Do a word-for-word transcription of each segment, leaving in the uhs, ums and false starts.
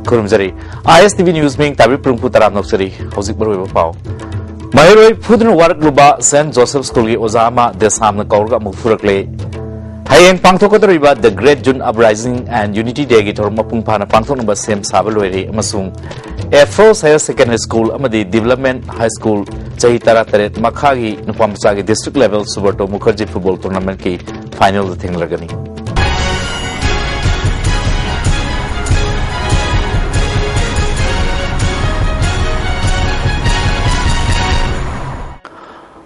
ꯈꯨꯔꯨꯝꯖꯔꯤ꯫ ISTV News ꯃꯤꯡ ꯇꯥꯕꯤ ꯄꯨꯡꯄꯨ ꯇꯔꯥꯝꯅ ꯑꯣꯛꯆꯔꯤ꯫ ꯍꯧꯖꯤꯛ ꯃꯔꯨꯑꯣꯏꯕ ꯄꯥꯎ꯫ ꯃꯍꯩꯔꯣꯏ ꯐꯨꯗꯨꯅ ꯋꯥꯔꯛꯂꯨꯕ ꯁꯦꯟꯠ ꯖꯣꯁꯦꯐ ꯁ꯭ꯀꯨꯜꯒꯤ ꯑꯣꯖꯥ ꯑꯃ ꯗꯦꯁꯥꯝꯅ ꯀꯧꯔꯒ ꯑꯃꯨꯛ ꯐꯨꯔꯛꯂꯦ꯫ ꯍꯌꯦꯡ ꯄꯥꯡꯊꯣꯛꯀꯗꯧꯔꯤꯕ The Great June Uprising and Unity Day ꯒꯤ ꯊꯧꯔꯝ ꯃꯄꯨꯡ ꯐꯥꯅ ꯄꯥꯡꯊꯣꯛꯅꯕ ꯁꯦꯝ ꯁꯥꯕ ꯂꯣꯏꯔꯦ ꯑꯃꯁꯨꯡ Afros Higher Secondary School ꯑꯃꯗꯤ Development High School ꯆꯍꯤ ꯇꯔꯥꯇꯔꯦꯠ ꯃꯈꯥꯒꯤ ꯅꯨꯄꯥ ꯃꯆꯥꯒꯤ District Level Subrata Mukherjee Football Tournament ꯀꯤ final ꯗ ꯊꯦꯡꯅꯔꯒꯅꯤ꯫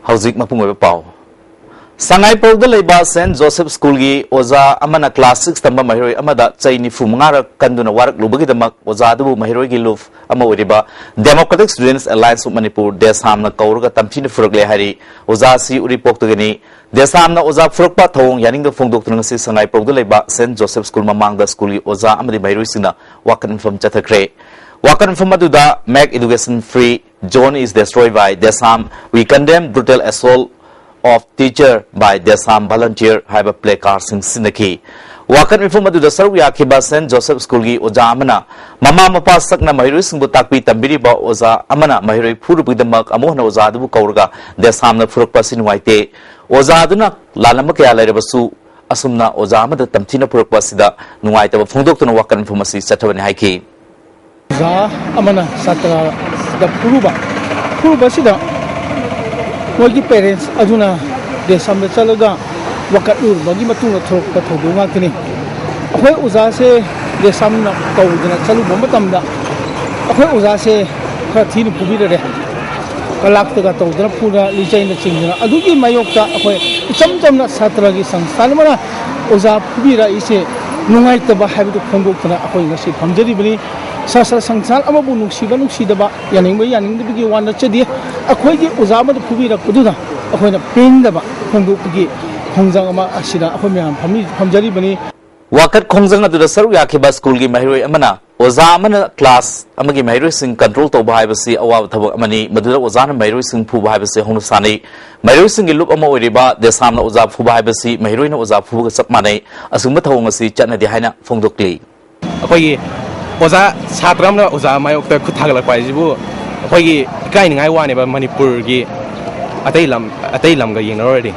ꯍꯧꯖꯤꯛ ꯃꯄꯨꯡ ꯑꯣꯏꯕ ꯄꯥꯎ꯫ ꯁꯉꯥꯏꯄ꯭ꯔꯧꯗ ꯂꯩꯕ ꯁꯦꯟꯠ ꯖꯣꯁꯦꯐ ꯁ꯭ꯀꯨꯜꯒꯤ ꯑꯣꯖꯥ ꯑꯃꯅ class six ꯇꯝꯕ ꯃꯍꯩꯔꯣꯏ ꯑꯃꯗ ꯆꯩ ꯅꯤꯐꯨ ꯃꯉꯥꯔꯛ ꯀꯟꯗꯨꯅ ꯋꯥꯔꯛꯂꯨꯕꯒꯤꯗꯃꯛ ꯑꯣꯖꯥ ꯑꯗꯨꯕꯨ ꯃꯍꯩꯔꯣꯏꯒꯤ ꯂꯨꯞ ꯑꯃ ꯑꯣꯏꯔꯤꯕ Democratic Students Alliance of Manipur, ꯗꯦꯁꯥꯝꯅ ꯀꯧꯔꯒ ꯇꯝꯊꯤꯅ ꯐꯨꯔꯛꯂꯦ ꯍꯥꯏꯔꯤ꯫ ꯑꯣꯖꯥ ꯑꯁꯤ ꯎꯔꯤꯄꯣꯛꯇꯒꯤꯅꯤ꯫ ꯗꯦꯁꯥꯝꯅ ꯑꯣꯖꯥ ꯐꯨꯔꯛꯄ ꯊꯧꯑꯣꯡ ꯌꯥꯅꯤꯡꯗꯕ ꯐꯣꯡꯗꯣꯛꯇꯨꯅ ꯉꯁꯤ ꯁꯉꯥꯏꯄ꯭ꯔꯧꯗ ꯂꯩꯕ ꯁꯦꯟꯠ ꯖꯣꯁꯦꯐ ꯁ꯭ꯀꯨꯜ ꯃꯃꯥꯡꯗ ꯁ꯭ꯀꯨꯜꯒꯤ ꯑꯣꯖꯥ ꯑꯃꯗꯤ ꯃꯍꯩꯔꯣꯏꯁꯤꯡꯅ ꯋꯥꯀꯠ ꯃꯤꯐꯝ ꯆꯠꯊꯈ꯭ꯔꯦ꯫ ꯋꯥꯀꯠ ꯃꯤꯐꯝ ꯑꯗꯨꯗ Make Education Free, Zone is Destroyed by Desam, We Condemn Brutal Assault of Teacher by Desam Volunteer ꯍꯥꯏꯕ placard ꯁꯤꯡ ꯁꯤꯖꯤꯟꯅꯈꯤ꯫ ꯋꯥꯀꯠ ꯃꯤꯐꯝ ꯑꯗꯨꯗ ꯁꯔꯨꯛ ꯌꯥꯈꯤꯕ ꯁꯦꯟꯠ ꯖꯣꯁꯦꯐ ꯁ꯭ꯀꯨꯜꯒꯤ ꯑꯣꯖꯥ ꯑꯃꯅ ꯃꯃꯥ ꯃꯄꯥ ꯁꯛꯅ ꯃꯍꯩꯔꯣꯏꯁꯤꯡꯕꯨ ꯇꯥꯛꯄꯤ ꯇꯝꯕꯤꯔꯤꯕ ꯑꯣꯖꯥ ꯑꯃꯅ ꯃꯍꯩꯔꯣꯏ ꯐꯨꯔꯨꯕꯒꯤꯗꯃꯛ ꯑꯃꯨꯛ ꯍꯟꯅ ꯑꯣꯖꯥ ꯑꯗꯨꯕꯨ ꯀꯧꯔꯒ ꯗꯦꯁꯥꯝꯅ ꯐꯨꯔꯛꯄ ꯑꯁꯤ ꯅꯨꯡꯉꯥꯏꯇꯦ꯫ ꯑꯣꯖꯥ ꯑꯗꯨꯅ ꯂꯥꯜꯂꯝꯕ ꯀꯌꯥ ꯂꯩꯔꯕꯁꯨ ꯑꯁꯨꯝꯅ ꯑꯣꯖꯥ ꯑꯃꯗ ꯇꯝꯊꯤꯅ ꯐꯨꯔꯛꯄ ꯑꯁꯤꯗ ꯅꯨꯡꯉꯥꯏꯇꯕ ꯐꯣꯡꯗꯣꯛꯇꯨꯅ ꯋꯥꯀꯠ ꯃꯤꯐꯝ ꯑꯁꯤ ꯆꯠꯊꯕꯅꯤ ꯍꯥꯏꯈꯤ꯫ ꯑꯣꯖꯥ ꯑꯃꯅ ꯁꯥꯇ꯭ꯔꯗ ꯐꯨꯔꯨꯕ, ꯐꯨꯔꯨꯕꯁꯤꯗ ꯃꯣꯏꯒꯤ parents ꯑꯗꯨꯅ ꯗꯦꯁꯥꯝꯗ ꯆꯠꯂꯒ ꯋꯥꯀꯠꯂꯨꯔꯕꯒꯤ ꯃꯇꯨꯡꯗ ꯊꯣꯛꯂꯛꯄ ꯊꯧꯗꯣꯛ ꯉꯥꯛꯇꯅꯤ꯫ ꯑꯩꯈꯣꯏ ꯑꯣꯖꯥꯁꯦ ꯗꯦꯁꯥꯝꯅ ꯀꯧꯗꯅ ꯆꯠꯂꯨꯕ ꯃꯇꯝꯗ ꯑꯩꯈꯣꯏ ꯑꯣꯖꯥꯁꯦ ꯈꯔ ꯊꯤꯅ ꯐꯨꯕꯤꯔꯔꯦ꯫ ꯀꯂꯥꯛꯇꯒ ꯇꯧꯗꯅ ꯐꯨꯗꯅ ꯂꯤꯆꯩꯅ ꯆꯤꯡꯗꯅ ꯑꯗꯨꯒꯤ ꯃꯥꯌꯣꯛꯇ ꯑꯩꯈꯣꯏ ꯏꯆꯝ ꯆꯝꯅ ꯁꯥꯇ꯭ꯔꯒꯤ ꯁꯪꯁꯊꯥꯟ ꯑꯃꯅ ꯑꯣꯖꯥ ꯐꯨꯕꯤꯔꯛꯏꯁꯦ ꯅꯨꯡꯉꯥꯏꯇꯕ ꯍꯥꯏꯕꯗꯨ ꯐꯣꯡꯗꯣꯛꯇꯅ ꯑꯩꯈꯣꯏ ꯉꯁꯤ ꯐꯝꯖꯔꯤꯕꯅꯤ꯫ ꯁꯥꯇ꯭ꯔ ꯁꯪꯁꯊꯥꯟ ꯑꯃꯕꯨ ꯅꯨꯡꯁꯤꯕ ꯅꯨꯡꯁꯤꯗꯕ, ꯌꯥꯅꯤꯡꯕ ꯌꯥꯅꯤꯡꯗꯕꯒꯤ ꯋꯥ ꯅꯠꯆꯗꯦ꯫ ꯑꯩꯈꯣꯏꯒꯤ ꯑꯣꯖꯥ ꯑꯃꯗ ꯐꯨꯕꯤꯔꯛꯄꯗꯨꯗ ꯑꯩꯈꯣꯏꯅ ꯄꯦꯟꯗꯕ ꯐꯣꯡꯗꯣꯛꯄꯒꯤ ꯈꯣꯡꯖꯪ ꯑꯃ ꯑꯁꯤꯗ ꯑꯩꯈꯣꯏ ꯃꯌꯥꯝ ꯐꯝꯃꯤ-, ꯐꯝꯖꯔꯤꯕꯅꯤ꯫ ꯋꯥꯀꯠ ꯈꯣꯡꯖꯪ ꯑꯗꯨꯗ ꯁꯔꯨꯛ ꯌꯥꯈꯤꯕ ꯁ꯭ꯀꯨꯜꯒꯤ ꯃꯍꯩꯔꯣꯏ ꯑꯃꯅ ꯑꯣꯖꯥ ꯑꯃꯅ class ꯑꯃꯒꯤ ꯃꯍꯩꯔꯣꯏꯁꯤꯡ control ꯇꯧꯕ ꯍꯥꯏꯕꯁꯤ ꯑꯋꯥꯕ ꯊꯕꯛ ꯑꯃꯅꯤ, ꯃꯗꯨꯗ ꯑꯣꯖꯥꯅ ꯃꯍꯩꯔꯣꯏꯁꯤꯡ ꯐꯨꯕ ꯍꯥꯏꯕꯁꯤ ꯍꯧꯅ ꯁꯥꯅꯤ꯫ ꯃꯍꯩꯔꯣꯏꯁꯤꯡꯒꯤ ꯂꯨꯞ ꯑꯃ ꯑꯣꯏꯔꯤꯕ ꯗꯦꯁꯥꯝꯅ ꯑꯣꯖꯥ ꯐꯨꯕ ꯍꯥꯏꯕꯁꯤ ꯃꯍꯩꯔꯣꯏꯅ ꯑꯣꯖꯥ ꯐꯨꯕꯒ ꯆꯞ ꯃꯥꯟꯅꯩ꯫ ꯑꯁꯤꯒꯨꯝꯕ ꯊꯧꯑꯣꯡ ꯑꯁꯤ ꯆꯠꯅꯗꯦ ꯍꯥꯏꯅ ꯐꯣꯡꯗꯣꯛꯂꯤ꯫ ꯑꯩꯈꯣꯏꯒꯤ ꯑꯣꯖꯥ, ꯁꯥꯇ꯭ꯔ ꯑꯃꯅ ꯑꯣꯖꯥ ꯃꯥꯌꯣꯛꯇ ꯈꯨꯠ ꯊꯥꯒꯠꯂꯛꯄ ꯍꯥꯏꯁꯤꯕꯨ ꯑꯩꯈꯣꯏꯒꯤ ꯏꯀꯥꯏꯅꯤꯡꯉꯥꯏ ꯋꯥꯅꯦꯕ, ꯃꯅꯤꯄꯨꯔꯒꯤ ꯑꯇꯩ ꯂꯝ, ꯑꯇꯩ ꯂꯝꯒ ꯌꯦꯡꯅꯔꯨꯔꯗꯤ꯫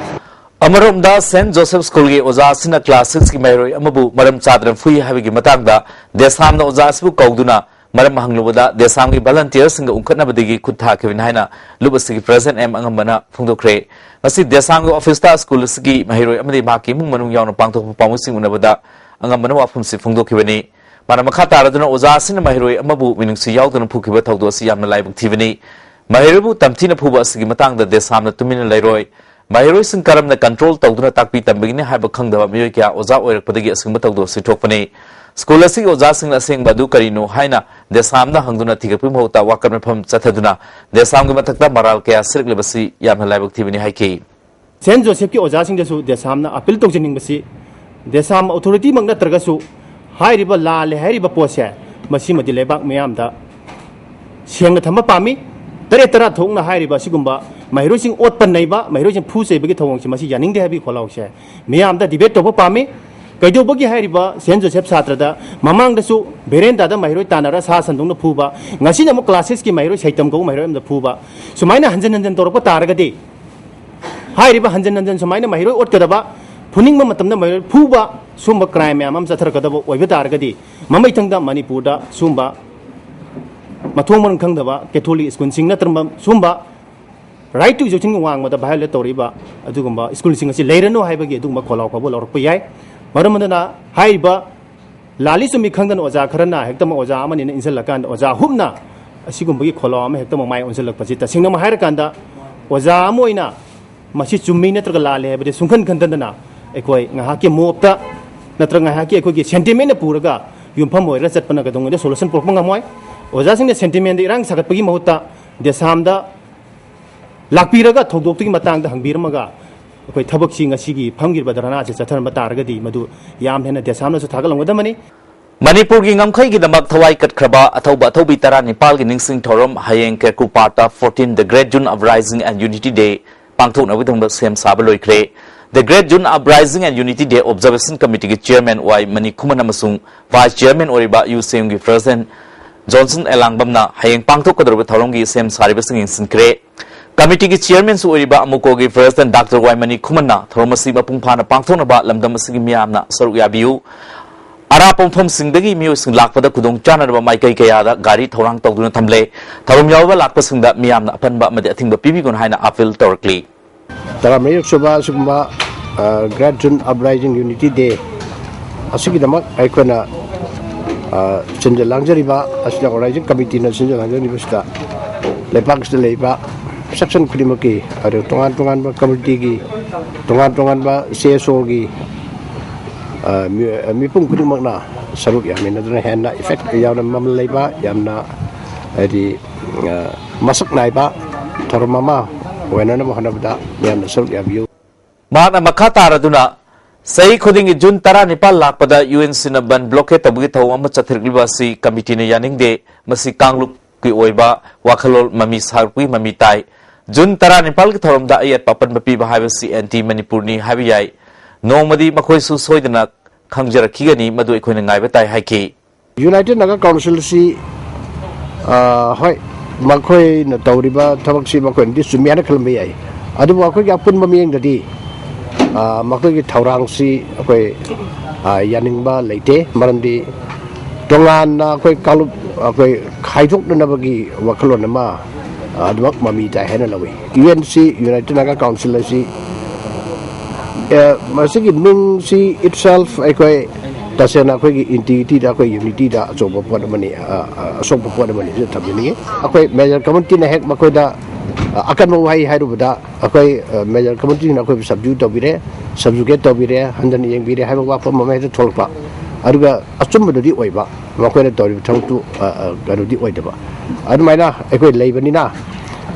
ꯑꯃꯔꯣꯝꯗ, ꯁꯦꯟꯠ ꯖꯣꯁꯦꯐ ꯁ꯭ꯀꯨꯜꯒꯤ ꯑꯣꯖꯥ ꯑꯁꯤꯅ ꯀ꯭ꯂꯥꯁ ꯁꯤꯛꯁꯀꯤ ꯃꯍꯩꯔꯣꯏ ꯑꯃꯕꯨ ꯃꯔꯝ ꯆꯥꯗꯅ ꯐꯨꯏ ꯍꯥꯏꯕꯒꯤ ꯃꯇꯥꯡꯗ ꯗꯦꯁꯥꯝꯅ ꯑꯣꯖꯥ ꯑꯁꯤꯕꯨ ꯀꯧꯗꯨꯅ ꯃꯔꯝ ꯍꯪꯂꯨꯕꯗ, ꯗꯦꯁꯥꯝꯒꯤ ꯚꯂꯟꯇꯤꯌꯔꯁꯤꯡꯒ ꯎꯪꯈꯠꯅꯕꯗꯒꯤ ꯈꯨꯠ ꯊꯥꯈꯤꯕꯅꯤ ꯍꯥꯏꯅ ꯂꯨꯞ ꯑꯁꯤꯒꯤ ꯄ꯭ꯔꯦꯁꯤꯗꯦꯟꯠ ꯑꯦꯝ ꯑꯉꯝꯕꯅ ꯐꯣꯡꯗꯣꯛꯈ꯭ꯔꯦ꯫ ꯉꯁꯤ ꯗꯦꯁꯥꯝꯒꯤ ꯑꯣꯐꯤꯁꯇ ꯁ꯭ꯀꯨꯜ ꯑꯁꯤꯒꯤ ꯃꯍꯩꯔꯣꯏ ꯑꯃꯗꯤ ꯃꯍꯥꯛꯀꯤ ꯏꯃꯨꯡ ꯃꯅꯨꯡ ꯌꯥꯎꯅ ꯄꯥꯡꯊꯣꯛꯄ ꯄꯥꯎꯃꯤꯁꯤꯡ ꯎꯅꯕꯗ ꯑꯉꯝꯕꯅ ꯋꯥꯐꯝꯁꯤ ꯐꯣꯡꯗꯣꯛꯈꯤꯕꯅꯤ꯫ ꯃꯥꯅ ꯃꯈꯥ ꯇꯥꯔꯗꯨꯅ ꯑꯣꯖꯥ ꯑꯁꯤꯅ ꯃꯍꯩꯔꯣꯏ ꯑꯃꯕꯨ ꯃꯤꯅꯨꯡꯁꯤ ꯌꯥꯎꯗꯅ ꯐꯨꯈꯤꯕ ꯊꯧꯗꯣꯛ ꯑꯁꯤ ꯌꯥꯝꯅ ꯂꯥꯏꯕꯛ ꯊꯤꯕꯅꯤ꯫ ꯃꯍꯩꯔꯣꯏꯕꯨ ꯇꯝꯊꯤꯅ ꯐꯨꯕ ꯑꯁꯤꯒꯤ ꯃꯇꯥꯡꯗ ꯗꯦꯁꯥꯝꯅ ꯇꯨꯃꯤꯟꯅ ꯂꯩꯔꯣꯏ꯫ ꯃꯍꯩꯔꯣꯏꯁꯤꯡ ꯀꯔꯝꯅ ꯀꯟꯇ꯭ꯔꯣꯜ ꯇꯧꯗꯨꯅ ꯇꯥꯛꯄꯤ ꯇꯝꯕꯤꯒꯅꯤ ꯍꯥꯏꯕ ꯈꯪꯗꯕ ꯃꯤꯑꯣꯏ ꯀꯌꯥ ꯑꯣꯖꯥ ꯑꯣꯏꯔꯛꯄꯗꯒꯤ ꯑꯁꯤꯒꯨꯝꯕ ꯊꯧꯗꯣꯛ ꯑꯁꯤ ꯊꯣꯛꯄꯅꯤ꯫ ꯁ꯭ꯀꯨꯜ ꯑꯁꯤꯒꯤ ꯑꯣꯖꯥꯁꯤꯡꯅ ꯑꯁꯦꯡꯕ ꯑꯗꯨ ꯀꯔꯤꯅꯣ ꯍꯥꯏꯅ ꯗꯦꯁꯥꯝꯅ ꯍꯪꯗꯨꯅ ꯊꯤꯒꯠꯄꯒꯤ ꯃꯍꯨꯠꯇ ꯋꯥꯀꯠ ꯃꯐꯝ ꯆꯠꯊꯗꯨꯅ ꯗꯦꯁꯥꯝꯒꯤ ꯃꯊꯛꯇ ꯃꯔꯥꯜ ꯀꯌꯥ ꯁꯤꯔꯛꯂꯤꯕꯁꯤ ꯌꯥꯝꯅ ꯂꯥꯏꯕꯛ ꯊꯤꯕꯅꯤ ꯍꯥꯏꯈꯤ꯫ ꯁꯦꯟꯠ ꯖꯣꯁꯦꯐꯀꯤ ꯑꯣꯖꯥꯁꯤꯡꯗꯁꯨ ꯗꯦꯁꯥꯝꯅ ꯑꯄꯤꯜ ꯇꯧꯖꯅꯤꯡꯕꯁꯤ, ꯗꯦꯁꯥꯝ ꯑꯣꯊꯣꯔꯤꯇꯤꯃꯛ ꯅꯠꯇ꯭ꯔꯒꯁꯨ ꯍꯥꯏꯔꯤꯕ ꯂꯥꯜꯂꯦ ꯍꯥꯏꯔꯤꯕ ꯄꯣꯠꯁꯦ ꯃꯁꯤꯃꯗꯤ ꯂꯩꯕꯥꯛ ꯃꯤꯌꯥꯝꯗ ꯁꯦꯡꯅ ꯊꯝꯕ ꯄꯥꯝꯃꯤ꯫ ꯇꯔꯦꯠ ꯇꯔꯥ ꯊꯣꯛꯅ ꯍꯥꯏꯔꯤꯕ ꯑꯁꯤꯒꯨꯝꯕ ꯃꯍꯩꯔꯣꯏꯁꯤꯡ ꯑꯣꯠꯄ ꯅꯩꯕ, ꯃꯍꯩꯔꯣꯏꯁꯤꯡ ꯐꯨ ꯆꯩꯕꯒꯤ ꯊꯧꯑꯣꯡꯁꯤ ꯃꯁꯤ ꯌꯥꯅꯤꯡꯗꯦ ꯍꯥꯏꯕꯒꯤ ꯈꯣꯜꯂꯥꯎꯁꯦ ꯃꯤꯌꯥꯝꯗ ꯗꯤꯕꯦꯠ ꯇꯧꯕ ꯄꯥꯝꯃꯤ꯫ ꯀꯩꯗꯧꯕꯒꯤ ꯍꯥꯏꯔꯤꯕ ꯁꯦꯟꯠ ꯖꯣꯁꯦꯐ ꯁꯥꯇ꯭ꯔꯗ ꯃꯃꯥꯡꯗꯁꯨ ꯚꯦꯔꯦꯟꯗꯥꯗ ꯃꯍꯩꯔꯣꯏ ꯇꯥꯟꯅꯔ ꯁꯥ ꯁꯟꯗꯧꯅ ꯐꯨꯕ, ꯉꯁꯤꯅ ꯑꯃꯨꯛ ꯀ꯭ꯂꯥꯁ ꯁꯤꯛꯁꯀꯤ ꯃꯍꯩꯔꯣꯏ ꯁꯩꯇꯝ ꯀꯧꯕ ꯃꯍꯩꯔꯣꯏ ꯑꯃꯗ ꯐꯨꯕ, ꯁꯨꯃꯥꯏꯅ ꯍꯟꯖꯤꯟ ꯍꯟꯖꯤꯟ ꯇꯧꯔꯛꯄ ꯇꯥꯔꯒꯗꯤ, ꯍꯥꯏꯔꯤꯕ ꯍꯟꯖꯤꯟ ꯍꯟꯖꯤꯟ ꯁꯨꯃꯥꯏꯅ ꯃꯍꯩꯔꯣꯏ ꯑꯣꯠꯀꯗꯕ, ꯐꯨꯅꯤꯡꯕ ꯃꯇꯝꯗ ꯃꯍꯩꯔꯣꯏ ꯐꯨꯕ, ꯁꯨꯝꯕ ꯀ꯭ꯔꯥꯏꯝ ꯃꯌꯥꯝ ꯑꯃ ꯆꯠꯊꯔꯛꯀꯗꯕ ꯑꯣꯏꯕ ꯇꯥꯔꯒꯗꯤ, ꯃꯃꯩꯊꯪꯗ ꯃꯅꯤꯄꯨꯔꯗ ꯁꯨꯝꯕ ꯃꯊꯣꯡ ꯃꯔꯝ ꯈꯪꯗꯕ ꯀꯦꯊꯣꯂꯤꯛ ꯁ꯭ꯀꯨꯜꯁꯤꯡ ꯅꯠꯇ꯭ꯔꯒ ꯁꯨꯝꯕ ꯔꯥꯏꯠ ꯇꯨ ꯏꯖꯨꯀꯦꯁꯟꯒꯤ ꯋꯥꯡꯃꯗ ꯚꯥꯏꯑꯣꯂꯦꯠ ꯇꯧꯔꯤꯕ ꯑꯗꯨꯒꯨꯝꯕ ꯁ꯭ꯀꯨꯜꯁꯤꯡ ꯑꯁꯤ ꯂꯩꯔꯅꯨ ꯍꯥꯏꯕꯒꯤ ꯑꯗꯨꯒꯨꯝꯕ ꯈꯣꯜꯂꯥꯎ ꯐꯥꯎꯕ ꯂꯧꯔꯛꯄ ꯌꯥꯏ꯫ ꯃꯔꯝ ꯑꯗꯨꯅ ꯍꯥꯏꯔꯤꯕ ꯂꯥꯜꯂꯤ ꯆꯨꯝꯃꯤ ꯈꯪꯗꯅ ꯑꯣꯖꯥ ꯈꯔꯅ ꯍꯦꯛꯇꯃꯛ ꯑꯣꯖꯥ ꯑꯃꯅꯤꯅ ꯏꯟꯁꯤꯜꯂꯀꯥꯟꯗ ꯑꯣꯖꯥ ꯍꯨꯞꯅ ꯑꯁꯤꯒꯨꯝꯕꯒꯤ ꯈꯣꯜꯂꯥꯎ ꯑꯃ ꯍꯦꯛꯇꯃꯛ ꯃꯥꯏ ꯑꯣꯟꯁꯤꯜꯂꯛꯄꯁꯤ ꯇꯁꯦꯡꯅꯃꯛ ꯍꯥꯏꯔꯀꯥꯟꯗ ꯑꯣꯖꯥ ꯑꯃ ꯑꯣꯏꯅ ꯃꯁꯤ ꯆꯨꯝꯃꯤ ꯅꯠꯇ꯭ꯔꯒ ꯂꯥꯜꯂꯤ ꯍꯥꯏꯕꯗꯤ ꯁꯨꯡꯈꯟ ꯈꯟꯊꯗꯅ ꯑꯩꯈꯣꯏ ꯉꯥꯏꯍꯥꯛꯀꯤ ꯃꯣꯞꯇ ꯅꯠꯇ꯭ꯔꯒ ꯉꯥꯏꯍꯥꯛꯀꯤ ꯑꯩꯈꯣꯏꯒꯤ ꯁꯦꯟꯇꯤꯃꯦꯟꯅ ꯄꯨꯔꯒ ꯌꯨꯝꯐꯝ ꯑꯣꯏꯔꯒ ꯆꯠꯄꯅ ꯀꯩꯗꯧꯉꯩꯗ ꯁꯣꯂꯨꯁꯟ ꯄꯨꯔꯛꯄ ꯉꯝꯃꯣꯏ꯫ ꯑꯣꯖꯥꯁꯤꯡꯅ ꯁꯦꯟꯇꯤꯃꯦꯟꯗ ꯏꯔꯥꯡ ꯁꯥꯒꯠꯄꯒꯤ ꯃꯍꯨꯠꯇ ꯗꯦꯁꯥꯝꯗ ꯂꯥꯛꯄꯤꯔꯒ ꯊꯧꯗꯣꯛꯇꯨꯒꯤ ꯃꯇꯥꯡꯗ ꯍꯪꯕꯤꯔꯝꯃꯒ ꯑꯩꯈꯣꯏ ꯊꯕꯛꯁꯤ ꯉꯁꯤꯒꯤ ꯐꯝꯈꯤꯕ ꯙꯔꯅꯥꯁꯦ ꯆꯠꯊꯔꯝꯕ ꯇꯥꯔꯒꯗꯤ ꯃꯗꯨ ꯌꯥꯝ ꯍꯦꯟꯅ ꯗꯦꯁꯥꯝꯅꯁꯨ ꯊꯥꯒꯠꯂꯝꯒꯗꯕꯅꯤ꯫ ꯃꯅꯤꯄꯨꯔꯒꯤ ꯉꯝꯈꯩꯒꯤꯗꯃꯛ ꯊꯋꯥꯏ ꯀꯠꯈ꯭ꯔꯕ ꯑꯊꯧꯕ ꯑꯊꯧꯕꯤ ꯇꯔꯥꯅꯤꯄꯥꯜꯒꯤ ꯅꯤꯡꯁꯤꯡ ꯊꯧꯔꯝ ꯍꯌꯦꯡ ꯀꯦꯀꯨ part fourteen The Great June Uprising and Unity Day ꯄꯥꯡꯊꯣꯛꯅꯕꯒꯤꯗꯃꯛ ꯁꯦꯝ ꯁꯥꯕ ꯂꯣꯏꯈ꯭ꯔꯦ꯫ The Great June Uprising and Unity Day Observation Committeeꯒꯤ Chairman ꯋꯥꯏ ꯃꯅꯤꯈꯨꯃꯟ ꯑꯃꯁꯨꯡ Vice Chairman ꯑꯣꯏꯔꯤꯕ ꯌꯨ ꯁꯤ ꯑꯦꯝꯒꯤ President ꯖꯣꯟꯁꯟ ꯑꯦꯂꯥꯡꯕꯝꯅ ꯍꯌꯦꯡ ꯄꯥꯡꯊꯣꯛꯀꯗꯧꯔꯤꯕ ꯊꯧꯔꯝꯒꯤ ꯁꯦꯝ ꯁꯥꯔꯤꯕꯁꯤꯡ ꯌꯦꯡꯁꯤꯟꯈ꯭ꯔꯦ꯫ Committeeꯒꯤ Chairmanꯁꯨ ꯑꯣꯏꯔꯤꯕ ꯑꯃꯨꯀꯣꯒꯤ President Doctor ꯋꯥꯏ ꯃꯅꯤꯈꯨꯃꯟꯅ ꯊꯧꯔꯝ ꯑꯁꯤ ꯃꯄꯨꯡ ꯐꯥꯅ ꯄꯥꯡꯊꯣꯛꯅꯕ ꯂꯝꯗꯝ ꯑꯁꯤꯒꯤ ꯃꯤꯌꯥꯝꯅ ꯁꯔꯨꯛ ꯌꯥꯕꯤꯌꯨ, ꯑꯔꯥꯞꯄ ꯃꯐꯝꯁꯤꯡꯗꯒꯤ ꯃꯤꯑꯣꯏꯁꯤꯡ ꯂꯥꯛꯄꯗ ꯈꯨꯗꯣꯡ ꯆꯥꯅꯅꯕ ꯃꯥꯏꯀꯩ ꯀꯌꯥꯗ ꯒꯥꯔꯤ ꯊꯧꯔꯥꯡ ꯇꯧꯗꯨꯅ ꯊꯝꯂꯦ꯫ ꯊꯧꯔꯝ ꯌꯥꯎꯕ ꯂꯥꯛꯄꯁꯤꯡꯗ ꯃꯤꯌꯥꯝꯅ ꯑꯄꯟꯕ ꯑꯃꯗꯤ ꯑꯊꯤꯡꯕ ꯄꯤꯕꯤꯒꯅꯨ ꯍꯥꯏꯅ appeal ꯇꯧꯔꯛꯂꯤ꯫ ꯇꯔꯥꯃꯔꯤꯔꯛ ꯁꯨꯕ ꯑꯁꯤꯒꯨꯝꯕ, ꯑ, Great June Uprising Unity Day ꯑꯁꯤꯒꯤꯗꯃꯛ ꯑꯩꯈꯣꯏꯅ, ꯑ, ꯁꯤꯟꯖ ꯂꯥꯡꯖꯔꯤꯕ ꯑꯁꯤꯗ Organizing Committeeꯅ ꯁꯤꯟꯖ ꯂꯥꯡꯖꯔꯤꯕꯁꯤꯗ ꯂꯩꯕꯥꯛꯁꯤꯗ ꯂꯩꯕ section ꯈꯨꯗꯤꯡꯃꯛꯀꯤ, ꯑꯗꯨ ꯇꯣꯉꯥꯟ ꯇꯣꯉꯥꯟꯕ committeeꯒꯤ, ꯇꯣꯉꯥꯟ ꯇꯣꯉꯥꯟꯕ C S Oꯒꯤ, ꯑ, ꯃꯤ-, ꯃꯤꯄꯨꯝ ꯈꯨꯗꯤꯡꯃꯛꯅ ꯁꯔꯨꯛ ꯌꯥꯃꯤꯟꯅꯗꯨꯅ ꯍꯦꯟꯅ effect ꯌꯥꯝꯅ ꯃꯃꯜ ꯂꯩꯕ, ꯌꯥꯝꯅ, ꯍꯥꯏꯗꯤ, ꯑ, ꯃꯁꯛ ꯅꯥꯏꯕ ꯊꯧꯔꯝ ꯑꯃ ꯑꯣꯏꯅꯅꯕ ꯍꯣꯠꯅꯕꯗ ꯃꯤꯌꯥꯝꯅ ꯁꯔꯨꯛ ꯌꯥꯕꯤꯌꯨ꯫ ꯃꯍꯥꯛꯅ ꯃꯈꯥ ꯇꯥꯔꯗꯨꯅ, ꯆꯍꯤ ꯈꯨꯗꯤꯡꯒꯤ ꯖꯨꯟ ꯇꯔꯥꯅꯤꯄꯥꯜ ꯂꯥꯛꯄꯗ UNCꯅ ꯕꯟ blockade ꯇꯧꯕꯒꯤ ꯊꯧꯑꯣꯡ ꯑꯃ ꯆꯠꯊꯔꯛꯂꯤꯕ ꯑꯁꯤ committeeꯅ ꯌꯥꯅꯤꯡꯗꯦ꯫ ꯃꯁꯤ ꯀꯥꯡꯂꯨꯞꯀꯤ ꯑꯣꯏꯕ ꯋꯥꯈꯜꯂꯣꯟ ꯃꯃꯤ ꯁꯥꯔꯛꯄꯒꯤ ꯃꯃꯤ ꯇꯥꯏ꯫ ꯖꯨꯟ ꯇꯔꯥꯅꯤꯄꯥꯜꯒꯤ ꯊꯧꯔꯝꯗ ꯑꯌꯦꯠꯄ ꯑꯄꯟꯕ ꯄꯤꯕ ꯍꯥꯏꯕꯁꯤ anti ꯃꯅꯤꯄꯨꯔꯅꯤ ꯍꯥꯏꯕ ꯌꯥꯏ꯫ ꯅꯣꯡꯃꯗꯤ ꯃꯈꯣꯏꯁꯨ ꯁꯣꯏꯗꯅ ꯈꯪꯖꯔꯛꯈꯤꯒꯅꯤ, ꯃꯗꯨ ꯑꯩꯈꯣꯏꯅ ꯉꯥꯏꯕ ꯇꯥꯏ ꯍꯥꯏꯈꯤ꯫ United Naga Council ꯑꯁꯤ, ꯑ, ꯍꯣꯏ, ꯃꯈꯣꯏꯅ ꯇꯧꯔꯤꯕ ꯊꯕꯛꯁꯤ ꯃꯈꯣꯏꯅꯗꯤ ꯆꯨꯝꯃꯤ ꯍꯥꯏꯅ ꯈꯜꯂꯝꯕ ꯌꯥꯏ, ꯑꯗꯨꯕꯨ ꯑꯩꯈꯣꯏꯒꯤ ꯑꯄꯨꯟꯕ ꯃꯤꯠꯌꯦꯡꯗꯗꯤ, ꯑ, ꯃꯈꯣꯏꯒꯤ ꯊꯧꯔꯥꯡꯁꯤ ꯑꯩꯈꯣꯏ, ꯑ, ꯌꯥꯅꯤꯡꯕ ꯂꯩꯇꯦ꯫ ꯃꯔꯝꯗꯤ ꯇꯣꯉꯥꯟꯅ ꯑꯩꯈꯣꯏ ꯀꯥꯡꯂꯨꯞ ꯑꯩꯈꯣꯏ ꯈꯥꯏꯗꯣꯛꯅꯅꯕꯒꯤ ꯋꯥꯈꯜꯂꯣꯟ ꯑꯃ, ꯑ, ꯑꯗꯨꯃꯛ ꯃꯃꯤ ꯇꯥꯏ ꯍꯥꯏꯅ ꯂꯧꯏ꯫ UNC, United Naga Council ꯑꯁꯤ, ꯑ, ꯃꯁꯤꯒꯤ ꯃꯤꯡꯁꯤ itself ꯑꯩꯈꯣꯏ ꯇꯁꯦꯡꯅ ꯑꯩꯈꯣꯏꯒꯤ integrityꯗ, ꯑꯩꯈꯣꯏ unityꯗ ꯑꯆꯧꯕ ꯄꯣꯠ ꯑꯃꯅꯤ, ꯑ, ꯑ, ꯑꯁꯣꯛꯄ ꯄꯣꯠ ꯑꯃꯅꯤ ꯍꯥꯏꯅ ꯊꯝꯖꯅꯤꯡꯉꯤ꯫ ꯑꯩꯈꯣꯏ major committeeꯅ ꯍꯦꯛ ꯃꯈꯣꯏꯗ, ꯑ, ꯑꯀꯟꯕ ꯋꯥꯍꯩ ꯍꯥꯏꯔꯨꯕꯗ, ꯑꯩꯈꯣꯏ, ꯑ, major committeeꯅ ꯑꯩꯈꯣꯏꯕꯨ subdue ꯇꯧꯕꯤꯔꯦ, subjugate ꯇꯧꯕꯤꯔꯦ, ꯍꯟꯊꯅ ꯌꯦꯡꯕꯤꯔꯦ ꯍꯥꯏꯕ ꯋꯥꯐꯝ ꯑꯃ ꯍꯦꯛꯇ ꯊꯣꯛꯂꯛꯄ꯫ ꯑꯗꯨꯒ ꯑꯆꯨꯝꯕꯗꯨꯗꯤ ꯑꯣꯏꯕ, ꯃꯈꯣꯏꯅ ꯇꯧꯔꯤꯕ ꯊꯕꯛꯇꯨ, ꯑ, ꯑ, ꯀꯩꯅꯣꯗꯤ ꯑꯣꯏꯗꯕ꯫ ꯑꯗꯨꯃꯥꯏꯅ ꯑꯩꯈꯣꯏ ꯂꯩꯕꯅꯤꯅ,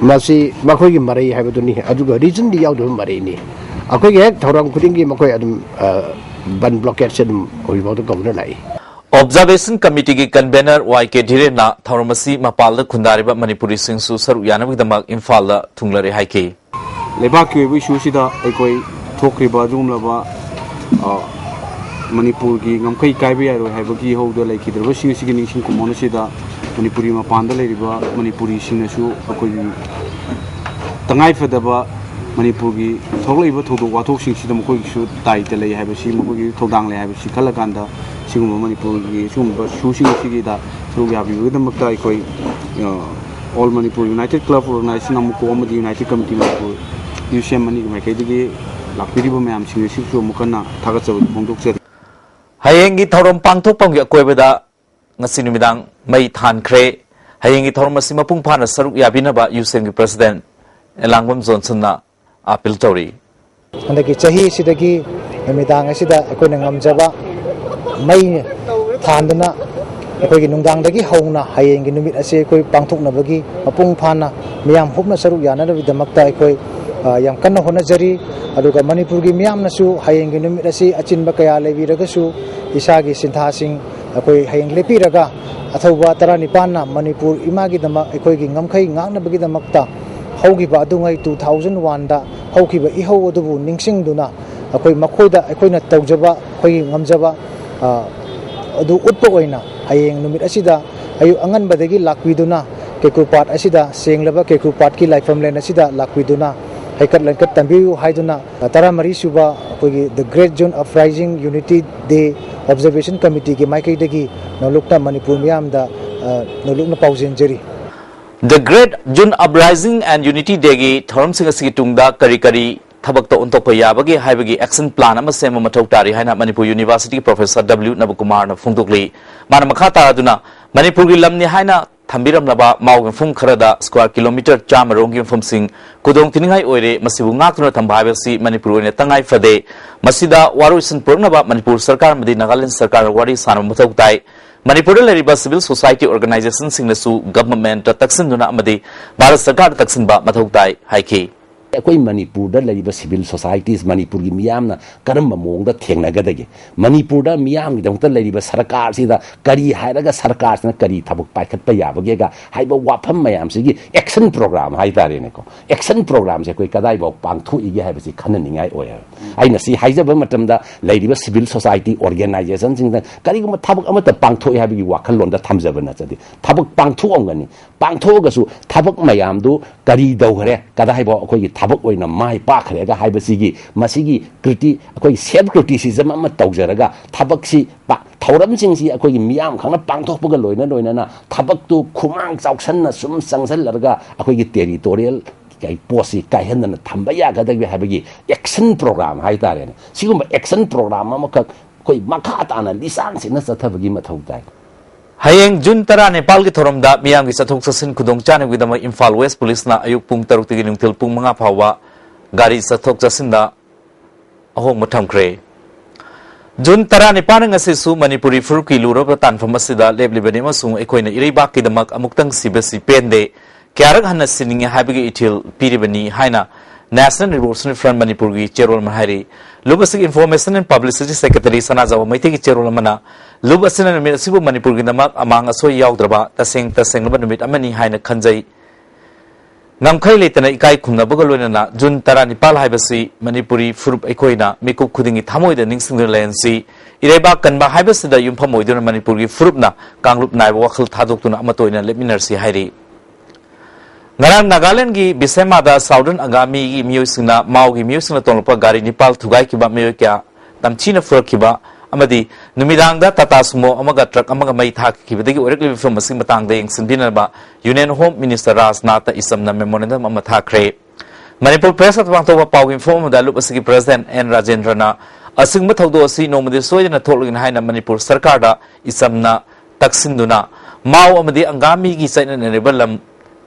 ꯃꯁꯤ ꯃꯈꯣꯏꯒꯤ ꯃꯔꯩ ꯍꯥꯏꯕꯗꯨꯅꯤ, ꯑꯗꯨꯒ reasonꯗꯤ ꯌꯥꯎꯗꯕ ꯃꯔꯩꯅꯤ꯫ ꯑꯩꯈꯣꯏꯒꯤ ꯍꯦꯛ ꯊꯧꯔꯝ ꯈꯨꯗꯤꯡꯒꯤ ꯃꯈꯣꯏ ꯑꯗꯨꯝ, ꯑ, ꯕꯟ blockadeꯁꯦ ꯑꯗꯨꯝ ꯍꯧꯖꯤꯛꯐꯥꯎꯗ ꯀꯧꯗꯨꯅ ꯂꯥꯛꯏ꯫ Observation Committeeꯒꯤ convener ꯋꯥꯏ ꯀꯦ ꯙꯤꯔꯦꯟꯅ ꯊꯧꯔꯝ ꯑꯁꯤ ꯃꯄꯥꯜꯗ ꯈꯨꯟꯗꯥꯔꯤꯕ ꯃꯅꯤꯄꯨꯔꯤꯁꯤꯡꯁꯨ ꯁꯔꯨꯛ ꯌꯥꯅꯕꯒꯤꯗꯃꯛ ꯏꯝꯐꯥꯜꯗ ꯊꯨꯡꯂꯔꯦ ꯍꯥꯏꯈꯤ꯫ ꯂꯩꯕꯥꯛꯀꯤ ꯑꯣꯏꯕ issueꯁꯤꯗ ꯑꯩꯈꯣꯏ ꯊꯣꯛꯈ꯭ꯔꯤꯕ ꯑꯗꯨꯒꯨꯝꯂꯕ, ꯑ, ꯃꯅꯤꯄꯨꯔꯒꯤ ꯉꯝꯈꯩ ꯀꯥꯏꯕ ꯌꯥꯔꯣꯏ ꯍꯥꯏꯕꯒꯤ ꯏꯍꯧꯗ ꯂꯩꯈꯤꯗ꯭ꯔꯕꯁꯤꯡ ꯑꯁꯤꯒꯤ ꯅꯤꯡꯁꯤꯡ ꯈꯨꯃꯣꯟ ꯑꯁꯤꯗ ꯃꯅꯤꯄꯨꯔꯤ ꯃꯄꯥꯟꯗ ꯂꯩꯔꯤꯕ ꯃꯅꯤꯄꯨꯔꯤꯁꯤꯡꯅꯁꯨ ꯑꯩꯈꯣꯏꯒꯤ ꯇꯉꯥꯏꯐꯗꯕ ꯃꯅꯤꯄꯨꯔꯒꯤ ꯊꯣꯛꯂꯛꯏꯕ ꯊꯧꯗꯣꯛ ꯋꯥꯊꯣꯛꯁꯤꯡꯁꯤꯗ ꯃꯈꯣꯏꯒꯤꯁꯨ ꯇꯥꯏꯇ ꯂꯩ ꯍꯥꯏꯕꯁꯤ, ꯃꯈꯣꯏꯒꯤ ꯊꯧꯗꯥꯡ ꯂꯩ ꯍꯥꯏꯕꯁꯤ ꯈꯜꯂꯀꯥꯟꯗ, ꯁꯤꯒꯨꯝꯕ ꯃꯅꯤꯄꯨꯔꯒꯤ ꯁꯤꯒꯨꯝꯕ ꯁꯨꯁꯤꯡ ꯑꯁꯤꯒꯤꯗ ꯁꯔꯨꯛ ꯌꯥꯕꯤꯕꯒꯤꯗꯃꯛꯇ ꯑꯩꯈꯣꯏ, ꯑ, All Manipur United Club Organization ꯑꯃꯨꯛꯀꯣ ꯑꯃꯗꯤ United Committee Manipur, ꯌꯨ ꯁꯤ ꯑꯦꯝ ꯑꯅꯤꯒꯤ ꯃꯥꯏꯀꯩꯗꯒꯤ ꯂꯥꯛꯄꯤꯔꯤꯕ ꯃꯌꯥꯝꯁꯤꯡ ꯑꯁꯤꯁꯨ ꯑꯃꯨꯛ ꯍꯟꯅ ꯊꯥꯒꯠꯆꯕ ꯐꯣꯡꯗꯣꯛꯆꯔꯤ꯫ ꯍꯌꯦꯡꯒꯤ ꯊꯧꯔꯝ ꯄꯥꯡꯊꯣꯛꯐꯝꯒꯤ ꯑꯀꯣꯏꯕꯗ ꯉꯁꯤ ꯅꯨꯃꯤꯗꯥꯡ ꯃꯩ ꯊꯥꯟꯈ꯭ꯔꯦ꯫ ꯍꯌꯦꯡꯒꯤ ꯊꯧꯔꯝ ꯑꯁꯤ ꯃꯄꯨꯡ ꯐꯥꯅ ꯁꯔꯨꯛ ꯌꯥꯕꯤꯅꯕ ꯌꯨ ꯁꯤ ꯑꯦꯝꯒꯤ ꯄ꯭ꯔꯁꯤꯗꯦꯟ ꯑꯦꯂꯥꯡꯕꯝ ꯖꯣꯟꯁꯟꯅ ꯑꯥꯄꯤꯜ ꯇꯧꯔꯤ꯫ ꯍꯟꯗꯛꯀꯤ ꯆꯍꯤ ꯑꯁꯤꯗꯒꯤ ꯅꯨꯃꯤꯗꯥꯡ ꯑꯁꯤꯗ ꯑꯩꯈꯣꯏꯅ ꯉꯝꯖꯕ ꯃꯩ ꯊꯥꯟꯗꯨꯅ ꯑꯩꯈꯣꯏꯒꯤ ꯅꯨꯡꯗꯥꯡꯗꯒꯤ ꯍꯧꯅ ꯍꯌꯦꯡꯒꯤ ꯅꯨꯃꯤꯠ ꯑꯁꯤ ꯑꯩꯈꯣꯏ ꯄꯥꯡꯊꯣꯛꯅꯕꯒꯤ ꯃꯄꯨꯡ ꯐꯥꯅ ꯃꯤꯌꯥꯝ ꯍꯨꯞꯅ ꯁꯔꯨꯛ ꯌꯥꯅꯅꯕꯒꯤꯗꯃꯛꯇ ꯑꯩꯈꯣꯏ, ꯑ, ꯌꯥꯝ ꯀꯟꯅ ꯍꯣꯠꯅꯖꯔꯤ꯫ ꯑꯗꯨꯒ ꯃꯅꯤꯄꯨꯔꯒꯤ ꯃꯤꯌꯥꯝꯅꯁꯨ ꯍꯌꯦꯡꯒꯤ ꯅꯨꯃꯤꯠ ꯑꯁꯤ ꯑꯆꯤꯟꯕ ꯀꯌꯥ ꯂꯩꯕꯤꯔꯒꯁꯨ ꯏꯁꯥꯒꯤ ꯁꯤꯟꯊꯥꯁꯤꯡ ꯑꯩꯈꯣꯏ ꯍꯌꯦꯡ ꯂꯦꯞꯄꯤꯔꯒ ꯑꯊꯧꯕ ꯇꯔꯥꯅꯤꯄꯥꯟꯅ ꯃꯅꯤꯄꯨꯔ ꯏꯃꯥꯒꯤꯗꯃꯛ ꯑꯩꯈꯣꯏꯒꯤ ꯉꯝꯈꯩ ꯉꯥꯛꯅꯕꯒꯤꯗꯃꯛꯇ ꯍꯧꯈꯤꯕ ꯑꯗꯨꯉꯩ two thousand one ꯗ ꯍꯧꯈꯤꯕ ꯏꯍꯧ ꯑꯗꯨꯕꯨ ꯅꯤꯡꯁꯤꯡꯗꯨꯅ ꯑꯩꯈꯣꯏ ꯃꯈꯣꯏꯗ ꯑꯩꯈꯣꯏꯅ ꯇꯧꯖꯕ, ꯑꯩꯈꯣꯏꯒꯤ ꯉꯝꯖꯕ, ꯑ, ꯑꯗꯨ ꯎꯠꯄ ꯑꯣꯏꯅ ꯍꯌꯦꯡ ꯅꯨꯃꯤꯠ ꯑꯁꯤꯗ ꯑꯌꯨꯛ ꯑꯉꯟꯕꯗꯒꯤ ꯂꯥꯛꯄꯤꯗꯨꯅ ꯀꯦꯀꯨ ꯄꯥꯠ ꯑꯁꯤꯗ, ꯁꯦꯡꯂꯕ ꯀꯦꯀꯨ ꯄꯥꯠꯀꯤ ꯂꯥꯏꯐꯝꯂꯦꯟ ꯑꯁꯤꯗ ꯂꯥꯛꯄꯤꯗꯨꯅ ꯍꯩꯀꯠ ꯂꯩꯀꯠ ꯇꯝꯕꯤꯌꯨ ꯍꯥꯏꯗꯨꯅ ꯇꯔꯥꯃꯔꯤ ꯁꯨꯕ ꯑꯩꯈꯣꯏꯒꯤ The Great June Uprising Unity Day Observation Committee ꯒꯤ ꯃꯥꯏꯀꯩꯗꯒꯤ ꯅꯧꯂꯨꯛꯅ ꯃꯅꯤꯄꯨꯔ ꯃꯤꯌꯥꯝꯗ, ꯑ, ꯅꯧꯂꯨꯛꯅ ꯄꯥꯎꯖꯦꯟꯖꯔꯤ꯫ The Great June Uprising and Unity Day ꯒꯤ ꯊꯧꯔꯝꯁꯤꯡ ꯑꯁꯤꯒꯤ ꯇꯨꯡꯗ ꯀꯔꯤ ꯀꯔꯤ ꯊꯕꯛꯇ ꯑꯣꯟꯊꯣꯛꯄ ꯌꯥꯕꯒꯦ ꯍꯥꯏꯕꯒꯤ action plan ꯑꯃ ꯁꯦꯝꯕ ꯃꯊꯧ ꯇꯥꯔꯤ ꯍꯥꯏꯅ ꯃꯅꯤꯄꯨꯔ University ꯒꯤ Professor W ꯅꯕꯀꯨꯃꯥꯔꯅ ꯐꯣꯡꯗꯣꯛꯂꯤ꯫ ꯃꯥꯅ ꯃꯈꯥ ꯇꯥꯔꯗꯨꯅ, ꯃꯅꯤꯄꯨꯔꯒꯤ ꯂꯝꯅꯤ ꯍꯥꯏꯅ ꯊꯝꯕꯤꯔꯝꯂꯕ ꯃꯥꯎꯒꯤ ꯃꯐꯝ ꯈꯔꯗ square kilometre ꯆꯥꯝꯃ ꯔꯣꯝꯒꯤ ꯃꯐꯝꯁꯤꯡ ꯈꯨꯗꯣꯡ ꯊꯤꯅꯤꯡꯉꯥꯏ ꯑꯣꯏꯔꯦ, ꯃꯁꯤꯕꯨ ꯉꯥꯛꯇꯨꯅ ꯊꯝꯕ ꯍꯥꯏꯕꯁꯤ ꯃꯅꯤꯄꯨꯔ ꯑꯣꯏꯅ ꯇꯉꯥꯏ ꯐꯗꯦ꯫ ꯃꯁꯤꯗ ꯋꯥꯔꯣꯏꯁꯤꯟ ꯄꯨꯔꯛꯅꯕ ꯃꯅꯤꯄꯨꯔ ꯁꯔꯀꯥꯔ ꯑꯃꯗꯤ ꯅꯥꯒꯥꯂꯦꯟꯗ ꯁꯔꯀꯥꯔꯒ ꯋꯥꯔꯤ ꯁꯥꯅꯕ ꯃꯊꯧ ꯇꯥꯏ꯫ ꯃꯅꯤꯄꯨꯔꯗ ꯂꯩꯔꯤꯕ civil society organization ꯁꯤꯡꯅꯁꯨ government ꯇ ꯇꯛꯁꯤꯟꯗꯨꯅ ꯑꯃꯗꯤ ꯚꯥꯔꯠ ꯁꯔꯀꯥꯔꯗ ꯇꯛꯁꯤꯟꯕ ꯃꯊꯧ ꯇꯥꯏ ꯍꯥꯏꯈꯤ꯫ ꯑꯩꯈꯣꯏ ꯃꯅꯤꯄꯨꯔꯗ ꯂꯩꯔꯤꯕ civil societies, ꯃꯅꯤꯄꯨꯔꯒꯤ ꯃꯤꯌꯥꯝꯅ ꯀꯔꯝꯕ ꯃꯑꯣꯡꯗ ꯊꯦꯡꯅꯒꯗꯒꯦ? ꯃꯅꯤꯄꯨꯔꯗ ꯃꯤꯌꯥꯝꯒꯤꯗꯃꯛꯇ ꯂꯩꯔꯤꯕ ꯁꯔꯀꯥꯔꯁꯤꯗ ꯀꯔꯤ ꯍꯥꯏꯔꯒ ꯁꯔꯀꯥꯔꯁꯤꯅ ꯀꯔꯤ ꯊꯕꯛ ꯄꯥꯏꯈꯠꯄ ꯌꯥꯕꯒꯦꯒ ꯍꯥꯏꯕ ꯋꯥꯐꯝ ꯃꯌꯥꯝꯁꯤꯒꯤ action program ꯍꯥꯏꯇꯥꯔꯦꯅꯦꯀꯣ, action programꯁꯦ ꯑꯩꯈꯣꯏ ꯀꯗꯥꯏꯐꯥꯎ ꯄꯥꯡꯊꯣꯛꯏꯒꯦ ꯍꯥꯏꯕꯁꯤ ꯈꯟꯅꯅꯤꯡꯉꯥꯏ ꯑꯣꯏ ꯍꯥꯏꯕ꯫ ꯑꯩꯅ ꯁꯤ ꯍꯥꯏꯖꯕ ꯃꯇꯝꯗ ꯂꯩꯔꯤꯕ civil society organizationꯁꯤꯡꯗ ꯀꯔꯤꯒꯨꯝꯕ ꯊꯕꯛ ꯑꯃꯠꯇ ꯄꯥꯡꯊꯣꯛꯏ ꯍꯥꯏꯕꯒꯤ ꯋꯥꯈꯜꯂꯣꯟꯗ ꯊꯝꯖꯕ ꯅꯠꯆꯗꯦ꯫ ꯊꯕꯛ ꯄꯥꯡꯊꯣꯛꯑꯝꯒꯅꯤ, ꯄꯥꯡꯊꯣꯛꯑꯒꯁꯨ ꯊꯕꯛ ꯃꯌꯥꯝꯗꯨ ꯀꯔꯤ ꯇꯧꯈ꯭ꯔꯦ, ꯀꯗꯥꯏꯐꯥꯎ ꯑꯩꯈꯣꯏꯒꯤ ꯊꯕꯛ ꯑꯣꯏꯅ ꯃꯥꯏ ꯄꯥꯛꯈ꯭ꯔꯦꯒ ꯍꯥꯏꯕꯁꯤꯒꯤ, ꯃꯁꯤꯒꯤ ꯀ꯭ꯔꯤꯇꯤ ꯑꯩꯈꯣꯏꯒꯤ self criticism ꯑꯃ ꯇꯧꯖꯔꯒ ꯊꯕꯛꯁꯤ ꯄꯥ- ꯊꯧꯔꯝꯁꯤꯡꯁꯤ ꯑꯩꯈꯣꯏꯒꯤ ꯃꯤꯌꯥꯝ ꯈꯪꯅ ꯄꯥꯡꯊꯣꯛꯄꯒ ꯂꯣꯏꯅ ꯂꯣꯏꯅꯅ ꯊꯕꯛꯇꯨ ꯈꯨꯃꯥꯡ ꯆꯥꯎꯁꯟꯅ ꯁꯨꯝ ꯆꯪꯁꯜꯂꯔꯒ ꯑꯩꯈꯣꯏꯒꯤ territorial ꯀꯩ ꯄꯣꯠꯁꯤ ꯀꯥꯏꯍꯟꯗꯅ ꯊꯝꯕ ꯌꯥꯒꯗꯒꯦ ꯍꯥꯏꯕꯒꯤ action program ꯍꯥꯏꯇꯥꯔꯦꯅꯦ꯫ ꯁꯤꯒꯨꯝꯕ action program ꯑꯃꯈꯛ ꯑꯩꯈꯣꯏ ꯃꯈꯥ ꯇꯥꯅ ꯂꯤꯁꯥꯡ ꯁꯤꯠꯅ ꯆꯠꯊꯕꯒꯤ ꯃꯊꯧ ꯇꯥꯏ꯫ ꯍꯌꯦꯡ ꯖꯨꯟ ꯇꯔꯥꯅꯤꯄꯥꯜꯒꯤ ꯊꯧꯔꯝꯗ ꯃꯤꯌꯥꯝꯒꯤ ꯆꯠꯊꯣꯛ ꯆꯠꯁꯤꯟ ꯈꯨꯗꯣꯡ ꯆꯥꯅꯕꯒꯤꯗꯃꯛ ꯏꯝꯐꯥꯜ ꯋꯦꯁ ꯄꯨꯂꯤꯁꯅ ꯑꯌꯨꯛ ꯄꯨꯡ ꯇꯔꯨꯛꯇꯒꯤ ꯅꯨꯡꯊꯤꯜ ꯄꯨꯡ ꯃꯉꯥ ꯐꯥꯎꯕ ꯒꯥꯔꯤ ꯆꯠꯊꯣꯛ ꯆꯠꯁꯤꯟꯗ ꯑꯍꯣꯡꯕ ꯊꯝꯈ꯭ꯔꯦ꯫ ꯖꯨꯟ ꯇꯔꯥꯅꯤꯄꯥꯟ ꯉꯁꯤꯁꯨ ꯃꯅꯤꯄꯨꯔꯤ ꯐꯨꯔꯨꯞꯀꯤ ꯂꯨꯔꯕ ꯇꯥꯟꯐꯝ ꯑꯁꯤꯗ ꯂꯦꯞꯂꯤꯕꯅꯤ ꯑꯃꯁꯨꯡ ꯑꯩꯈꯣꯏꯅ ꯏꯔꯩꯕꯥꯛꯀꯤꯗꯃꯛ ꯑꯃꯨꯛꯇꯪ ꯁꯤꯕꯁꯤ ꯄꯦꯟꯗꯦ, ꯀꯌꯥꯔꯛ ꯍꯟꯅ ꯁꯤꯅꯤꯡꯉꯤ ꯍꯥꯏꯕꯒꯤ ꯏꯊꯤꯜ ꯄꯤꯔꯤꯕꯅꯤ ꯍꯥꯏꯅ National Revolutionary Front ꯃꯅꯤꯄꯨꯔꯒꯤ chairman ꯑꯃꯅ ꯍꯥꯏꯔꯤ꯫ ꯂꯨꯞ ꯑꯁꯤꯒꯤ Information and Publicity Secretary ꯁꯅꯥꯖꯥꯎꯕ ꯃꯩꯇꯩꯒꯤ chairman ꯑꯃꯅ ꯂꯨꯞ ꯑꯁꯤꯅ ꯅꯨꯃꯤꯠ ꯑꯁꯤꯕꯨ ꯃꯅꯤꯄꯨꯔꯒꯤꯗꯃꯛ ꯑꯃꯥꯡ ꯑꯁꯣꯏ ꯌꯥꯎꯗ꯭ꯔꯕ ꯇꯁꯦꯡ ꯇꯁꯦꯡꯂꯕ ꯅꯨꯃꯤꯠ ꯑꯃꯅꯤ ꯍꯥꯏꯅ ꯈꯟꯖꯩ꯫ ꯉꯝꯈꯩ ꯂꯩꯇꯅ ꯏꯀꯥꯏ ꯈꯨꯝꯅꯕꯒ ꯂꯣꯏꯅꯅ ꯖꯨꯟ ꯇꯔꯥꯅꯤꯄꯥꯜ ꯍꯥꯏꯕꯁꯤ ꯃꯅꯤꯄꯨꯔꯤ ꯐꯨꯔꯨꯞ ꯑꯩꯈꯣꯏꯅ ꯃꯤꯀꯨꯞ ꯈꯨꯗꯤꯡꯒꯤ ꯊꯃꯣꯏꯗ ꯅꯤꯡꯁꯤꯡꯗꯨꯅ ꯂꯩꯍꯟꯁꯤ꯫ ꯏꯔꯩꯕꯥꯛ ꯀꯟꯕ ꯍꯥꯏꯕꯁꯤꯗ ꯌꯨꯝꯐꯝ ꯑꯣꯏꯗꯨꯅ ꯃꯅꯤꯄꯨꯔꯒꯤ ꯐꯨꯔꯨꯞꯅ ꯀꯥꯡꯂꯨꯞ ꯅꯥꯏꯕ ꯋꯥꯈꯜ ꯊꯥꯗꯣꯛꯇꯨꯅ ꯑꯃꯠꯇ ꯑꯣꯏꯅ ꯂꯦꯞꯃꯤꯟꯅꯔꯁꯤ ꯍꯥꯏꯔꯤ꯫ ꯉꯔꯥꯡ ꯅꯥꯒꯥꯂꯦꯟꯗꯒꯤ ꯕꯤꯁꯦꯃꯥꯗ ꯁꯥꯎꯗꯔꯟ ꯑꯪꯒꯥꯃꯤꯒꯤ ꯃꯤꯑꯣꯏꯁꯤꯡꯅ ꯃꯥꯎꯒꯤ ꯃꯤꯑꯣꯏꯁꯤꯡꯅ ꯇꯣꯡꯂꯛꯄ ꯒꯥꯔꯤ ꯅꯤꯄꯥꯜ ꯊꯨꯒꯥꯏꯈꯤꯕ, ꯃꯤꯑꯣꯏ ꯀꯌꯥ ꯇꯝꯊꯤꯅ ꯐꯨꯔꯛꯈꯤꯕ ꯑꯃꯗꯤ ꯅꯨꯃꯤꯗꯥꯡꯗ ꯇꯥꯇꯥ ꯁꯨꯃꯣ ꯑꯃꯒ ꯇ꯭ꯔꯛ ꯑꯃꯒ ꯃꯩ ꯊꯥꯈꯤꯕꯗꯒꯤ ꯑꯣꯏꯔꯛꯂꯤꯕ ꯐꯤꯕꯝ ꯑꯁꯤꯒꯤ ꯃꯇꯥꯡꯗ ꯌꯦꯡꯁꯤꯟꯕꯤꯅꯕ Union Home Minister ꯔꯥꯖꯅꯥꯊꯇ ꯏꯆꯝꯅ memorandum ꯑꯃ ꯊꯥꯈ꯭ꯔꯦ꯫ ꯃꯅꯤꯄꯨꯔ Press Club ꯄꯥꯡꯊꯣꯛꯄ ꯄꯥꯎꯒꯤ ꯃꯤꯐꯝ ꯑꯃꯗ ꯂꯨꯞ ꯑꯁꯤꯒꯤ President ꯑꯦꯟ ꯔꯥꯖꯦꯟꯗ꯭ꯔꯅ ꯑꯁꯤꯒꯨꯝꯕ ꯊꯧꯗꯣꯛ ꯑꯁꯤ ꯅꯣꯡꯃꯗꯤ ꯁꯣꯏꯗꯅ ꯊꯣꯛꯂꯒꯅꯤ ꯍꯥꯏꯅ ꯃꯅꯤꯄꯨꯔ ꯁꯔꯀꯥꯔꯗ ꯏꯆꯝꯅ ꯇꯛꯁꯤꯟꯗꯨꯅ ꯃꯥꯎ ꯑꯃꯗꯤ ꯑꯪꯒꯥꯃꯤꯒꯤ ꯆꯠꯅꯅꯔꯤꯕ ꯂꯝ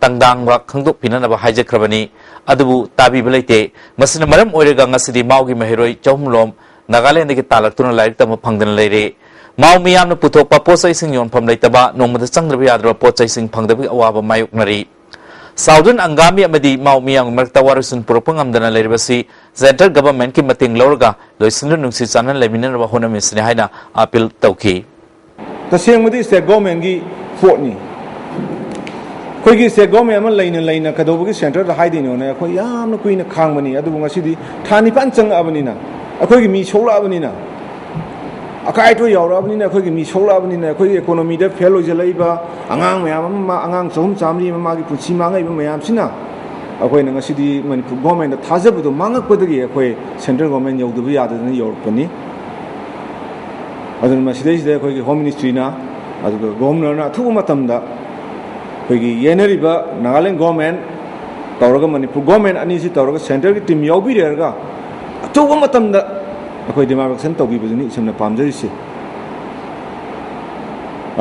ꯇꯪꯗꯥꯡꯕ ꯈꯪꯗꯣꯛꯄꯤꯅꯅꯕ ꯍꯥꯏꯖꯈ꯭ꯔꯕꯅꯤ꯫ ꯑꯗꯨꯕꯨ ꯇꯥꯕꯤꯕ ꯂꯩꯇꯦ꯫ ꯃꯁꯤꯅ ꯃꯔꯝ ꯑꯣꯏꯔꯒ ꯉꯁꯤꯗꯤ ꯃꯥꯎꯒꯤ ꯃꯍꯩꯔꯣꯏ ꯆꯍꯨꯝ ꯔꯣꯝ ꯅꯥꯒꯥꯂꯦꯟꯗꯒꯤ ꯇꯥꯜꯂꯛꯇꯨꯅ ꯂꯥꯏꯔꯤꯛ ꯇꯝꯕ ꯐꯪꯗꯅ ꯂꯩꯔꯦ꯫ ꯃꯥꯎ ꯃꯤꯌꯥꯝꯅ ꯄꯨꯊꯣꯛꯄ ꯄꯣꯠ ꯆꯩꯁꯤꯡ ꯌꯣꯟꯐꯝ ꯂꯩꯇꯕ, ꯅꯣꯡꯃꯗ ꯆꯪꯗ꯭ꯔꯕ ꯌꯥꯗ꯭ꯔꯕ ꯄꯣꯠ ꯆꯩꯁꯤꯡ ꯐꯪꯗꯕꯒꯤ ꯑꯋꯥꯕ ꯃꯥꯌꯣꯛꯅꯔꯤ꯫ ꯁꯥꯎꯗꯔꯟ ꯑꯪꯒꯥꯃꯤ ꯑꯃꯗꯤ ꯃꯥꯎ ꯃꯤꯌꯥꯝꯒꯤ ꯃꯔꯛꯇ ꯋꯥꯔꯣꯏꯁꯤꯟ ꯄꯨꯔꯛꯄ ꯉꯝꯗꯅ ꯂꯩꯔꯤꯕꯁꯤ ꯁꯦꯟꯇꯔ ꯒꯚꯔꯟꯃꯦꯟꯠꯀꯤ ꯃꯇꯦꯡ ꯂꯧꯔꯒ ꯂꯣꯏꯁꯤꯟꯗꯨꯅ ꯅꯨꯡꯁꯤ ꯆꯥꯟꯅꯅ ꯂꯩꯃꯤꯟꯅꯅꯕ ꯍꯣꯠꯅꯃꯤꯟꯅꯁꯤꯅꯤ ꯍꯥꯏꯅ ꯑꯥꯄꯤꯜ ꯇꯧꯈꯤ꯫ ꯇꯁꯦꯡꯕꯗꯤ ꯁ꯭ꯇꯦꯠ ꯒꯣꯔꯃꯦꯟꯒꯤ ꯄꯣꯠꯅꯤ꯫ ꯑꯩꯈꯣꯏꯒꯤ ꯁ꯭ꯇꯦꯠ ꯒꯣꯔꯃꯦꯟ ꯑꯃ ꯂꯩꯅ ꯂꯩꯅ ꯀꯩꯗꯧꯕꯒꯤ ꯁꯦꯟꯇꯔꯗ ꯍꯥꯏꯗꯣꯏꯅꯣꯅ ꯑꯩꯈꯣꯏ ꯌꯥꯝꯅ ꯀꯨꯏꯅ ꯈꯥꯡꯕꯅꯤ꯫ ꯑꯗꯨꯕꯨ ꯉꯁꯤꯗꯤ ꯊꯥ ꯅꯤꯄꯥꯟ ꯆꯪꯉꯛꯑꯕꯅꯤꯅ, ꯑꯩꯈꯣꯏꯒꯤ ꯃꯤ ꯁꯣꯛꯂꯛꯑꯕꯅꯤꯅ, ꯑꯀꯥꯏ ꯑꯇꯣꯏ ꯌꯥꯎꯔꯛꯑꯕꯅꯤꯅ, ꯑꯩꯈꯣꯏꯒꯤ ꯃꯤ ꯁꯣꯛꯂꯛꯑꯕꯅꯤꯅ, ꯑꯩꯈꯣꯏꯒꯤ ꯏꯀꯣꯅꯣꯃꯤꯗ ꯐꯦꯜ ꯑꯣꯏꯖꯜꯂꯛꯏꯕ ꯑꯉꯥꯡ ꯃꯌꯥꯝ ꯑꯃ, ꯑꯉꯥꯡ ꯆꯍꯨꯝ ꯆꯥꯃꯔꯤ ꯑꯃ ꯃꯥꯒꯤ ꯄꯨꯟꯁꯤ ꯃꯥꯡꯉꯛꯏꯕ ꯃꯌꯥꯝꯁꯤꯅ ꯑꯩꯈꯣꯏꯅ ꯉꯁꯤꯗꯤ ꯃꯅꯤꯄꯨꯔ ꯒꯣꯔꯃꯦꯟꯗ ꯊꯥꯖꯕꯗꯣ ꯃꯥꯡꯉꯛꯄꯗꯒꯤ ꯑꯩꯈꯣꯏ ꯁꯦꯟꯇ꯭ꯔꯦꯜ ꯒꯣꯔꯃꯦꯟ ꯌꯧꯗꯕ ꯌꯥꯗꯗꯅ ꯌꯧꯔꯛꯄꯅꯤ꯫ ꯑꯗꯨꯅ ꯃꯁꯤꯗꯩꯁꯤꯗ ꯑꯩꯈꯣꯏꯒꯤ ꯍꯣꯝ ꯃꯤꯅꯤꯁꯇ꯭ꯔꯤꯅ, ꯑꯗꯨꯒ ꯒꯣꯕꯔꯅꯔꯅ ꯑꯊꯨꯕ ꯃꯇꯝꯗ ꯑꯩꯈꯣꯏꯒꯤ ꯌꯦꯟꯅꯔꯤꯕ ꯅꯥꯒꯥꯂꯦꯟ ꯒꯣꯔꯃꯦꯟ ꯇꯧꯔꯒ, ꯃꯅꯤꯄꯨꯔ ꯒꯣꯔꯃꯦꯟ ꯑꯅꯤꯁꯤ ꯇꯧꯔꯒ, ꯁꯦꯟꯇ꯭ꯔꯦꯜꯒꯤ ꯇꯤꯝ ꯌꯥꯎꯕꯤꯔꯒ ꯑꯊꯨꯕ ꯃꯇꯝꯗ ꯑꯩꯈꯣꯏ ꯗꯤꯃꯥꯔꯀꯦꯁꯟ ꯇꯧꯕꯤꯕꯗꯨꯅꯤ ꯏꯁꯝꯅ ꯄꯥꯝꯖꯔꯤꯁꯤ꯫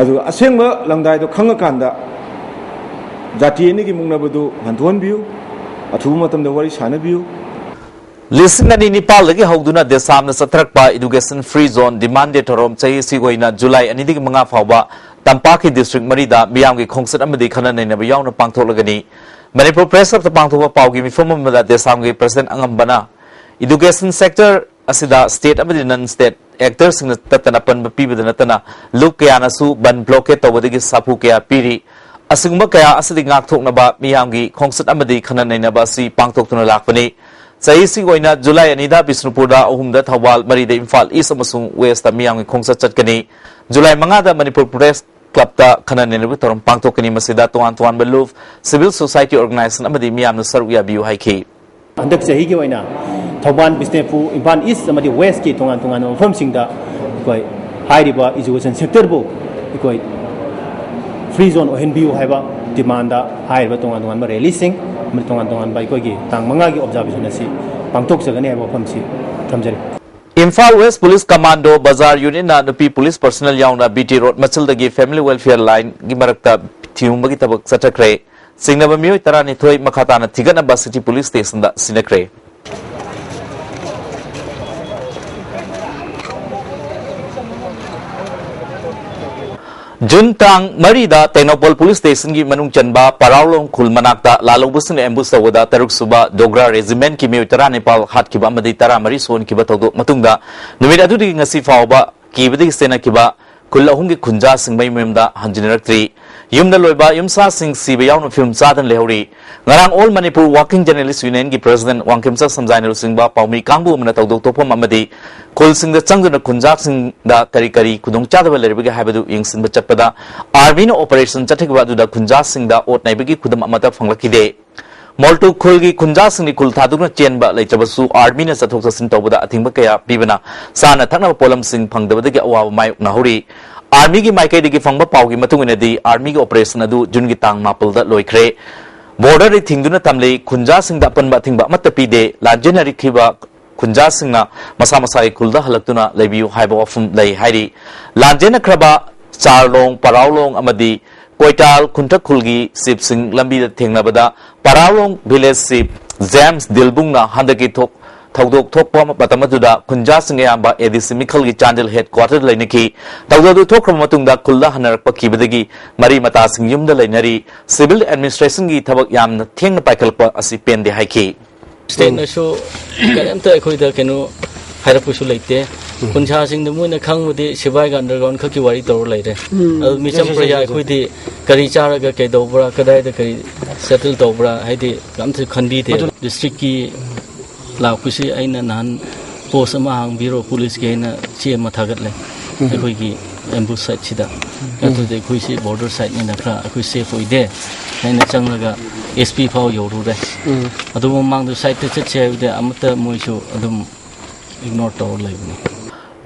ꯑꯗꯨꯒ ꯑꯁꯦꯡꯕ ꯂꯪꯗꯥꯏꯗꯣ ꯈꯪꯉꯀꯥꯟꯗ ꯖꯥꯇꯤ ꯑꯅꯤꯒꯤ ꯃꯨꯛꯅꯕꯗꯨ ꯍꯟꯊꯣꯛꯍꯟꯕꯤꯌꯨ, ꯑꯊꯨꯕ ꯃꯇꯝꯗ ꯋꯥꯔꯤ ꯁꯥꯟꯅꯕꯤꯌꯨ꯫ ꯂꯤꯁꯤꯡ ꯑꯅꯤ ꯅꯤꯄꯥꯜꯗꯒꯤ ꯍꯧꯗꯨꯅ ꯗꯦꯁꯥꯝꯅ ꯆꯠꯊꯔꯛꯄ Education Free Zone Demand Day ꯊꯧꯔꯝ ꯆꯍꯤ ꯑꯁꯤꯒꯤ ꯑꯣꯏꯅ ꯖꯨꯂꯥꯏ ꯑꯅꯤꯗꯒꯤ ꯃꯉꯥ ꯐꯥꯎꯕ ꯇꯝꯄꯥꯛꯀꯤ ꯗꯤꯁꯇ꯭ꯔꯤꯛ ꯃꯔꯤꯗ ꯃꯤꯌꯥꯝꯒꯤ ꯈꯣꯡꯆꯠ ꯑꯃꯗꯤ ꯈꯟꯅ ꯅꯩꯅꯕ ꯌꯥꯎꯅ ꯄꯥꯡꯊꯣꯛꯂꯒꯅꯤ꯫ ꯃꯅꯤꯄꯨꯔ Press Club ꯇ ꯄꯥꯡꯊꯣꯛꯄ ꯄꯥꯎꯒꯤ ꯃꯤꯐꯝ ꯑꯃꯗ ꯗꯦꯁꯥꯝꯒꯤ President ꯑꯉꯝꯕꯅ Education sector ꯑꯁꯤꯗ state ꯑꯃꯗꯤ non state actor ꯁꯤꯡꯅ ꯇꯠꯇꯅ ꯑꯄꯟꯕ ꯄꯤꯕꯗ ꯅꯠꯇꯅ ꯂꯨꯞ ꯀꯌꯥꯅꯁꯨ ꯕꯟ blockade ꯇꯧꯕꯗꯒꯤ ꯁꯥꯐꯨ ꯀꯌꯥ ꯄꯤꯔꯤ꯫ ꯑꯁꯤꯒꯨꯝꯕ ꯀꯌꯥ ꯑꯁꯤꯗꯒꯤ ꯉꯥꯛꯊꯣꯛꯅꯕ ꯃꯤꯌꯥꯝꯒꯤ ꯈꯣꯡꯆꯠ ꯑꯃꯗꯤ ꯈꯟꯅ ꯅꯩꯅꯕ ꯑꯁꯤ ꯄꯥꯡꯊꯣꯛꯇꯨꯅ ꯂꯥꯛꯄꯅꯤ꯫ ꯆꯍꯤꯁꯤꯒꯤ ꯑꯣꯏꯅ ꯖꯨꯂꯥꯏ ꯑꯅꯤꯗ ꯕꯤꯁꯅꯨꯄꯨꯔꯗ, ꯑꯍꯨꯝꯗ ꯊꯧꯕꯥꯜ, ꯃꯔꯤꯗ ꯏꯝꯐꯥꯜ East ꯑꯃꯁꯨꯡ West ꯇ ꯃꯤꯌꯥꯝꯒꯤ ꯈꯣꯡꯆꯠ ꯆꯠꯀꯅꯤ꯫ ꯖꯨꯂꯥꯏ ꯃꯉꯥꯗ ꯃꯅꯤꯄꯨꯔ Press Club ꯇ ꯈꯟꯅ ꯅꯩꯅꯕ ꯊꯧꯔꯝ ꯄꯥꯡꯊꯣꯛꯀꯅꯤ꯫ ꯃꯁꯤꯗ ꯇꯣꯉꯥꯟ ꯇꯣꯉꯥꯟꯕ ꯂꯨꯞ, civil society organization ꯑꯃꯗꯤ ꯃꯤꯌꯥꯝꯅ ꯁꯔꯨꯛ ꯌꯥꯕꯤꯌꯨ ꯍꯥꯏꯈꯤ꯫ ꯍꯟꯗꯛ ꯆꯍꯤꯒꯤ ꯑꯣꯏꯅ ꯊꯧꯕꯥꯜ, ꯕꯤꯁꯅꯨꯄꯨꯔ, ꯏꯝꯐꯥꯜ East ꯑꯃꯗꯤ West ꯀꯤ ꯇꯣꯉꯥꯟ ꯇꯣꯉꯥꯟꯕ ꯃꯐꯝꯁꯤꯡꯗ ꯑꯩꯈꯣꯏ ꯍꯥꯏꯔꯤꯕ education sector ꯕꯨ ꯑꯩꯈꯣꯏ free zone ꯑꯣꯏꯍꯟꯕꯤꯌꯨ ꯍꯥꯏꯕ demand ꯗ ꯍꯥꯏꯔꯤꯕ ꯇꯣꯉꯥꯟ ꯇꯣꯉꯥꯟꯕ rally ꯁꯤꯡ ꯑꯃꯗꯤ ꯇꯣꯉꯥꯟ ꯇꯣꯉꯥꯟꯕ ꯑꯩꯈꯣꯏꯒꯤ ꯇꯥꯡ ꯃꯉꯥꯒꯤ observation ꯑꯁꯤ ꯄꯥꯡꯊꯣꯛꯆꯒꯅꯤ ꯍꯥꯏꯕ ꯋꯥꯐꯝꯁꯤ ꯊꯝꯖꯔꯤ꯫ Imphal West Police Commando Bazar Unit ꯅ ꯅꯨꯄꯤ police personnel ꯌꯥꯎꯅ B T Road ꯃꯆꯤꯜꯗꯒꯤ Family Welfare Line ꯒꯤ ꯃꯔꯛꯇ ꯊꯤꯍꯨꯝꯕꯒꯤ ꯊꯕꯛ ꯆꯠꯊꯈ꯭ꯔꯦ꯫ ꯆꯤꯡꯅꯕ ꯃꯤꯑꯣꯏ ꯇꯔꯥꯅꯤꯊꯣꯏ ꯃꯈꯥ ꯇꯥꯅ ꯊꯤꯒꯠꯅꯕ City Police Station ꯗ ꯁꯤꯟꯅꯈ꯭ꯔꯦ꯫ ꯖꯨꯟ ꯇꯥꯡ ꯃꯔꯤꯗ ꯇꯦꯡꯅꯧꯄꯜ ꯄꯨꯂꯤꯁ ꯁ꯭ꯇꯦꯁꯟꯒꯤ ꯃꯅꯨꯡ ꯆꯟꯕ ꯄꯔꯥꯎꯂꯣꯡ ꯈꯨꯜ ꯃꯅꯥꯛꯇ ꯂꯥꯜꯍꯧꯕꯁꯤꯡꯅ ꯑꯦꯝꯕꯨꯁ ꯇꯧꯕꯗ ꯇꯔꯨꯛ ꯁꯨꯕ ꯗꯣꯒ꯭ꯔꯥ ꯔꯦꯖꯤꯃꯦꯟꯠꯀꯤ ꯃꯤꯑꯣꯏ ꯇꯔꯥꯅꯤꯄꯥꯜ ꯍꯥꯠꯈꯤꯕ ꯑꯃꯗꯤ ꯇꯔꯥꯃꯔꯤ ꯁꯣꯛꯍꯟꯈꯤꯕ ꯊꯧꯗꯣꯛ ꯃꯇꯨꯡꯗ ꯅꯨꯃꯤꯠ ꯑꯗꯨꯗꯒꯤ ꯉꯁꯤ ꯐꯥꯎꯕ ꯀꯤꯕꯗꯒꯤ ꯆꯦꯟꯅꯈꯤꯕ ꯈꯨꯜ ꯑꯍꯨꯝꯒꯤ ꯈꯨꯟꯖꯥꯁꯤꯡ ꯃꯌꯨꯝ ꯃꯌꯨꯝꯗ ꯍꯟꯖꯤꯟꯅꯔꯛꯇ꯭ꯔꯤ꯫ ꯌꯨꯝꯗ ꯂꯣꯏꯕ ꯌꯨꯝꯁꯥꯁꯤꯡ ꯁꯤꯕ ꯌꯥꯎꯅ ꯐꯤꯕꯝ ꯆꯥꯗꯅ ꯂꯩꯍꯧꯔꯤ꯫ ꯉꯔꯥꯡ All Manipur Working Journalist Unionꯒꯤ president Wangkhemcha ꯁꯝꯖꯥꯏꯅ ꯂꯨꯆꯤꯡꯕ ꯄꯥꯎꯃꯤ ꯀꯥꯡꯕꯨ ꯑꯃꯅ ꯊꯧꯗꯣꯛ ꯊꯣꯛꯐꯝ ꯑꯃꯗꯤ ꯈꯨꯜꯁꯤꯡꯗ ꯆꯪꯗꯨꯅ ꯈꯨꯟꯖꯥꯁꯤꯡꯗ ꯀꯔꯤ ꯀꯔꯤ ꯈꯨꯗꯣꯡꯆꯥꯗꯕ ꯂꯩꯔꯤꯕꯒꯦ ꯍꯥꯏꯕꯗꯨ ꯌꯦꯡꯁꯤꯟꯕ ꯆꯠꯄꯗ armyꯅ operation ꯆꯠꯊꯈꯤꯕ ꯑꯗꯨꯗ ꯈꯨꯟꯖꯥꯁꯤꯡꯗ ꯑꯣꯠ ꯅꯩꯕꯒꯤ ꯈꯨꯗꯝ ꯑꯃꯠꯇ ꯐꯪꯂꯛꯈꯤꯗꯦ꯫ ꯃꯣꯜꯇꯨ ꯈꯨꯜꯒꯤ ꯈꯨꯟꯖꯥꯁꯤꯡꯅ ꯈꯨꯜ ꯊꯥꯗꯣꯛꯅ ꯆꯦꯟꯕ ꯂꯩꯇ꯭ꯔꯕꯁꯨ armyꯅ ꯆꯠꯊꯣꯛ ꯆꯠꯁꯤꯟ ꯇꯧꯕꯗ ꯑꯊꯤꯡꯕ ꯀꯌꯥ ꯄꯤꯕꯅ ꯆꯥꯅ ꯊꯛꯅꯕ ꯄꯣꯠꯂꯝꯁꯤꯡ ꯐꯪꯗꯕꯗꯒꯤ ꯑꯋꯥꯕ ꯃꯥꯌꯣꯛꯅꯍꯧꯔꯤ꯫ Armyꯒꯤ ꯃꯥꯏꯀꯩꯗꯒꯤ ꯐꯪꯕ ꯄꯥꯎꯒꯤ ꯃꯇꯨꯡ ꯏꯟꯅꯗꯤ armyꯒꯤ operation ꯑꯗꯨ ꯖꯨꯟꯒꯤ ꯇꯥꯡ ꯃꯥꯄꯜꯗ ꯂꯣꯏꯈ꯭ꯔꯦ꯫ Borderꯗ ꯊꯤꯡꯗꯨꯅ ꯊꯝꯂꯤ꯫ ꯈꯨꯟꯖꯥꯁꯤꯡꯗ ꯑꯄꯟꯕ ꯑꯊꯤꯡꯕ ꯑꯃꯠꯇ ꯄꯤꯗꯦ꯫ ꯂꯥꯟꯖꯦꯟꯅꯔꯛꯈꯤꯕ ꯈꯨꯟꯖꯥꯁꯤꯡꯅ ꯃꯁꯥ ꯃꯁꯥꯒꯤ ꯈꯨꯜꯗ ꯍꯜꯂꯛꯇꯨꯅ ꯂꯩꯕꯤꯌꯨ ꯍꯥꯏꯕ ꯋꯥꯐꯝ ꯂꯩ ꯍꯥꯏꯔꯤ꯫ ꯂꯥꯟꯖꯦꯟꯅꯈ꯭ꯔꯕ ꯆꯥꯔꯂꯣꯡ, ꯄꯔꯥꯎꯂꯣꯡ ꯑꯃꯗꯤ ꯀꯣꯏꯇꯥꯜ ꯈꯨꯟꯇꯛ ꯈꯨꯜꯒꯤ chiefꯁꯤꯡ ꯂꯝꯕꯤꯗ ꯊꯦꯡꯅꯕꯗ ꯄꯔꯥꯎꯂꯣꯡ village chief ꯖꯦꯝꯁ ꯗꯤꯜꯕꯨꯡꯅ ꯍꯟꯗꯛꯀꯤ ꯊꯣꯛ-, ꯊꯧꯗꯣꯛ ꯊꯣꯛꯄ ꯃꯇꯝ ꯑꯗꯨꯗ ꯈꯨꯟꯖꯥꯁꯤꯡ ꯑꯌꯥꯝꯕ ADC ꯃꯤꯈꯜꯒꯤ ꯆꯥꯟꯗꯦꯜ headquarterꯗ ꯂꯩꯅꯈꯤ꯫ ꯊꯧꯗꯣꯛ ꯑꯗꯨ ꯊꯣꯛꯈ꯭ꯔꯕ ꯃꯇꯨꯡꯗ ꯈꯨꯜꯗ ꯍꯟꯅꯔꯛꯄ ꯀꯤꯕꯗꯒꯤ ꯃꯔꯤ ꯃꯇꯥꯁꯤꯡ ꯌꯨꯝꯗ ꯂꯩꯅꯔꯤ꯫ Civil administrationꯒꯤ ꯊꯕꯛ ꯌꯥꯝꯅ ꯊꯦꯡꯅ ꯄꯥꯏꯈꯠꯂꯛꯄ ꯑꯁꯤ ꯄꯦꯟꯗꯦ ꯍꯥꯏꯈꯤ꯫ Stateꯅꯁꯨ ꯀꯔꯤꯝꯇ ꯑꯩꯈꯣꯏꯗ ꯀꯩꯅꯣ ꯍꯥꯏꯔꯛꯄꯁꯨ ꯂꯩꯇꯦ꯫ ꯈꯨꯟꯁꯥꯁꯤꯡꯗ ꯃꯣꯏꯅ ꯈꯪꯕꯗꯤ ꯁꯤꯕꯥꯏꯒ underground ꯈꯛꯀꯤ ꯋꯥꯔꯤ ꯇꯧꯔ ꯂꯩꯔꯦ꯫ ꯑꯗꯨ ꯃꯤꯆꯝ ꯄ꯭ꯔꯖꯥ ꯑꯩꯈꯣꯏꯗꯤ ꯀꯔꯤ ꯆꯥꯔꯒ ꯀꯩꯗꯧꯕ꯭ꯔꯥ, ꯀꯗꯥꯏꯗ ꯀꯔꯤ settle ꯇꯧꯕ꯭ꯔꯥ ꯍꯥꯏꯗꯤ ꯑꯝꯇ ꯈꯟꯕꯤꯗꯦ꯫ Districtꯀꯤ ꯂꯥꯛꯄꯁꯤ ꯑꯩꯅ ꯅꯍꯥꯟ post ꯑꯃ ꯍꯥꯡꯕꯤꯔꯣ ꯄꯨꯂꯤꯁꯀꯤ ꯍꯥꯏꯅ ꯆꯦ ꯑꯃ ꯊꯥꯒꯠꯂꯦ꯫ ꯑꯩꯈꯣꯏꯒꯤ ambush siteꯁꯤꯗ꯫ ꯑꯗꯨꯗꯤ ꯑꯩꯈꯣꯏꯁꯤ border siteꯅꯤꯅ ꯈꯔ ꯑꯩꯈꯣꯏ safe ꯑꯣꯏꯗꯦ ꯍꯥꯏꯅ ꯆꯪꯂꯒ SP ꯐꯥꯎ ꯌꯧꯔꯨꯔꯦ꯫ ꯑꯗꯨ ꯃꯃꯥꯡꯗ siteꯇ ꯆꯠꯁꯦ ꯍꯥꯏꯕꯗꯤ ꯑꯃꯠꯇ ꯃꯣꯏꯁꯨ ꯑꯗꯨꯝ ignore ꯇꯧꯔ ꯂꯩꯕꯅꯤ꯫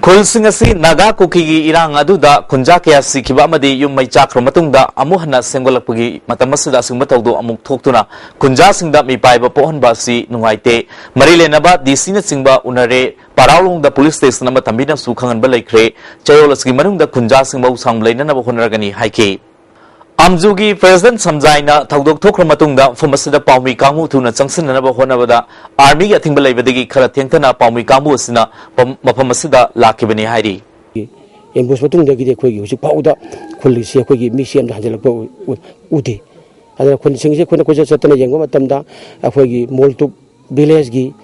ꯈꯨꯜꯁꯤꯡ ꯑꯁꯤ ꯅꯥꯒꯥ ꯀꯨꯀꯤꯒꯤ ꯏꯔꯥꯡ ꯑꯗꯨꯗ ꯈꯨꯟꯖꯥ ꯀꯌꯥ ꯁꯤꯈꯤꯕ ꯑꯃꯗꯤ ꯌꯨꯝ ꯃꯩ ꯆꯥꯛꯈ꯭ꯔꯕ ꯃꯇꯨꯡꯗ ꯑꯃꯨꯛ ꯍꯟꯅ ꯁꯦꯝꯒꯠꯂꯛꯄꯒꯤ ꯃꯇꯝ ꯑꯁꯤꯗ ꯑꯁꯤꯒꯨꯝꯕ ꯊꯧꯗꯣꯛ ꯑꯃꯨꯛ ꯊꯣꯛꯇꯨꯅ ꯈꯨꯟꯖꯥꯁꯤꯡꯗ ꯃꯤꯄꯥꯏꯕ ꯄꯣꯛꯍꯟꯕ ꯑꯁꯤ ꯅꯨꯡꯉꯥꯏꯇꯦ꯫ ꯃꯔꯤ ꯂꯩꯅꯕ DCꯅꯆꯤꯡꯕ ꯎꯅꯔꯦ꯫ ꯄꯔꯥꯎꯂꯣꯡꯗ police station ꯑꯃ ꯊꯝꯕꯤꯅꯕꯁꯨ ꯈꯪꯍꯟꯕ ꯂꯩꯈ꯭ꯔꯦ꯫ ꯆꯌꯣꯜ ꯑꯁꯤꯒꯤ ꯃꯅꯨꯡꯗ ꯈꯨꯟꯖꯥꯁꯤꯡ ꯃꯍꯧꯁꯥ ꯂꯩꯅꯅꯕ ꯍꯣꯠꯅꯔꯒꯅꯤ ꯍꯥꯏꯈꯤ꯫ ꯑꯝꯖꯨꯒꯤ president ꯁꯝꯖꯥꯏꯅ ꯊꯧꯗꯣꯛ ꯊꯣꯛꯈ꯭ꯔ ꯃꯇꯨꯡꯗ ꯃꯐꯝ ꯑꯁꯤꯗ ꯄꯥꯎꯃꯤ ꯀꯥꯡꯕꯨ ꯊꯨꯅ ꯆꯪꯁꯤꯟꯅꯅꯕ ꯍꯣꯠꯅꯕꯗ armyꯒꯤ ꯑꯊꯤꯡꯕ ꯂꯩꯕꯗꯒꯤ ꯈꯔ ꯊꯦꯡꯊꯅ ꯄꯥꯎꯃꯤ ꯀꯥꯡꯕꯨ ꯑꯁꯤꯅ ꯄꯝ-, ꯃꯐꯝ ꯑꯁꯤꯗ ꯂꯥꯛꯈꯤꯕꯅꯤ ꯍꯥꯏꯔꯤ꯫ ꯑꯦꯝꯕꯨꯁ ꯃꯇꯨꯡꯗꯒꯤꯗꯤ ꯑꯩꯈꯣꯏꯒꯤ ꯍꯧꯖꯤꯛ ꯐꯥꯎꯕꯗ ꯈꯨꯜꯁꯤ ꯑꯩꯈꯣꯏꯒꯤ ꯃꯤꯁꯤ ꯑꯝꯇ ꯍꯟꯖꯤꯜꯂꯛꯄ ꯎ-, ꯎꯗꯦ꯫ ꯑꯗꯨꯅ ꯈꯨꯟꯁꯤꯡꯁꯤ ꯑꯩꯈꯣꯏꯅ ꯀꯣꯏꯆꯠ ꯆꯠꯇꯅ ꯌꯦꯡꯕ ꯃꯇꯝꯗ ꯑꯩꯈꯣꯏꯒꯤ ꯃꯣꯜꯇꯨꯞ ꯚꯤꯂꯦꯖꯀꯤ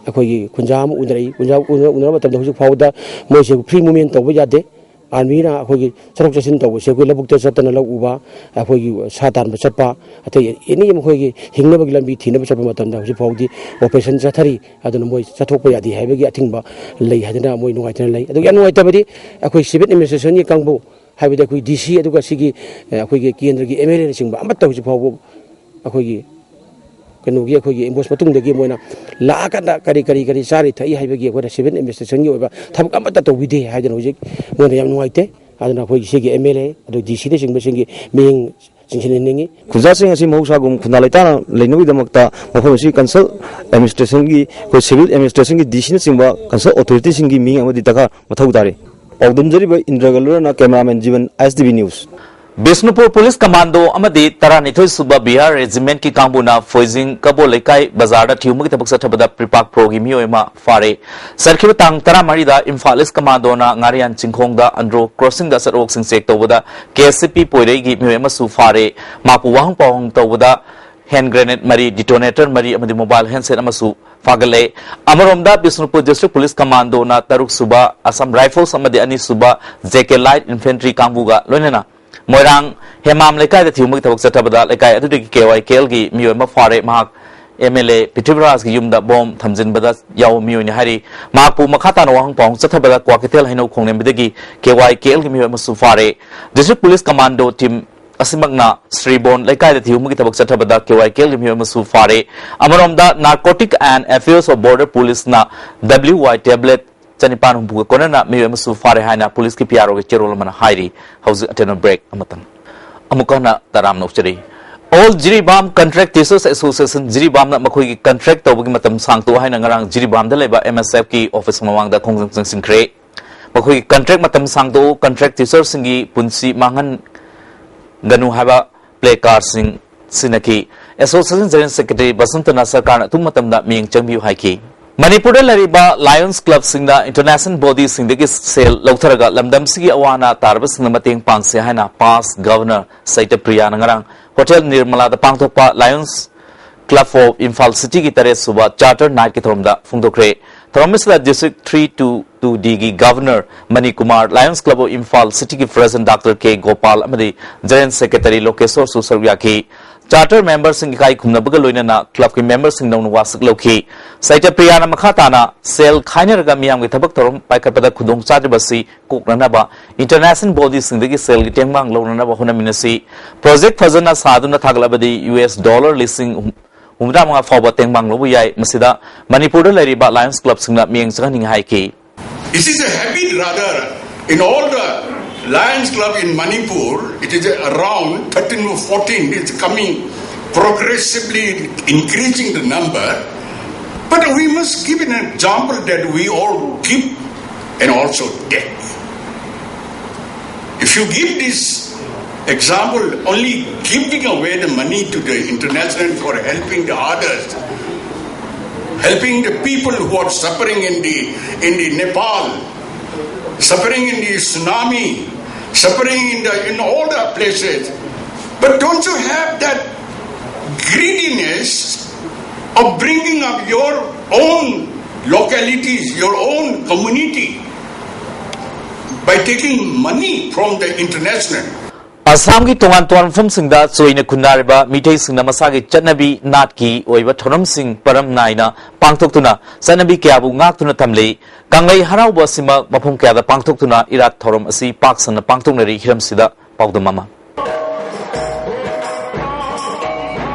ꯑꯩꯈꯣꯏꯒꯤ ꯈꯨꯟꯖꯥ ꯑꯃ ꯎꯅꯔꯛꯏ꯫ ꯈꯨꯟꯖꯥ ꯎꯅ-, ꯎꯅꯔꯕ ꯃꯇꯝꯗ ꯍꯧꯖꯤꯛ ꯐꯥꯎꯕꯗ ꯃꯣꯏꯁꯦ ꯐ꯭ꯔꯤ ꯃꯨꯚꯃꯦꯟ ꯇꯧꯕ ꯌꯥꯗꯦ꯫ ꯑꯥꯔꯃꯤꯅ ꯑꯩꯈꯣꯏꯒꯤ ꯆꯠꯊꯣꯛ ꯆꯠꯁꯤꯟ ꯇꯧꯕꯁꯦ ꯑꯩꯈꯣꯏ ꯂꯧꯕꯨꯛꯇ ꯆꯠꯇꯅ ꯂꯧ ꯎꯕ, ꯑꯩꯈꯣꯏꯒꯤ ꯁꯥ ꯇꯥꯟꯕ ꯆꯠꯄ, ꯑꯇꯩ ꯑꯦꯅꯤ ꯃꯈꯣꯏꯒꯤ ꯍꯤꯡꯅꯕꯒꯤ ꯂꯝꯕꯤ ꯊꯤꯅꯕ ꯆꯠꯄ ꯃꯇꯝꯗ ꯍꯧꯖꯤꯛ ꯐꯥꯎꯗꯤ ꯑꯣꯄꯔꯦꯁꯟ ꯆꯠꯊꯔꯤ꯫ ꯑꯗꯨꯅ ꯃꯣꯏ ꯆꯠꯊꯣꯛꯄ ꯌꯥꯗꯦ ꯍꯥꯏꯕꯒꯤ ꯑꯊꯤꯡꯕ ꯂꯩ ꯍꯥꯏꯗꯅ ꯃꯣꯏ ꯅꯨꯡꯉꯥꯏꯇꯅ ꯂꯩ꯫ ꯑꯗꯨꯒ ꯌꯥꯝ ꯅꯨꯡꯉꯥꯏꯇꯕꯗꯤ ꯑꯩꯈꯣꯏ ꯁꯤꯚꯤꯜ ꯑꯦꯗꯃꯤꯅꯤꯁꯇ꯭ꯔꯦꯁꯟꯒꯤ ꯀꯥꯡꯕꯨ, ꯍꯥꯏꯕꯗꯤ ꯑꯩꯈꯣꯏ ꯗꯤ ꯁꯤ, ꯑꯗꯨꯒ ꯁꯤꯒꯤ, ꯑ, ꯑꯩꯈꯣꯏꯒꯤ ꯀꯦꯟꯗ꯭ꯔꯒꯤ ꯑꯦꯝ ꯑꯦꯜ ꯑꯦꯅꯆꯤꯡꯕ ꯑꯃꯠꯇ ꯍꯧꯖꯤꯛ ꯐꯥꯎꯕ ꯑꯩꯈꯣꯏꯒꯤ ꯀꯩꯅꯣꯒꯤ, ꯑꯩꯈꯣꯏꯒꯤ ꯑꯦꯝꯕꯨꯁ ꯃꯇꯨꯡꯗꯒꯤ ꯃꯣꯏꯅ ꯂꯥꯛꯑꯀꯥꯟꯗ ꯀꯔꯤ, ꯀꯔꯤ, ꯀꯔꯤ ꯆꯥꯔꯤ ꯊꯛꯏ ꯍꯥꯏꯕꯒꯤ ꯑꯩꯈꯣꯏꯅ ꯁꯤꯚꯤꯜ ꯑꯦꯗꯃꯤꯅꯤꯁꯇ꯭ꯔꯦꯁꯟꯒꯤ ꯑꯣꯏꯕ ꯊꯕꯛ ꯑꯃꯠꯇ ꯇꯧꯕꯤꯗꯦ ꯍꯥꯏꯗꯅ ꯍꯧꯖꯤꯛ ꯃꯣꯏꯅ ꯌꯥꯝ ꯅꯨꯡꯉꯥꯏꯇꯦ꯫ ꯑꯗꯨꯅ ꯑꯩꯈꯣꯏꯒꯤ ꯁꯤꯒꯤ ꯑꯦꯝ ꯑꯦꯜ ꯑꯦ, ꯑꯗꯨ ꯗꯤ ꯁꯤꯅꯆꯤꯡꯕꯁꯤꯡꯒꯤ ꯃꯤꯠꯌꯦꯡ ꯆꯤꯡꯁꯤꯟꯍꯟꯅꯤꯡꯉꯤ꯫ ꯈꯨꯟꯖꯥꯁꯤꯡ ꯑꯁꯤ ꯃꯍꯧꯁꯥꯒꯨꯝ ꯈꯨꯟꯗꯥ ꯂꯩꯇꯥꯅ ꯂꯩꯅꯕꯒꯤꯗꯃꯛꯇ ꯃꯐꯝ ꯑꯁꯤ ꯀꯟꯁꯔꯟ ꯑꯦꯗꯃꯤꯅꯤꯁꯇ꯭ꯔꯦꯁꯟꯒꯤ, ꯑꯩꯈꯣꯏ ꯁꯤꯚꯤꯜ ꯑꯦꯗꯃꯤꯅꯤꯁꯇ꯭ꯔꯦꯁꯟꯒꯤ ꯗꯤ ꯁꯤꯅꯆꯤꯡꯕ ꯀꯟꯁꯔꯟ ꯑꯣꯊꯣꯔꯤꯇꯤꯁꯤꯡꯒꯤ ꯃꯤꯠꯌꯦꯡ ꯑꯃꯗꯤ ꯗꯔꯀꯥꯔ ꯃꯊꯧ ꯇꯥꯔꯤ꯫ ꯄꯥꯎꯗꯝꯖꯔꯤꯕ ꯏꯟꯗ꯭ꯔꯒ ꯂꯣꯏꯅꯅ cameraman Jiban, I S T V news. Bishnupur police commando ꯑꯃꯗꯤ ꯇꯔꯥꯅꯤꯊꯣꯏ ꯁꯨꯕ ꯕꯤꯍꯥꯔ ꯔꯦꯖꯤꯃꯦꯟꯠꯀꯤ ꯀꯥꯡꯕꯨꯅ ꯐꯣꯏꯖꯤꯡ ꯀꯕꯣ ꯂꯩꯀꯥꯏ ꯕꯖꯥꯔꯗ ꯊꯤꯌꯨꯝꯕꯒꯤ ꯊꯕꯛ ꯆꯠꯊꯕꯗ ꯄ꯭ꯔꯤꯄꯥꯛ ꯄ꯭ꯔꯣꯒꯤ ꯃꯤꯑꯣꯏ ꯑꯃ ꯐꯥꯔꯦ꯫ ꯆꯠꯈꯤꯕ ꯇꯥꯡ ꯇꯔꯥꯃꯔꯤꯗ ꯏꯝꯐꯥꯜ ꯏꯁ ꯀꯃꯥꯟꯗꯣꯅ ꯉꯥꯔꯤꯌꯥꯟ ꯆꯤꯡꯈꯣꯡꯗ ꯑꯟꯗ꯭ꯔꯣ ꯀ꯭ꯔꯣꯁꯤꯡꯗ ꯑꯆꯠ ꯑꯋꯣꯛꯁꯤꯡ ꯆꯦꯛ ꯇꯧꯕꯗ ꯀꯦ ꯑꯦꯁ ꯁꯤ ꯄꯤ ꯄꯣꯏꯔꯩꯒꯤ ꯃꯤꯑꯣꯏ ꯑꯃꯁꯨ ꯐꯥꯔꯦ꯫ ꯃꯍꯥꯛꯄꯨ ꯋꯥꯍꯪ ꯄꯥꯎꯍꯪ ꯇꯧꯕꯗ ꯍꯦꯟ ꯒ꯭ꯔꯦꯅꯦꯗ ꯃꯔꯤ, ꯗꯤꯇꯣꯅꯦꯇꯔ ꯃꯔꯤ ꯑꯃꯗꯤ ꯃꯣꯕꯥꯏꯜ ꯍꯦꯟꯁꯦꯠ ꯑꯃꯁꯨ ꯐꯥꯒꯠꯂꯦ꯫ ꯑꯃꯔꯣꯝꯗ ꯕꯤꯁꯅꯨꯄꯨꯔ ꯗꯤꯁꯇ꯭ꯔꯤꯛ ꯄꯨꯂꯤꯁ ꯀꯃꯥꯟꯗꯣꯅ ꯇꯔꯨꯛ ꯁꯨꯕ ꯑꯁꯥꯝ ꯔꯥꯏꯐꯜꯁ ꯑꯃꯗꯤ ꯑꯅꯤ ꯁꯨꯕ ꯖꯦ ꯀꯦ ꯂꯥꯏꯠ ꯏꯟꯐꯦꯟꯇ꯭ꯔꯤ ꯀꯥꯡꯕꯨꯒ ꯂꯣꯏꯅꯅ ꯃꯣꯏꯔꯥꯡ ꯍꯦꯃꯥꯝ ꯂꯩꯀꯥꯏꯗ ꯊꯤꯌꯨꯝꯕꯒꯤ ꯊꯕꯛ ꯆꯠꯊꯕꯗ ꯂꯩꯀꯥꯏ ꯑꯗꯨꯗꯒꯤ ꯀꯦ ꯋꯥꯏ ꯀꯦ ꯑꯦꯜꯒꯤ ꯃꯤꯑꯣꯏ ꯑꯃ ꯐꯥꯔꯦ꯫ ꯃꯍꯥꯛ ꯑꯦꯝ ꯑꯦꯜ ꯑꯦ ꯄ꯭ꯔꯤꯊꯤꯕꯤꯔꯥꯖꯀꯤ ꯌꯨꯝꯗ ꯕꯣꯝ ꯊꯝꯖꯤꯟꯕꯗ ꯌꯥꯎꯕ ꯃꯤꯑꯣꯏꯅꯤ ꯍꯥꯏꯔꯤ꯫ ꯃꯍꯥꯛꯄꯨ ꯃꯈꯥ ꯇꯥꯅ ꯋꯥꯍꯪ ꯄꯥꯎꯍꯪ ꯆꯠꯊꯕꯗ ꯀ꯭ꯋꯥꯀꯩꯊꯦꯜ ꯍꯩꯅꯧ ꯈꯣꯡꯂꯦꯝꯕꯗꯒꯤ ꯀꯦ ꯋꯥꯏ ꯀꯦ ꯑꯦꯜꯒꯤ ꯃꯤꯑꯣꯏ ꯑꯃꯁꯨ ꯐꯥꯔꯦ꯫ ꯗꯤꯁꯇ꯭ꯔꯤꯛ ꯄꯨꯂꯤꯁ ꯀꯃꯥꯟꯗꯣ ꯇꯤꯝ ꯑꯁꯤꯃꯛꯅ ꯁ꯭ꯔꯤꯕꯣꯟ ꯂꯩꯀꯥꯏꯗ ꯊꯤꯌꯨꯝꯕꯒꯤ ꯊꯕꯛ ꯆꯠꯊꯕꯗ ꯀꯦ ꯋꯥꯏ ꯀꯦ ꯑꯦꯜꯒꯤ ꯃꯤꯑꯣꯏ ꯑꯃꯁꯨ ꯐꯥꯔꯦ꯫ ꯑꯃꯔꯣꯝꯗ Narcotic and Affairs of Border Policeꯅ ꯗꯕ꯭ꯂꯤꯎ ꯋꯥꯏ ꯇꯦꯕ꯭ꯂꯦꯠ ꯆꯅꯤꯄꯥꯟ ꯍꯨꯝꯐꯨꯒ ꯀꯣꯟꯅꯅ ꯃꯤꯑꯣꯏ ꯑꯃꯁꯨ ꯐꯥꯔꯦ ꯍꯥꯏꯅ ꯄꯨꯂꯤꯁꯀꯤ ꯄꯤ ꯑꯥꯔ ꯑꯣꯒꯤ ꯆꯦꯔꯣꯜ ꯑꯃꯅ ꯍꯥꯏꯔꯤ꯫ ꯍꯧꯖꯤꯛ ꯑꯇꯦꯟꯕ ꯕ꯭ꯔꯦꯛ ꯑꯃꯇꯪ꯫ ꯑꯃꯨꯛꯀ ꯍꯟꯅ ꯇꯔꯥꯝꯅ ꯑꯣꯛꯆꯔꯤ꯫ All Jiribam Contract Teachers Association ꯖꯤꯔꯤꯕꯥꯝꯅ ꯃꯈꯣꯏꯒꯤ ꯀꯟꯇ꯭ꯔꯦꯛ ꯇꯧꯕꯒꯤ ꯃꯇꯝ ꯁꯥꯡꯇꯣꯛ ꯍꯥꯏꯅ ꯉꯔꯥꯡ ꯖꯤꯔꯤꯕꯥꯝꯗ ꯂꯩꯕ ꯑꯦꯝ ꯑꯦꯁ ꯑꯦꯐꯀꯤ ꯑꯣꯐꯤꯁ ꯃꯃꯥꯡꯗ ꯈꯣꯡꯖꯪ ꯆꯪꯁꯤꯟꯈ꯭ꯔꯦ꯫ ꯃꯈꯣꯏꯒꯤ ꯀꯟꯇ꯭ꯔꯦꯛ ꯃꯇꯝ ꯁꯥꯡꯗꯣꯛꯎ, ꯀꯟꯇ꯭ꯔꯦꯛ ꯇꯤꯆꯔꯁꯤꯡꯒꯤ ꯄꯨꯟꯁꯤ ꯃꯥꯡꯍꯟꯒꯅꯨ ꯍꯥꯏꯕ ꯄ꯭ꯂꯦ ꯀꯥꯔꯗꯁꯤꯡ ꯁꯤꯟꯅꯈꯤ꯫ ꯑꯦꯁꯣꯁꯤꯌꯦꯁꯟ ꯖꯦꯅꯔꯦꯜ ꯁꯦꯀ꯭ꯔꯦꯇꯔꯤ ꯕꯁꯟꯇꯅ ꯁꯔꯀꯥꯔꯅ ꯑꯊꯨꯕ ꯃꯇꯝꯗ ꯃꯤꯠꯌꯦꯡ ꯆꯪꯕꯤꯌꯨ ꯍꯥꯏꯈꯤ꯫ ꯃꯅꯤꯄꯨꯔꯗ ꯂꯩꯔꯤꯕ ꯂꯥꯌꯟꯁ ꯀ꯭ꯂꯕꯁꯤꯡꯅ ꯏꯟꯇꯔꯅꯦꯁꯅꯦꯜ ꯕꯣꯗꯤꯁꯤꯡꯗꯒꯤ ꯁꯦꯜ ꯂꯧꯊꯔꯒ ꯂꯝꯗꯝꯁꯤꯒꯤ ꯑꯋꯥ ꯑꯅꯥ ꯇꯥꯔꯕꯁꯤꯡꯗ ꯃꯇꯦꯡ ꯄꯥꯡꯁꯦ ꯍꯥꯏꯅ ꯄꯥꯁ ꯒꯚꯔꯅꯔ ꯁꯩꯇꯄ꯭ꯔꯤꯌꯥꯅ ꯉꯔꯥꯡ ꯍꯣꯇꯦꯜ ꯅꯤꯔꯃꯂꯥꯗ ꯄꯥꯡꯊꯣꯛꯄ ꯂꯥꯌꯟꯁ ꯀ꯭ꯂꯕ ꯑꯣꯐ ꯏꯝꯐꯥꯜ ꯁꯤꯇꯤꯒꯤ ꯇꯔꯦꯠ ꯁꯨꯕ ꯆꯥꯔꯇꯔ ꯅꯥꯏꯠꯀꯤ ꯊꯧꯔꯝꯗ ꯐꯣꯡꯗꯣꯛꯈ꯭ꯔꯦ꯫ ꯊꯧꯔꯝ ꯑꯁꯤꯗ ꯗꯤꯁꯇ꯭ꯔꯤꯛ ꯊ꯭ꯔꯤ ꯇꯨ ꯇꯨ ꯗꯤꯒꯤ governor Mani Kumar, lions club of Imphal ꯁꯤꯇꯤꯒꯤ ꯄ꯭ꯔꯦꯁꯤꯗꯦꯟꯠ ꯗꯥꯛꯇꯔ ꯀꯦ ꯒꯣꯄꯥꯜ ꯑꯃꯗꯤ ꯖꯦꯅꯔꯦꯜ ꯁꯦꯀ꯭ꯔꯦꯇꯔꯤ ꯂꯣꯀꯦꯁꯣꯔꯁꯨ ꯁꯔꯨꯛ ꯌꯥꯈꯤ꯫ ꯆꯥꯔꯇꯔ ꯃꯦꯝꯕꯔꯁꯤꯡ ꯏꯀꯥꯏ ꯈꯨꯝꯅꯕꯒ ꯂꯣꯏꯅꯅ ꯀ꯭ꯂꯕꯀꯤ ꯃꯦꯝꯕꯔꯁꯤꯡꯗꯧꯅ ꯋꯥꯁꯛ ꯂꯧꯈꯤ꯫ ꯁꯩꯇꯄ꯭ꯔꯤꯌꯥꯅ ꯃꯈꯥ ꯇꯥꯅ ꯁꯦꯜ ꯈꯥꯏꯅꯔꯒ ꯃꯤꯌꯥꯝꯒꯤ ꯊꯕꯛ ꯊꯧꯔꯝ ꯄꯥꯏꯈꯠꯄꯗ ꯈꯨꯗꯣꯡꯆꯥꯗ꯭ꯔꯤꯕꯁꯤ ꯀꯣꯛꯅꯅꯕ ꯏꯟꯇꯔꯅꯦꯁꯅꯦꯜ ꯕꯣꯗꯤꯁꯤꯡꯗꯒꯤ ꯁꯦꯜꯒꯤ ꯇꯦꯡꯕꯥꯡ ꯂꯧꯅꯅꯕ ꯍꯣꯠꯅꯃꯤꯟꯅꯁꯤ꯫ ꯄ꯭ꯔꯣꯖꯦꯛ ꯐꯖꯅ ꯁꯥꯗꯨꯅ ꯊꯥꯒꯠꯂꯕꯗꯤ ꯌꯨ ꯑꯦꯁ ꯗꯣꯂꯔ ꯂꯤꯁꯤꯡ ꯍꯨꯝꯗ꯭ꯔꯥ ꯃꯉꯥ ꯐꯥꯎꯕ ꯇꯦꯡꯕꯥꯡ ꯂꯧꯕ ꯌꯥꯏ꯫ ꯃꯁꯤꯗ ꯃꯅꯤꯄꯨꯔꯗ ꯂꯩꯔꯤꯕ ꯂꯥꯌꯟꯁ ꯀ꯭ꯂꯕꯁꯤꯡꯅ ꯃꯤꯠꯌꯦꯡ ꯆꯪꯍꯟꯅꯤꯡꯏ ꯍꯥꯏꯈꯤ꯫ It is a habit, rather, in all the Lions Club in Manipur, it is around thirteen or fourteen, it's coming progressively increasing the number. But we must give an example that we all give and also take. If you give this example, only giving away the money to the international for helping the others, helping the people who are suffering in the, in the Nepal, suffering in the tsunami, suffering in the, in all the places. But don't you have that greediness of bringing up your own localities, your own community by taking money from the international? ꯑꯁꯥꯝꯒꯤ ꯇꯣꯉꯥꯟ ꯇꯣꯉꯥꯟꯕ ꯃꯐꯝꯁꯤꯡꯗ ꯆꯣꯏꯅ ꯈꯨꯟꯗꯥꯔꯤꯕ ꯃꯤꯇꯩꯁꯤꯡꯅ ꯃꯁꯥꯒꯤ ꯆꯠꯅꯕꯤ ꯅꯥꯠꯀꯤ ꯑꯣꯏꯕ ꯊꯧꯔꯝꯁꯤꯡ ꯃꯔꯝ ꯅꯥꯏꯅ ꯄꯥꯡꯊꯣꯛꯇꯨꯅ ꯆꯠꯅꯕꯤ ꯀꯌꯥꯕꯨ ꯉꯥꯛꯇꯨꯅ ꯊꯝꯂꯤ꯫ ꯀꯪꯂꯩ ꯍꯔꯥꯎꯕ ꯑꯁꯤꯃꯛ ꯃꯐꯝ ꯀꯌꯥꯗ ꯄꯥꯡꯊꯣꯛꯇꯨꯅ ꯏꯔꯥꯠ ꯊꯧꯔꯝ ꯑꯁꯤ ꯄꯥꯛ ꯁꯟꯅ ꯄꯥꯡꯊꯣꯛꯅꯔꯤ꯫ ꯍꯤꯔꯝꯁꯤꯗ ꯄꯥꯎꯗꯝ ꯑꯃ꯫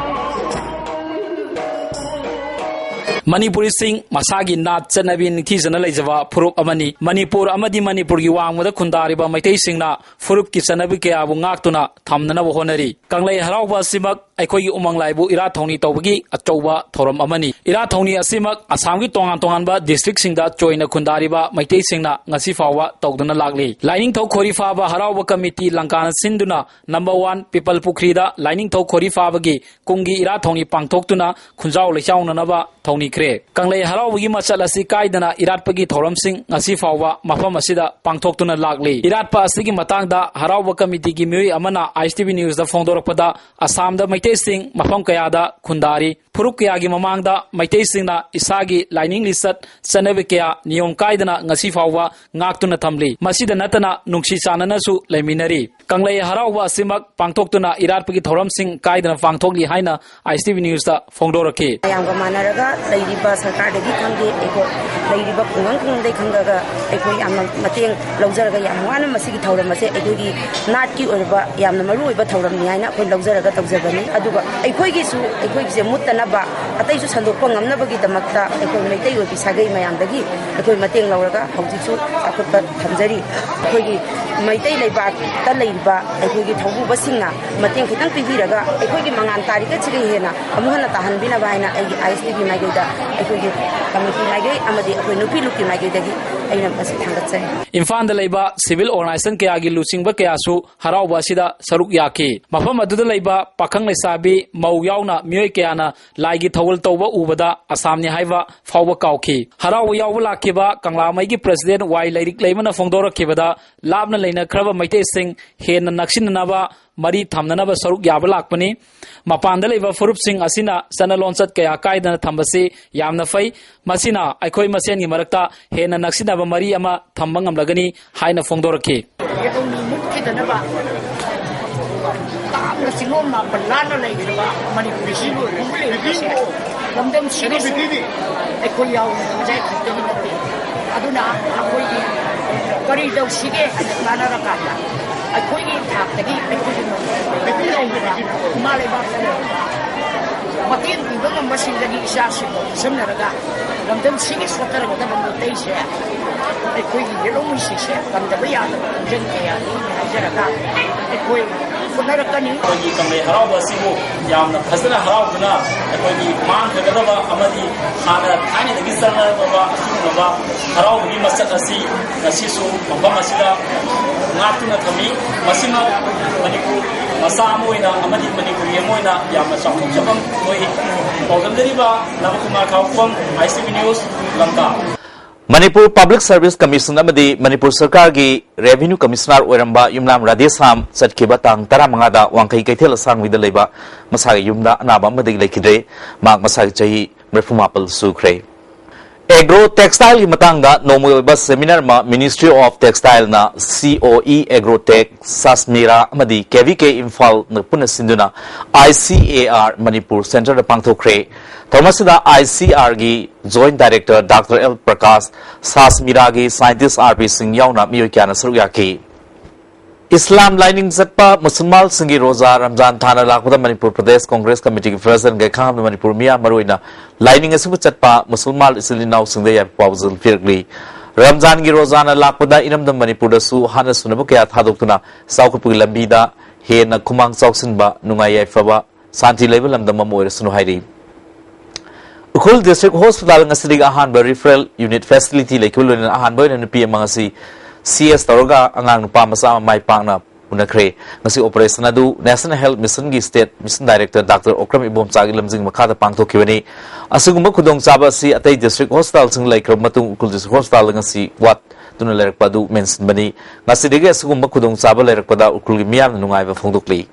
ꯃꯅꯤꯄꯨꯔꯤꯁꯤꯡ ꯃꯁꯥꯒꯤ ꯅꯥꯠ ꯆꯠꯅꯕꯤ ꯅꯤꯡꯊꯤꯖꯅ ꯂꯩꯖꯕ ꯐꯨꯔꯨꯞ ꯑꯃꯅꯤ꯫ ꯃꯅꯤꯄꯨꯔ ꯑꯃꯗꯤ ꯃꯅꯤꯄꯨꯔꯒꯤ ꯋꯥꯡꯃꯗ ꯈꯨꯟꯗꯥꯔꯤꯕ ꯃꯩꯇꯩꯁꯤꯡꯅ ꯐꯨꯔꯨꯞꯀꯤ ꯆꯠꯅꯕꯤ ꯀꯌꯥꯕꯨ ꯉꯥꯛꯇꯨꯅ ꯊꯝꯅꯅꯕ ꯍꯣꯠꯅꯔꯤ꯫ ꯀꯪꯂꯩ ꯍꯔꯥꯎꯕ ꯑꯁꯤꯃꯛ ꯑꯩꯈꯣꯏꯒꯤ ꯎꯃꯪ ꯂꯥꯏꯕꯨ ꯏꯔꯥꯠ ꯊꯧꯅꯤ ꯇꯧꯕꯒꯤ ꯑꯆꯧꯕ ꯊꯧꯔꯝ ꯑꯃꯅꯤ꯫ ꯏꯔꯥꯠ ꯊꯧꯅꯤ ꯑꯁꯤꯃꯛ ꯑꯁꯥꯝꯒꯤ ꯇꯣꯉꯥꯟ ꯇꯣꯉꯥꯟꯕ ꯗꯤꯁꯇ꯭ꯔꯤꯛꯁꯤꯡꯗ ꯆꯣꯏꯅ ꯈꯨꯟꯗꯥꯔꯤꯕ ꯃꯩꯇꯩꯁꯤꯡꯅ ꯉꯁꯤ ꯐꯥꯎꯕ ꯇꯧꯗꯨꯅ ꯂꯥꯛꯂꯤ꯫ ꯂꯥꯏꯅꯤꯡꯊꯧ ꯈꯣꯔꯤ ꯐꯥꯕ ꯍꯔꯥꯎꯕ ꯀꯃꯤꯇꯤ ꯂꯪꯀꯥꯅ ꯁꯤꯟꯗꯨꯅ ꯅꯝꯕꯔ ꯋꯥꯟ ꯄꯤꯄꯜ ꯄꯨꯈ꯭ꯔꯤꯗ ꯂꯥꯏꯅꯤꯡꯊꯧ ꯈꯣꯔꯤ ꯐꯥꯕꯒꯤ ꯀꯨꯝꯒꯤ ꯏꯔꯥꯠ ꯊꯧꯅꯤ ꯄꯥꯡꯊꯣꯛꯇꯨꯅ ꯈꯨꯟꯖꯥꯎ ꯂꯩꯆꯥꯎꯅꯅꯕ ꯊꯧꯅꯤ ꯀꯪꯂꯩ ꯍꯔꯥꯎꯕꯒꯤ ꯃꯆꯠ ꯑꯁꯤ ꯀꯥꯏꯗꯅ ꯏꯔꯥꯠꯄꯒꯤ ꯊꯧꯔꯝꯁꯤꯡ ꯉꯁꯤ ꯐꯥꯎꯕ ꯃꯐꯝ ꯑꯁꯤꯗ ꯄꯥꯡꯊꯣꯛꯇꯨꯅ ꯂꯥꯛꯂꯤ꯫ ꯏꯔꯥꯠꯄ ꯑꯁꯤꯒꯤ ꯃꯇꯥꯡꯗ ꯍꯔꯥꯎꯕ ꯀꯃꯤꯇꯤꯒꯤ ꯃꯤꯑꯣꯏ ꯑꯃꯅ ꯑꯥꯏ ꯑꯦꯁ ꯇꯤ ꯚꯤ ꯅ꯭ꯌꯨꯁꯇ ꯐꯣꯡꯗꯣꯔꯛꯄꯗ, ꯑꯁꯥꯝꯗ ꯃꯩꯇꯩꯁꯤꯡ ꯃꯐꯝ ꯀꯌꯥꯗ ꯈꯨꯟꯗꯥꯔꯤ꯫ ꯐꯨꯔꯨꯞ ꯀꯌꯥꯒꯤ ꯃꯃꯥꯡꯗ ꯃꯩꯇꯩꯁꯤꯡꯅ ꯏꯁꯥꯒꯤ ꯂꯥꯏꯅꯤꯡ ꯂꯤꯆꯠ ꯆꯠꯅꯕꯤ ꯀꯌꯥ ꯅꯤꯌꯣꯝ ꯀꯥꯏꯗꯅ ꯉꯁꯤ ꯐꯥꯎꯕ ꯉꯥꯛꯇꯨꯅ ꯊꯝꯂꯤ꯫ ꯃꯁꯤꯗ ꯅꯠꯇꯅ ꯅꯨꯡꯁꯤ ꯆꯥꯟꯅꯅꯁꯨ ꯂꯩꯃꯤꯟꯅꯔꯤ꯫ ꯀꯪꯂꯩ ꯍꯔꯥꯎꯕ ꯑꯁꯤꯃꯛ ꯄꯥꯡꯊꯣꯛꯇꯨꯅ ꯏꯔꯥꯠꯄꯒꯤ ꯊꯧꯔꯝꯁꯤꯡ ꯀꯥꯏꯗꯅ ꯄꯥꯡꯊꯣꯛꯂꯤ ꯍꯥꯏꯅ ꯑꯥꯏ ꯑꯦꯁ ꯇꯤ ꯚꯤ ꯅ꯭ꯌꯨꯁꯇ ꯐꯣꯡꯗꯣꯔꯛꯈꯤ꯫ ꯃꯌꯥꯝꯒ ꯃꯥꯟꯅꯔꯒ ꯂꯩꯔꯤꯕ ꯁꯔꯀꯥꯔꯗꯒꯤ ꯈꯪꯗꯦ, ꯑꯩꯈꯣꯏ ꯂꯩꯔꯤꯕ ꯈꯨꯡꯒꯪ ꯈꯨꯡꯒꯪꯗꯒꯤ ꯈꯪꯉꯒ ꯑꯩꯈꯣꯏ ꯌꯥꯝꯅ ꯃꯇꯦꯡ ꯂꯧꯖꯔꯒ ꯌꯥꯝ ꯋꯥꯅ ꯃꯁꯤꯒꯤ ꯊꯧꯔꯝ ꯑꯁꯦ ꯑꯩꯈꯣꯏꯒꯤ ꯅꯥꯠꯀꯤ ꯑꯣꯏꯔꯕ ꯌꯥꯝꯅ ꯃꯔꯨ ꯑꯣꯏꯕ ꯊꯧꯔꯝꯅꯤ ꯍꯥꯏꯅ ꯑꯩꯈꯣꯏ ꯂꯧꯖꯔꯒ ꯇꯧꯖꯕꯅꯤ꯫ ꯑꯗꯨꯒ ꯑꯩꯈꯣꯏꯒꯤꯁꯨ, ꯑꯩꯈꯣꯏꯒꯤꯁꯦ ꯃꯨꯠꯇꯅꯕ, ꯑꯇꯩꯁꯨ ꯁꯟꯗꯣꯛꯄ ꯉꯝꯅꯕꯒꯤꯗꯃꯛꯇ ꯑꯩꯈꯣꯏ ꯃꯩꯇꯩ ꯑꯣꯏꯕꯤ ꯁꯥꯒꯩ ꯃꯌꯥꯝꯗꯒꯤ ꯑꯩꯈꯣꯏ ꯃꯇꯦꯡ ꯂꯧꯔꯒ ꯍꯧꯖꯤꯛꯁꯨ ꯆꯥꯎꯈꯠꯄ ꯊꯝꯖꯔꯤ꯫ ꯑꯩꯈꯣꯏꯒꯤ ꯃꯩꯇꯩ ꯂꯩꯕꯥꯛꯇ ꯂꯩꯔꯤꯕ ꯑꯩꯈꯣꯏꯒꯤ ꯊꯧꯕꯨꯕꯁꯤꯡꯅ ꯃꯇꯦꯡ ꯈꯤꯇꯪ ꯄꯤꯕꯤꯔꯒ ꯑꯩꯈꯣꯏꯒꯤ ꯃꯉꯥꯜ ꯇꯥꯔꯤꯈꯩꯁꯤꯒ ꯍꯦꯟꯅ ꯑꯃꯨꯛ ꯍꯟꯅ ꯇꯥꯍꯟꯕꯤꯅꯕ ꯍꯥꯏꯅ ꯑꯩꯒꯤ ꯑꯥꯏ ꯑꯦꯁ ꯇꯤ ꯚꯤ ꯃꯥꯏꯀꯩꯗ, ꯑꯩꯈꯣꯏꯒꯤ ꯀꯃꯤꯇꯤ ꯃꯥꯏꯀꯩ ꯑꯃꯗꯤ ꯑꯩꯈꯣꯏ ꯅꯨꯄꯤ ꯂꯨꯞꯀꯤ ꯃꯥꯏꯀꯩꯗꯒꯤ ꯑꯩꯅ ꯃꯁꯤ ꯊꯥꯡꯒꯠꯆꯔꯤ꯫ ꯏꯝꯐꯥꯜꯗ ꯂꯩꯕ ꯁꯤꯚꯤꯜ ꯑꯣꯔꯒꯅꯥꯏꯖꯦꯁꯟ ꯀꯌꯥꯒꯤ ꯂꯨꯆꯤꯡꯕ ꯀꯌꯥꯁꯨ ꯍꯔꯥꯎꯕ ꯑꯁꯤꯗ ꯁꯔꯨꯛ ꯌꯥꯈꯤ꯫ ꯃꯐꯝ ꯑꯗꯨꯗ ꯂꯩꯕ ꯄꯥꯈꯪ ꯂꯩꯁꯥꯕꯤ, ꯃꯧ ꯌꯥꯎꯅ ꯃꯤꯑꯣꯏ ꯀꯌꯥꯅ ꯂꯥꯏꯒꯤ ꯊꯧꯒꯜ ꯇꯧꯕ ꯎꯕꯗ ꯑꯁꯥꯝꯅꯤ ꯍꯥꯏꯕ ꯐꯥꯎꯕ ꯀꯥꯎꯈꯤ꯫ ꯍꯔꯥꯎꯕ ꯌꯥꯎꯕ ꯂꯥꯛꯈꯤꯕ ꯀꯪꯂꯥꯃꯩꯒꯤ ꯄ꯭ꯔꯦꯁꯤꯗꯦꯟꯠ ꯋꯥꯏ ꯂꯩꯔꯤꯛ ꯂꯩꯃꯅ ꯐꯣꯡꯗꯣꯔꯛꯈꯤꯕꯗ, ꯂꯥꯞꯅ ꯂꯩꯅꯈ꯭ꯔꯕ ꯃꯩꯇꯩꯁꯤꯡ ꯍꯦꯟꯅ ꯅꯛꯁꯤꯟꯅꯅꯕ, ꯃꯔꯤ ꯊꯝꯅꯅꯕ ꯁꯔꯨꯛ ꯌꯥꯕ ꯂꯥꯛꯄꯅꯤ꯫ ꯃꯄꯥꯟꯗ ꯂꯩꯕ ꯐꯨꯔꯨꯞꯁꯤꯡ ꯑꯁꯤꯅ ꯆꯠꯅ ꯂꯣꯟꯆꯠ ꯀꯌꯥ ꯀꯥꯏꯗꯅ ꯊꯝꯕꯁꯤ ꯌꯥꯝꯅ ꯐꯩ꯫ ꯃꯁꯤꯅ ꯑꯩꯈꯣꯏ ꯃꯁꯦꯟꯒꯤ ꯃꯔꯛꯇ ꯍꯦꯟꯅ ꯅꯛꯁꯤꯟꯅꯕ ꯃꯔꯤ ꯑꯃ ꯊꯝꯕ ꯉꯝꯂꯒꯅꯤ ꯍꯥꯏꯅ ꯐꯣꯡꯗꯣꯔꯛꯈꯤ꯫ ꯌꯦꯇꯧꯃꯤ ꯃꯨꯠꯈꯤꯗꯅꯕ ꯇꯥꯞꯅ ꯆꯤꯡꯂꯣꯝ ꯃꯥꯄꯟ ꯂꯥꯟꯅ ꯂꯩꯈ꯭ꯔꯕ ꯃꯅꯤꯄꯨꯔꯁꯤꯕꯨ ꯈꯣꯡꯒꯨꯜ ꯂꯩꯔꯛꯄꯁꯦ ꯂꯝꯗꯝꯁꯤꯒꯤꯁꯨ ꯑꯩꯈꯣꯏ ꯌꯥꯎꯅ ꯈꯣꯡꯖꯥꯏ ꯈꯛꯇꯒꯤ ꯅꯠꯇꯦ꯫ ꯑꯗꯨꯅ ꯑꯩꯈꯣꯏꯒꯤ ꯀꯔꯤ ꯇꯧꯁꯤꯒꯦ ꯍꯥꯏꯅ ꯇꯥꯟꯅꯔꯀꯥꯟꯗ ꯑꯩꯈꯣꯏꯒꯤ ꯊꯥꯛꯇꯒꯤ ꯑꯩꯈꯣꯏꯒꯤ ꯏꯃꯥ ꯂꯩꯕꯥꯛꯇ ꯂꯩꯔꯤꯕ ꯃꯇꯦꯡ ꯄꯤꯕ ꯉꯝꯕꯁꯤꯡꯗꯒꯤ ꯏꯆꯥꯁꯤꯡꯕꯨ ꯈꯨꯠꯁꯝꯅꯔꯒ ꯂꯝꯗꯝꯁꯤꯒꯤ ꯁꯣꯠꯊꯔꯒꯗꯕ ꯃꯩꯇꯩꯁꯦ ꯑꯩꯈꯣꯏꯒꯤ ꯌꯦꯜꯍꯧꯃꯤꯁꯤꯡꯁꯦ ꯀꯟꯗꯕ ꯌꯥꯗꯕ ꯈꯣꯡꯖꯪ ꯀꯌꯥꯅꯤ ꯍꯥꯏꯖꯔꯒ ꯑꯩꯈꯣꯏ ꯍꯣꯠꯅꯔꯛꯀꯅꯤ꯫ ꯑꯩꯈꯣꯏꯒꯤ ꯀꯪꯂꯩ ꯍꯔꯥꯎꯕ ꯑꯁꯤꯕꯨ ꯌꯥꯝꯅ ꯐꯖꯅ ꯍꯔꯥꯎꯗꯨꯅ ꯑꯩꯈꯣꯏꯒꯤ ꯃꯥꯡꯈ꯭ꯔꯒꯗꯕ ꯑꯃꯗꯤ ꯍꯥꯟꯅ ꯊꯥꯏꯅꯗꯒꯤ ꯆꯠꯅꯔꯛꯂꯕ ꯑꯁꯤꯒꯨꯝꯂꯕ ꯍꯔꯥꯎꯕꯒꯤ ꯃꯁꯛ ꯑꯁꯤ ꯉꯁꯤꯁꯨ ꯃꯐꯝ ꯑꯁꯤꯗ ꯉꯥꯛꯇꯨꯅ ꯊꯝꯃꯤ꯫ ꯃꯁꯤꯃꯛ ꯃꯅꯤꯄꯨꯔ ꯃꯆꯥ ꯑꯃ ꯑꯣꯏꯅ ꯑꯃꯗꯤ ꯃꯅꯤꯄꯨꯔꯤ ꯑꯃ ꯑꯣꯏꯅ ꯌꯥꯝꯅ ꯆꯥꯎꯊꯣꯛꯆꯐꯝ ꯊꯣꯛꯏ꯫ ꯄꯥꯎꯗꯝꯖꯔꯤꯕ ꯅꯕꯀꯨꯃꯥꯔ ꯈꯥꯎꯐꯝ, ICB News, ꯂꯝꯇꯥ꯫ ꯃꯅꯤꯄꯨꯔ Public Service Commission ꯑꯃꯗꯤ ꯃꯅꯤꯄꯨꯔ ꯁꯔꯀꯥꯔꯒꯤ Revenue Commissioner ꯑꯣꯏꯔꯝꯕ ꯌꯨꯝꯅꯥꯝ ꯔꯥꯙꯦꯁ꯭ꯌꯥꯝ ꯆꯠꯈꯤꯕ ꯇꯥꯡ ꯇꯔꯥꯃꯉꯥꯗ ꯋꯥꯡꯈꯩ ꯀꯩꯊꯦꯜ ꯑꯁꯥꯡꯕꯤꯗ ꯂꯩꯕ ꯃꯁꯥꯒꯤ ꯌꯨꯝꯗ ꯑꯅꯥꯕ ꯑꯃꯗꯒꯤ ꯂꯩꯈꯤꯗ꯭ꯔꯦ꯫ ꯃꯍꯥꯛ ꯃꯁꯥꯒꯤ ꯆꯍꯤ ꯃꯔꯤꯐꯨ ꯃꯥꯄꯜ ꯁꯨꯈ꯭ꯔꯦ꯫ Agro Textileꯒꯤ ꯃꯇꯥꯡꯗ ꯅꯣꯡꯃꯒꯤ ꯑꯣꯏꯕ seminar ꯑꯃ Ministry of Textileꯅ COE Agrotech, ꯁꯥꯁꯃꯤꯔꯥ ꯑꯃꯗꯤ KVK ꯏꯝꯐꯥꯜꯅ ꯄꯨꯟꯅ ꯁꯤꯟꯗꯨꯅ ICAR ꯃꯅꯤꯄꯨꯔ Centreꯗ ꯄꯥꯡꯊꯣꯛꯈ꯭ꯔꯦ꯫ ꯊꯧꯔꯝ ꯑꯁꯤꯗ ICRꯒꯤ Joint Director Doctor L Prakash, ꯁꯥꯁꯃꯤꯔꯥꯒꯤ scientist RP ꯁꯤꯡ ꯌꯥꯎꯅ ꯃꯤꯑꯣꯏ ꯀꯌꯥꯅ ꯁꯔꯨꯛ ꯌꯥꯈꯤ꯫ ꯏꯁꯂꯥꯝ ꯂꯥꯏꯅꯤꯡ ꯆꯠꯄ ꯃꯨꯁꯜꯃꯥꯟꯁꯤꯡꯒꯤ ꯔꯣꯖꯥ ꯔꯝꯖꯥꯟ ꯊꯥꯅ ꯂꯥꯛꯄꯗ ꯃꯅꯤꯄꯨꯔ ꯄ꯭ꯔꯗꯦꯁ ꯀꯣꯡꯒ꯭ꯔꯦꯁ ꯀꯃꯤꯇꯤꯒꯤ ꯄ꯭ꯔꯁꯤꯗꯦꯟ ꯒꯩꯈꯥꯝꯅ ꯃꯅꯤꯄꯨꯔ ꯃꯤꯌꯥꯝ, ꯃꯔꯨꯑꯣꯏꯅ ꯂꯥꯏꯅꯤꯡ ꯑꯁꯤꯕꯨ ꯆꯠꯄ ꯃꯨꯁꯜꯃꯥꯟ ꯏꯆꯤꯜ ꯏꯅꯥꯎꯁꯤꯡꯗ ꯌꯥꯏꯐ ꯄꯥꯎꯖꯦꯜ ꯄꯤꯔꯛꯂꯤ꯫ ꯔꯝꯖꯥꯟꯒꯤ ꯔꯣꯖꯥꯅ ꯂꯥꯛꯄꯗ ꯏꯔꯝꯗꯝ ꯃꯅꯤꯄꯨꯔꯗꯁꯨ ꯍꯥꯟꯅ ꯁꯨꯅꯕ ꯀꯌꯥ ꯊꯥꯗꯣꯛꯇꯨꯅ ꯆꯥꯎꯈꯠꯄꯒꯤ ꯂꯝꯕꯤꯗ ꯍꯦꯟꯅ ꯈꯨꯃꯥꯡ ꯆꯥꯎꯁꯤꯟꯕ, ꯅꯨꯡꯉꯥꯏ ꯌꯥꯏꯐꯕ, ꯁꯥꯟꯇꯤ ꯂꯩꯕ ꯂꯝꯗꯝ ꯑꯃ ꯑꯣꯏꯔꯁꯅꯨ ꯍꯥꯏꯔꯤ꯫ ꯎꯈ꯭ꯔꯨꯜ District Hospital ꯉꯁꯤꯗꯒꯤ ꯑꯍꯥꯟꯕ Referral Unit Facility ꯂꯩꯈꯤꯕ ꯂꯣꯏꯅꯅ ꯑꯍꯥꯟꯕ ꯑꯣꯏꯅ ꯅꯨꯄꯤ ꯑꯃ ꯉꯁꯤ CS ꯇꯧꯔꯒ ꯑꯉꯥꯡ ꯅꯨꯄꯥ ꯃꯆꯥ ꯑꯃ ꯃꯥꯏ ꯄꯥꯛꯅ ꯎꯅꯈ꯭ꯔꯦ꯫ ꯉꯁꯤ operation ꯑꯗꯨ National Health Missionꯒꯤ State Mission Director Doctor Okram ꯏꯕꯣꯝꯆꯥꯒꯤ ꯂꯝꯖꯤꯡ ꯃꯈꯥꯗ ꯄꯥꯡꯊꯣꯛꯈꯤꯕꯅꯤ꯫ ꯑꯁꯤꯒꯨꯝꯕ ꯈꯨꯗꯣꯡꯆꯥꯕ ꯑꯁꯤ ꯑꯇꯩ District Hospitalꯁꯤꯡ ꯂꯩꯈ꯭ꯔꯕ ꯃꯇꯨꯡ ꯎꯈ꯭ꯔꯨꯜ District Hospitalꯗ ꯉꯁꯤ ꯋꯥꯠꯇꯨꯅ ꯂꯩꯔꯛꯄ ꯑꯗꯨ ꯃꯦꯟꯁꯤꯟꯕꯅꯤ꯫ ꯉꯁꯤꯗꯒꯤ ꯑꯁꯤꯒꯨꯝꯕ ꯈꯨꯗꯣꯡꯆꯥꯕ ꯂꯩꯔꯛꯄꯗ ꯎꯈ꯭ꯔꯨꯜꯒꯤ ꯃꯤꯌꯥꯝꯅ ꯅꯨꯡꯉꯥꯏꯕ ꯐꯣꯡꯗꯣꯛꯂꯤ꯫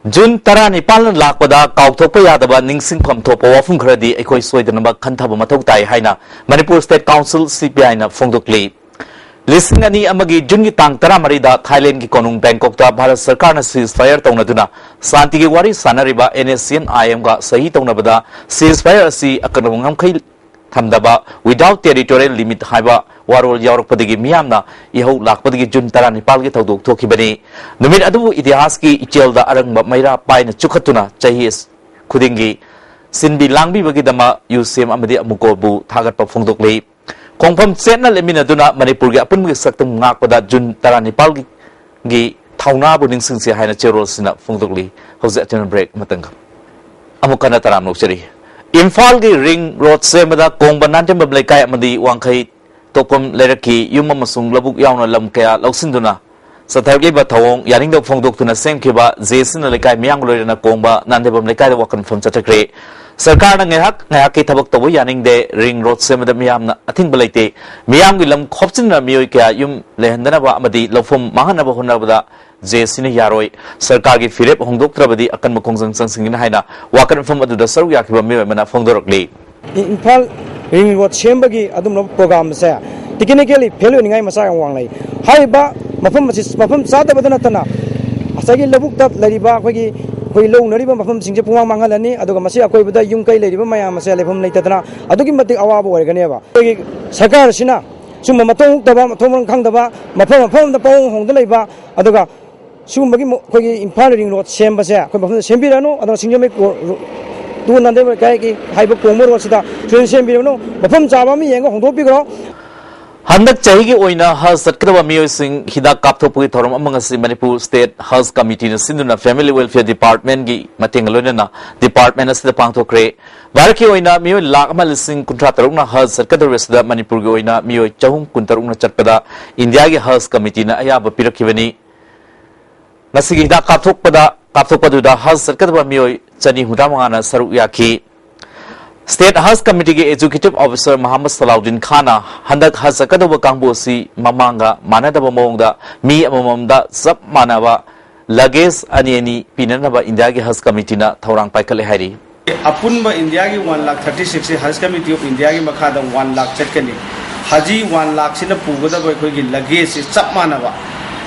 ꯖꯨꯟ ꯇꯔꯥꯅꯤꯄꯥꯜꯅ ꯂꯥꯛꯄꯗ ꯀꯥꯎꯊꯣꯛꯄ ꯌꯥꯗꯕ ꯅꯤꯡꯁꯤꯡꯐꯝ ꯊꯣꯛꯄ ꯋꯥꯐꯝ ꯈꯔꯗꯤ ꯑꯩꯈꯣꯏ ꯁꯣꯏꯗꯅꯃꯛ ꯈꯟꯊꯕ ꯃꯊꯧ ꯇꯥꯏ ꯍꯥꯏꯅ ꯃꯅꯤꯄꯨꯔ State Council, CPIꯅ ꯐꯣꯡꯗꯣꯛꯂꯤ꯫ ꯂꯤꯁꯤꯡ ꯑꯅꯤ ꯑꯃꯒꯤ ꯖꯨꯟꯒꯤ ꯇꯥꯡ ꯇꯔꯥꯃꯔꯤꯗ ꯊꯥꯏꯂꯦꯟꯗꯒꯤ ꯀꯣꯅꯨꯡ ꯕꯦꯡꯀꯣꯛꯇ ꯚꯥꯔꯠ ꯁꯔꯀꯥꯔꯅ ceasefire ꯇꯧꯅꯗꯨꯅ ꯁꯥꯟꯇꯤꯒꯤ ꯋꯥꯔꯤ ꯁꯥꯟꯅꯔꯤꯕ NSCN-IMꯒ ꯁꯍꯤ ꯇꯧꯅꯕꯗ ceasefire ꯑꯁꯤ ꯑꯀꯛꯅꯕ ꯉꯝꯈꯩ ꯊꯝꯗꯕ, without territorial limit ꯍꯥꯏꯕ ꯋꯥꯔꯣꯜ ꯌꯥꯎꯔꯛꯄꯗꯒꯤ ꯃꯤꯌꯥꯝꯅ ꯏꯍꯧ ꯂꯥꯛꯄꯗꯒꯤ ꯖꯨꯟ ꯇꯔꯥꯅꯤꯄꯥꯜꯒꯤ ꯊꯧꯗꯣꯛ ꯊꯣꯛꯈꯤꯕꯅꯤ꯫ ꯅꯨꯃꯤꯠ ꯑꯗꯨꯕꯨ ꯏꯇꯤꯍꯥꯁꯀꯤ ꯏꯆꯦꯜꯗ ꯑꯔꯪꯕ ꯃꯩꯔꯥ ꯄꯥꯏꯅ ꯆꯨꯞꯈꯠꯇꯨꯅ ꯆꯍꯤ ꯈꯨꯗꯤꯡꯒꯤ ꯁꯤꯟꯕꯤ ꯂꯥꯡꯕꯤꯕꯒꯤꯗꯃꯛ ꯌꯨꯁꯦꯝ ꯑꯃꯗꯤ ꯑꯃꯨꯀꯣꯕꯨ ꯊꯥꯒꯠꯄ ꯐꯣꯡꯗꯣꯛꯂꯤ꯫ ꯈꯣꯡꯐꯝ ꯆꯦꯠꯅ ꯂꯦꯞꯃꯤꯟꯅꯗꯨꯅ ꯃꯅꯤꯄꯨꯔꯒꯤ ꯑꯄꯨꯟꯕꯒꯤ ꯁꯛꯇꯝ ꯉꯥꯛꯄꯗ ꯖꯨꯟ ꯇꯔꯥꯅꯤꯄꯥꯜꯒꯤ ꯊꯧꯅꯥꯕꯨ ꯅꯤꯡꯁꯤꯡꯁꯤ ꯍꯥꯏꯅ ꯆꯦꯔꯣꯜꯁꯤꯅ ꯐꯣꯡꯗꯣꯛꯂꯤ꯫ ꯍꯧꯖꯤꯛ ꯑꯇꯦꯟꯕ break ꯑꯃꯇꯪꯒ꯫ ꯑꯃꯨꯛ ꯍꯟꯅ ꯇꯔꯥꯝꯅ ꯑꯣꯛꯆꯔꯤ꯫ ꯏꯝꯐꯥꯜꯒꯤ ring road ꯁꯦꯝꯕꯗ ꯀꯣꯡꯕ ꯅꯥꯟꯖꯝꯕꯝ ꯂꯩꯀꯥꯏ ꯑꯃꯗꯤ ꯋꯥꯡꯈꯩ ꯇꯣꯛꯐꯝ ꯂꯩꯔꯛꯀꯤ ꯌꯨꯝ ꯑꯃꯁꯨꯡ ꯂꯧꯕꯨꯛ ꯌꯥꯎꯅ ꯂꯝ ꯀꯌꯥ ꯂꯧꯁꯤꯟꯗꯨꯅ ꯆꯠꯊꯔꯛꯂꯤꯕ ꯊꯧꯑꯣꯡ ꯌꯥꯅꯤꯡꯗꯕ ꯐꯣꯡꯗꯣꯛꯇꯨꯅ ꯁꯦꯝꯈꯤꯕ ꯖꯦ ꯁꯤꯅ ꯂꯩꯀꯥꯏ ꯃꯤꯌꯥꯝꯒ ꯂꯣꯏꯅꯅ ꯀꯣꯡꯕ ꯅꯥꯟꯗꯦꯕꯝ ꯂꯩꯀꯥꯏꯗ ꯋꯥꯀꯠ ꯃꯤꯐꯝ ꯆꯠꯊꯈ꯭ꯔꯦ꯫ ꯁꯔꯀꯥꯔꯅ ꯉꯥꯏꯍꯥꯛ ꯉꯥꯏꯍꯥꯛꯀꯤ ꯊꯕꯛ ꯇꯧꯕ ꯌꯥꯅꯤꯡꯗꯦ, ꯔꯤꯡ ꯔꯣꯗ ꯁꯦꯝꯕꯗ ꯃꯤꯌꯥꯝꯅ ꯑꯊꯤꯡꯕ ꯂꯩꯇꯦ, ꯃꯤꯌꯥꯝꯒꯤ ꯂꯝ ꯈꯣꯞꯆꯤꯟꯗꯨꯅ ꯃꯤꯑꯣꯏ ꯀꯌꯥ ꯌꯨꯝ ꯂꯩꯍꯟꯗꯅꯕ ꯑꯃꯗꯤ ꯂꯧꯐꯝ ꯃꯥꯡꯍꯟꯅꯕ ꯍꯣꯠꯅꯕꯗ ꯖꯦ ꯁꯤꯅ ꯌꯥꯔꯣꯏ, ꯁꯔꯀꯥꯔꯒꯤ ꯐꯤꯔꯦꯞ ꯍꯣꯡꯗꯣꯛꯇ꯭ꯔꯕꯗꯤ ꯑꯀꯟꯕ ꯈꯣꯡꯖꯪ ꯆꯪꯁꯤꯟꯒꯅꯤ ꯍꯥꯏꯅ ꯋꯥꯀꯠ ꯃꯤꯐꯝ ꯑꯗꯨꯗ ꯁꯔꯨꯛ ꯌꯥꯈꯤꯕ ꯃꯤꯑꯣꯏ ꯑꯃꯅ ꯐꯣꯡꯗꯣꯔꯛꯂꯤ꯫ ꯏꯝꯐꯥꯜ ꯔꯤꯡ ꯔꯣꯗ ꯁꯦꯝꯕꯒꯤ ꯑꯗꯨꯒꯨꯝꯂꯕ ꯄ꯭ꯔꯣꯒ꯭ꯔꯥꯝ ꯑꯁꯦ ꯇꯦꯛꯅꯤꯀꯦꯜꯂꯤ ꯐꯦꯜ ꯑꯣꯏꯅꯤꯡꯉꯥꯏ ꯃꯆꯥꯛ ꯌꯥꯝ ꯋꯥꯡꯅ ꯂꯩ꯫ ꯍꯥꯏꯔꯤꯕ ꯃꯐꯝ ꯑꯁꯤ ꯃꯐꯝ ꯆꯥꯗꯕꯗ ꯅꯠꯇꯅ ꯉꯁꯥꯏꯒꯤ ꯂꯧꯕꯨꯛꯇ ꯂꯩꯔꯤꯕ ꯑꯩꯈꯣꯏꯒꯤ ꯑꯩꯈꯣꯏ ꯂꯧ ꯎꯅꯔꯤꯕ ꯃꯐꯝꯁꯤꯡꯁꯦ ꯄꯨꯡꯃꯥꯡ ꯃꯥꯡꯍꯜꯂꯅꯤ, ꯑꯗꯨꯒ ꯃꯁꯤ ꯑꯀꯣꯏꯕꯗ ꯌꯨꯝ ꯀꯩ ꯂꯩꯔꯤꯕ ꯃꯌꯥꯝ ꯑꯁꯦ ꯂꯩꯐꯝ ꯂꯩꯇꯗꯅ ꯑꯗꯨꯛꯀꯤ ꯃꯇꯤꯛ ꯑꯋꯥꯕ ꯑꯣꯏꯔꯒꯅꯦꯕ꯫ ꯑꯩꯈꯣꯏꯒꯤ ꯁꯔꯀꯥꯔ ꯑꯁꯤꯅ ꯁꯨꯝꯕ ꯃꯊꯣꯡ ꯍꯨꯛꯇꯕ, ꯃꯊꯣꯡ ꯃꯔꯝ ꯈꯪꯗꯕ, ꯃꯐꯝ ꯃꯐꯝ ꯑꯃꯗ ꯄꯪꯍꯣꯡ ꯍꯣꯡꯗ ꯂꯩꯕ, ꯑꯗꯨꯒ ꯁꯤꯒꯨꯝꯕꯒꯤ ꯃ-, ꯑꯩꯈꯣꯏꯒꯤ ꯏꯝꯐꯥꯜ ꯔꯤꯡ ꯔꯣꯗ ꯁꯦꯝꯕꯁꯦ ꯑꯩꯈꯣꯏ ꯃꯐꯝꯗ ꯁꯦꯝꯕꯤꯔꯅꯨ, ꯑꯗꯨꯅ ꯁꯤꯡꯖꯃꯩ ꯀꯣ-, ꯔꯣ-, ꯇꯨ ꯅꯥꯟꯗꯦꯕ ꯂꯩꯀꯥꯏꯒꯤ ꯍꯥꯏꯕ ꯀꯣꯡꯕ ꯔꯣꯗꯁꯤꯗ ꯁꯣꯏꯗꯅ ꯁꯦꯝꯕꯤꯔꯅꯨ, ꯃꯐꯝ ꯆꯥꯕ ꯑꯃ ꯌꯦꯡꯉꯒ ꯍꯣꯡꯗꯣꯛꯄꯤꯈ꯭ꯔꯣ꯫ ꯍꯟꯗꯛ ꯆꯍꯤꯒꯤ ꯑꯣꯏꯅ ꯍꯖ ꯆꯠꯀꯗꯕ ꯃꯤꯑꯣꯏꯁꯤꯡ ꯍꯤꯗꯥꯛ ꯀꯥꯞꯊꯣꯛꯄꯒꯤ ꯊꯧꯔꯝ ꯑꯃ ꯉꯁꯤ ꯃꯅꯤꯄꯨꯔ ꯁ꯭ꯇꯦꯠ ꯍꯖ ꯀꯃꯤꯇꯤꯅ ꯁꯤꯟꯗꯨꯅ ꯐꯦꯃꯤꯂꯤ ꯋꯦꯜꯐꯤꯌꯔ ꯗꯤꯄꯥꯔꯠꯃꯦꯟꯒꯤ ꯃꯇꯦꯡꯒ ꯂꯣꯏꯅꯅ ꯗꯤꯄꯥꯔꯠꯃꯦꯟ ꯑꯁꯤꯗ ꯄꯥꯡꯊꯣꯛꯈ꯭ꯔꯦ꯫ ꯚꯥꯔꯠꯀꯤ ꯑꯣꯏꯅ ꯃꯤꯑꯣꯏ ꯂꯥꯈ ꯑꯃ ꯂꯤꯁꯤꯡ ꯀꯨꯟꯊ꯭ꯔꯥ ꯇꯔꯨꯛꯅ ꯍꯖ ꯆꯠꯀꯗꯧꯔꯤꯕꯁꯤꯗ ꯃꯅꯤꯄꯨꯔꯒꯤ ꯑꯣꯏꯅ ꯃꯤꯑꯣꯏ ꯆꯍꯨꯝ ꯀꯨꯟꯇꯔꯨꯛꯅ ꯆꯠꯄꯗ ꯏꯟꯗꯤꯌꯥꯒꯤ ꯍꯖ ꯀꯃꯤꯇꯤꯅ ꯑꯌꯥꯕ ꯄꯤꯔꯛꯈꯤꯕꯅꯤ꯫ ꯉꯁꯤꯒꯤ ꯍꯤꯗꯥꯛ ꯀꯥꯞꯊꯣꯛꯄꯗ, ꯀꯥꯞꯊꯣꯛꯄꯗꯨꯗ ꯍꯖ ꯆꯠꯀꯗꯕ ꯃꯤꯑꯣꯏ ꯆꯅꯤ ꯍꯨꯝꯗ꯭ꯔꯥ ꯃꯉꯥꯅ ꯁꯔꯨꯛ ꯌꯥꯈꯤ꯫ ꯁ꯭ꯇꯦꯠ ꯍꯖ ꯀꯃꯤꯇꯤꯒꯤ ꯑꯦꯛꯖꯤꯀ꯭ꯌꯨꯇꯤꯚ ꯑꯣꯐꯤꯁꯔ ꯃꯍꯝꯃꯗ ꯁꯂꯥꯎꯗꯤꯟ ꯈꯥꯟꯅ ꯍꯟꯗꯛ ꯍꯖ ꯆꯠꯀꯗꯧꯕ ꯀꯥꯡꯕꯨ ꯑꯁꯤ ꯃꯃꯥꯡꯒ ꯃꯥꯟꯅꯗꯕ ꯃꯑꯣꯡꯗ ꯃꯤ ꯑꯃꯃꯝꯗ ꯆꯞ ꯃꯥꯟꯅꯕ ꯂꯒꯦꯖ ꯑꯅꯤ ꯑꯅꯤ ꯄꯤꯅꯅꯕ ꯏꯟꯗꯤꯌꯥꯒꯤ ꯍꯖ ꯀꯃꯤꯇꯤꯅ ꯊꯧꯔꯥꯡ ꯄꯥꯏꯈꯠꯂꯦ ꯍꯥꯏꯔꯤ꯫ ꯑꯄꯨꯟꯕ ꯏꯟꯗꯤꯌꯥꯒꯤ ꯋꯥꯟ ꯂꯥꯈ ꯊꯥꯔꯇꯤ ꯁꯤꯛꯁꯁꯤ ꯍꯖ ꯀꯃꯤꯇꯤ ꯑꯣꯐ ꯏꯟꯗꯤꯌꯥꯒꯤ ꯃꯈꯥꯗ ꯋꯥꯟ ꯂꯥꯈ ꯆꯠꯀꯅꯤ꯫ ꯍꯖꯤ ꯋꯥꯟ ꯂꯥꯈꯁꯤꯅ ꯄꯨꯒꯗꯕ ꯑꯩꯈꯣꯏꯒꯤ ꯂꯒꯦꯖꯁꯤ ꯆꯞ ꯃꯥꯟꯅꯕ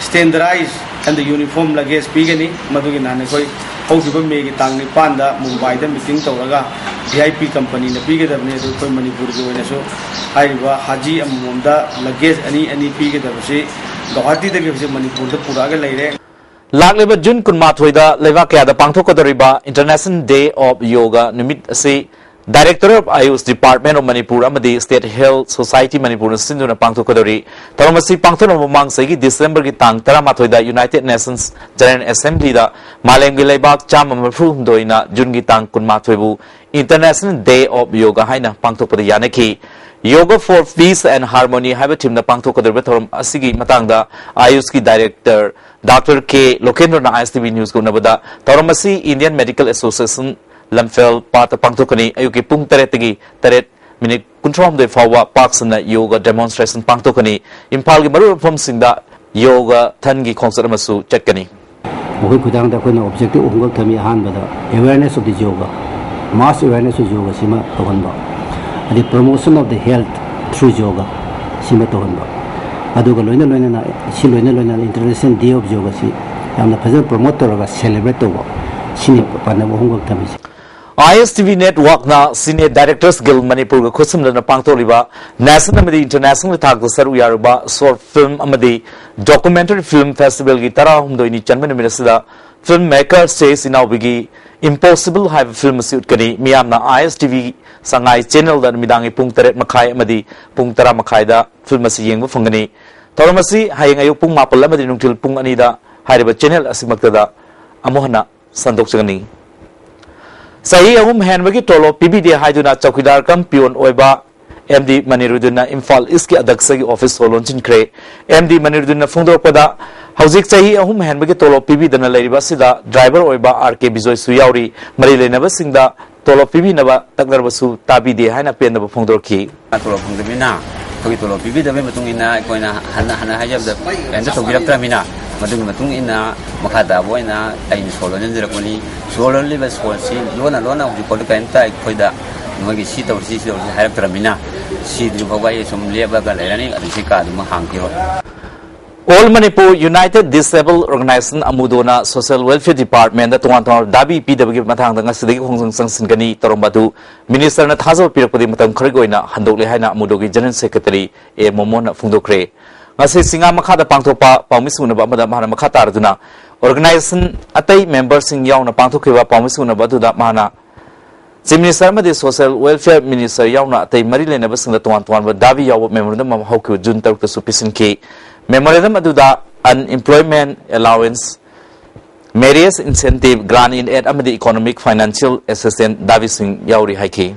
ꯁ꯭ꯇꯦꯟꯗꯔꯥꯏꯖ ꯑꯦꯟ ꯗ ꯌꯨꯅꯤꯐꯣꯔꯝ ꯂꯒꯦꯖ ꯄꯤꯒꯅꯤ꯫ ꯃꯗꯨꯒꯤ ꯅꯍꯥꯟ ꯑꯩꯈꯣꯏ ꯍꯧꯈꯤꯕ ꯃꯦꯒꯤ ꯇꯥꯡ ꯅꯤꯄꯥꯟꯗ ꯃꯨꯝꯕꯥꯏꯗ ꯃꯤꯇꯤꯡ ꯇꯧꯔꯒ ꯚꯤ ꯑꯥꯏ ꯄꯤ ꯀꯝꯄꯅꯤꯅ ꯄꯤꯒꯗꯕꯅꯤ꯫ ꯑꯗꯨ ꯑꯩꯈꯣꯏ ꯃꯅꯤꯄꯨꯔꯒꯤ ꯑꯣꯏꯅꯁꯨ ꯍꯥꯏꯔꯤꯕ ꯍꯖꯤ ꯑꯃꯃꯝꯗ ꯂꯒꯦꯖ ꯑꯅꯤ ꯑꯅꯤ ꯄꯤꯒꯗꯕꯁꯤ ꯒꯧꯍꯥꯇꯤꯗꯒꯤ ꯍꯧꯖꯤꯛ ꯃꯅꯤꯄꯨꯔꯗ ꯄꯨꯔꯛꯑꯒ ꯂꯩꯔꯦ꯫ ꯂꯥꯛꯂꯤꯕ ꯖꯨꯟ ꯀꯨꯟꯃꯥꯊꯣꯏꯗ ꯂꯩꯕꯥꯛ ꯀꯌꯥꯗ ꯄꯥꯡꯊꯣꯛꯀꯗꯧꯔꯤꯕ International Day of Yoga ꯅꯨꯃꯤꯠ ꯑꯁꯤ Director of Ayush Department of Manipur ꯑꯃꯗꯤ State Health Society ꯃꯅꯤꯄꯨꯔꯅ ꯁꯤꯟꯗꯨꯅ ꯄꯥꯡꯊꯣꯛꯀꯗꯧꯔꯤ꯫ ꯊꯧꯔꯝ ꯑꯁꯤ ꯄꯥꯡꯊꯣꯛꯅꯕ ꯃꯃꯥꯡ ꯆꯍꯤꯒꯤ ꯗꯤꯁꯦꯝꯕꯔꯒꯤ ꯇꯥꯡ ꯇꯔꯥꯃꯥꯊꯣꯏꯗ United Nations General Assemblyꯗ ꯃꯥꯂꯦꯝꯒꯤ ꯂꯩꯕꯥꯛ ꯆꯥꯝꯃ ꯃꯔꯤꯐꯨ ꯍꯨꯝꯗꯣꯏꯅ ꯖꯨꯟꯒꯤ ꯇꯥꯡ ꯀꯨꯟꯃꯥꯊꯣꯏꯕꯨ International Day of Yoga ꯍꯥꯏꯅ ꯄꯥꯡꯊꯣꯛꯄꯗ ꯌꯥꯅꯈꯤ꯫ Yoga for Peace and Harmony ꯍꯥꯏꯕ ꯊꯤꯝꯗ ꯄꯥꯡꯊꯣꯛꯀꯗꯧꯔꯤꯕ ꯊꯧꯔꯝ ꯑꯁꯤꯒꯤ ꯃꯇꯥꯡꯗ ꯑꯥꯌꯨꯁꯀꯤ ꯗꯥꯏꯔꯦꯛꯇꯔ ꯗꯥꯛꯇꯔ ꯀꯦ ꯂꯣꯀꯦꯟꯗ꯭ꯔꯅ ꯑꯥꯏ ꯑꯦꯁ ꯇꯤ ꯚꯤ ꯅ꯭ꯌꯨꯁꯀ ꯎꯅꯕꯗ, ꯊꯧꯔꯝ ꯑꯁꯤ ꯏꯟꯗꯤꯌꯟ ꯃꯦꯗꯤꯀꯦꯜ ꯑꯦꯁꯣꯁꯤꯌꯦꯁꯟ ꯂꯝꯐꯦꯜ ꯄꯥꯠꯇ ꯄꯥꯡꯊꯣꯛꯀꯅꯤ꯫ ꯑꯌꯨꯛꯀꯤ ꯄꯨꯡ ꯇꯔꯦꯠꯇꯒꯤ ꯇꯔꯦꯠ ꯃꯤꯅꯤꯠ ꯀꯨꯟꯊ꯭ꯔꯥ ꯍꯨꯝꯗꯣꯏ ꯐꯥꯎꯕ ꯄꯥꯛ ꯁꯟꯅ ꯌꯣꯒ ꯗꯦꯃꯣꯟꯁꯇ꯭ꯔꯦꯁꯟ ꯄꯥꯡꯊꯣꯛꯀꯅꯤ꯫ ꯏꯝꯐꯥꯜꯒꯤ ꯃꯔꯨꯑꯣꯏꯕ ꯃꯐꯝꯁꯤꯡꯗ ꯌꯣꯒ ꯊꯟꯒꯤ ꯈꯣꯡꯆꯠ ꯑꯃꯁꯨ ꯆꯠꯀꯅꯤ꯫ ꯃꯈꯣꯏ ꯈꯨꯠꯊꯥꯡꯗ ꯑꯩꯈꯣꯏꯅ objective ꯑꯍꯨꯝꯈꯛ ꯊꯝꯃꯤ꯫ ꯑꯍꯥꯟꯕꯗ awareness of the yoga, mass awareness of yoga ꯁꯤꯃ ꯇꯧꯍꯟꯕ, ꯑꯗꯩ promotion of the health through yoga ꯁꯤꯃ ꯇꯧꯍꯟꯕ, ꯑꯗꯨꯒ ꯂꯣꯏꯅ ꯂꯣꯏꯅꯅ, ꯁꯤ ꯂꯣꯏꯅ ꯂꯣꯏꯅꯅ International Day of Yoga ꯁꯤ ꯌꯥꯝꯅ ꯐꯖꯅ promote ꯇꯧꯔꯒ celebrate ꯇꯧꯕ, ꯁꯤꯅꯤ ꯄꯥꯟꯗꯝ ꯑꯍꯨꯝꯈꯛ ꯊꯝꯃꯤꯁꯦ꯫ ꯑꯥꯏ ꯑꯦꯁ ꯇꯤ ꯚꯤ ꯅꯦꯠꯋꯥꯛꯅ Cine Directors Guild ꯃꯅꯤꯄꯨꯔꯒ ꯈꯨꯠꯁꯝꯅꯗꯨꯅ ꯄꯥꯡꯊꯣꯛꯂꯤꯕ national ꯑꯃꯗꯤ international ꯊꯥꯛꯇ ꯁꯔꯨꯛ ꯌꯥꯔꯨꯕ short film ꯑꯃꯗꯤ documentary film festival ꯒꯤ ꯇꯔꯥꯍꯨꯝꯗꯣꯏꯅꯤ ꯆꯟꯕ ꯅꯨꯃꯤꯠ ꯑꯁꯤꯗ film maker ꯁꯦ ꯏꯅꯥꯎꯕꯤꯒꯤ Impossible ꯍꯥꯏꯕ film ꯑꯁꯤ ꯎꯠꯀꯅꯤ꯫ ꯃꯤꯌꯥꯝꯅ ꯑꯥꯏ ꯑꯦꯁ ꯇꯤ ꯚꯤ ꯁꯉꯥꯏ channel ꯗ ꯅꯨꯃꯤꯗꯥꯡꯒꯤ ꯄꯨꯡ ꯇꯔꯦꯠ ꯃꯈꯥꯏ ꯑꯃꯗꯤ ꯄꯨꯡ ꯇꯔꯥ ꯃꯈꯥꯏꯗ film ꯑꯁꯤ ꯌꯦꯡꯕ ꯐꯪꯒꯅꯤ꯫ ꯊꯧꯔꯝ ꯑꯁꯤ ꯍꯌꯦꯡ ꯑꯌꯨꯛ ꯄꯨꯡ ꯃꯥꯄꯜ ꯑꯃꯗꯤ ꯅꯨꯡꯊꯤꯜ ꯄꯨꯡ ꯑꯅꯤꯗ ꯍꯥꯏꯔꯤꯕ channel ꯑꯁꯤꯃꯛꯇꯗ ꯑꯃꯨꯛ ꯍꯟꯅ ꯁꯟꯗꯣꯛꯆꯒꯅꯤ꯫ ꯆꯍꯤ ꯑꯍꯨꯝ ꯍꯦꯟꯕꯒꯤ ꯇꯣꯂꯣꯞ ꯄꯤꯕꯤꯗꯦ ꯍꯥꯏꯗꯨꯅ ꯆꯧꯀꯤꯗꯥꯔ ꯀꯝ peon ꯑꯣꯏꯕ ꯑꯦꯝ ꯗꯤ ꯃꯅꯤꯔꯨꯗꯨꯟꯅ ꯏꯝꯐꯥꯜ ꯏꯁꯀꯤ ꯑꯗꯛꯁꯒꯤ ꯑꯣꯐꯤꯁ ꯁꯣ ꯂꯣꯟꯁꯤꯟꯈ꯭ꯔꯦ꯫ ꯑꯦꯝ ꯗꯤ ꯃꯅꯤꯔꯨꯗꯨꯟꯅ ꯐꯣꯡꯗꯣꯔꯛꯄꯗ, ꯍꯧꯖꯤꯛ ꯆꯍꯤ ꯑꯍꯨꯝ ꯍꯦꯟꯕꯒꯤ ꯇꯣꯂꯣꯞ ꯄꯤꯕꯤꯗꯅ ꯂꯩꯔꯤꯕ ꯑꯁꯤꯗ ꯗ꯭ꯔꯥꯏꯚꯔ ꯑꯣꯏꯕ ꯑꯥꯔ ꯀꯦ ꯕꯤꯖꯣꯏꯁꯨ ꯌꯥꯎꯔꯤ꯫ ꯃꯔꯤ ꯂꯩꯅꯕꯁꯤꯡꯗ ꯇꯣꯂꯣꯞ ꯄꯤꯕꯤꯅꯕ ꯇꯛꯅꯔꯕꯁꯨ ꯇꯥꯕꯤꯗꯦ ꯍꯥꯏꯅ ꯄꯦꯟꯗꯕ ꯐꯣꯡꯗꯣꯔꯛꯈꯤ꯫ ꯇꯣꯂꯣꯞ ꯐꯪꯗꯕꯅꯤꯅ, ꯑꯩꯈꯣꯏꯒꯤ ꯇꯣꯂꯣꯞ ꯄꯤꯕꯤꯗꯕꯒꯤ ꯃꯇꯨꯡ ꯏꯟꯅ ꯑꯩꯈꯣꯏꯅ ꯍꯟꯅ ꯍꯟꯅ ꯍꯥꯏꯖꯕꯗ ꯀꯔꯤꯝꯇ ꯇꯧꯕꯤꯔꯛꯇ꯭ꯔꯕꯅꯤꯅ, ꯃꯗꯨꯒꯤ ꯃꯇꯨꯡ ꯏꯟꯅ ꯃꯈꯥ ꯇꯥꯕ ꯑꯣꯏꯅ ꯑꯩꯅ ꯁꯣ ꯂꯣꯟꯖꯤꯟꯖꯔꯛꯄꯅꯤ꯫ ꯁꯣ ꯂꯣꯜꯂꯤꯕ ꯁꯣꯁꯤ ꯂꯣꯟꯅ ꯂꯣꯟꯅ ꯍꯧꯖꯤꯛ ꯐꯥꯎꯗ ꯀꯔꯤꯝꯇ ꯑꯩꯈꯣꯏꯗ ꯃꯣꯏꯒꯤ ꯁꯤ ꯇꯧꯔꯁꯤ, ꯁꯤ ꯇꯧꯔꯁꯤ ꯍꯥꯏꯔꯛꯇ꯭ꯔꯕꯅꯤꯅ, ꯁꯤꯗ꯭ꯔꯤ ꯐꯥꯎꯕ ꯑꯩ ꯁꯨꯝ ꯂꯦꯞꯄꯒ ꯂꯩꯔꯅꯤ, ꯑꯗꯨꯝ ꯁꯤ ꯀꯥ ꯑꯗꯨꯝ ꯍꯥꯡꯈꯤꯔꯣꯏ꯫ All Manipur United Disabled Organisation, ꯑꯃꯨꯗꯣꯅ Social Welfare Department ꯇꯣꯉꯥꯟ ꯇꯣꯉꯥꯟꯕ ꯗꯥꯕꯤ ꯄꯤꯗꯕꯒꯤ ꯃꯇꯥꯡꯗ ꯉꯁꯤꯗꯒꯤ ꯈꯣꯡꯖꯪ ꯆꯪꯁꯤꯟꯒꯅꯤ꯫ ꯇꯧꯔꯝꯕ ꯑꯗꯨ ꯃꯤꯅꯤꯁꯇꯔꯅ ꯊꯥꯖꯕ ꯄꯤꯔꯛꯄꯗꯒꯤ ꯃꯇꯝ ꯈꯔꯒꯤ ꯑꯣꯏꯅ ꯍꯟꯗꯣꯛꯂꯦ ꯍꯥꯏꯅ ꯑꯃꯨꯗꯣꯒꯤ ꯖꯦꯅꯔꯦꯜ ꯁꯦꯀ꯭ꯔꯦꯇꯔꯤ ꯑꯦ ꯃꯣꯃꯣꯟꯅ ꯐꯣꯡꯗꯣꯛꯈ꯭ꯔꯦ꯫ ꯉꯁꯤ ꯁꯤꯡꯉꯥ ꯃꯈꯥꯗ ꯄꯥꯡꯊꯣꯛꯄ ꯄꯥꯎꯃꯤ ꯁꯤꯡꯎꯅꯕ ꯑꯃꯗ ꯃꯍꯥꯛꯅ ꯃꯈꯥ ꯇꯥꯔꯗꯨꯅ, organization ꯑꯇꯩ memberꯁꯤꯡ ꯌꯥꯎꯅ ꯄꯥꯡꯊꯣꯛꯈꯤꯕ ꯄꯥꯎꯃꯤ ꯁꯤꯡꯎꯅꯕ ꯑꯗꯨꯗ ꯃꯍꯥꯛꯅ Chief Minister ꯑꯃꯗꯤ Social Welfare Minister ꯌꯥꯎꯅ ꯑꯇꯩ ꯃꯔꯤ ꯂꯩꯅꯕꯁꯤꯡꯗ ꯇꯣꯉꯥꯟ ꯇꯣꯉꯥꯟꯕ ꯗꯥꯕꯤ ꯌꯥꯎꯕ memorandum ꯑꯃ ꯍꯧꯈꯤꯕ ꯖꯨꯟ ꯇꯔꯨꯛꯇꯁꯨ ꯄꯤꯁꯤꯟꯈꯤ꯫ Memorandum ꯑꯗꯨꯗ unemployment allowance, Marriage Incentive, Grant in Aid ꯑꯃꯗꯤ Economic Financial Assistance ꯗꯥꯕꯤꯁꯤꯡ ꯌꯥꯎꯔꯤ ꯍꯥꯏꯈꯤ꯫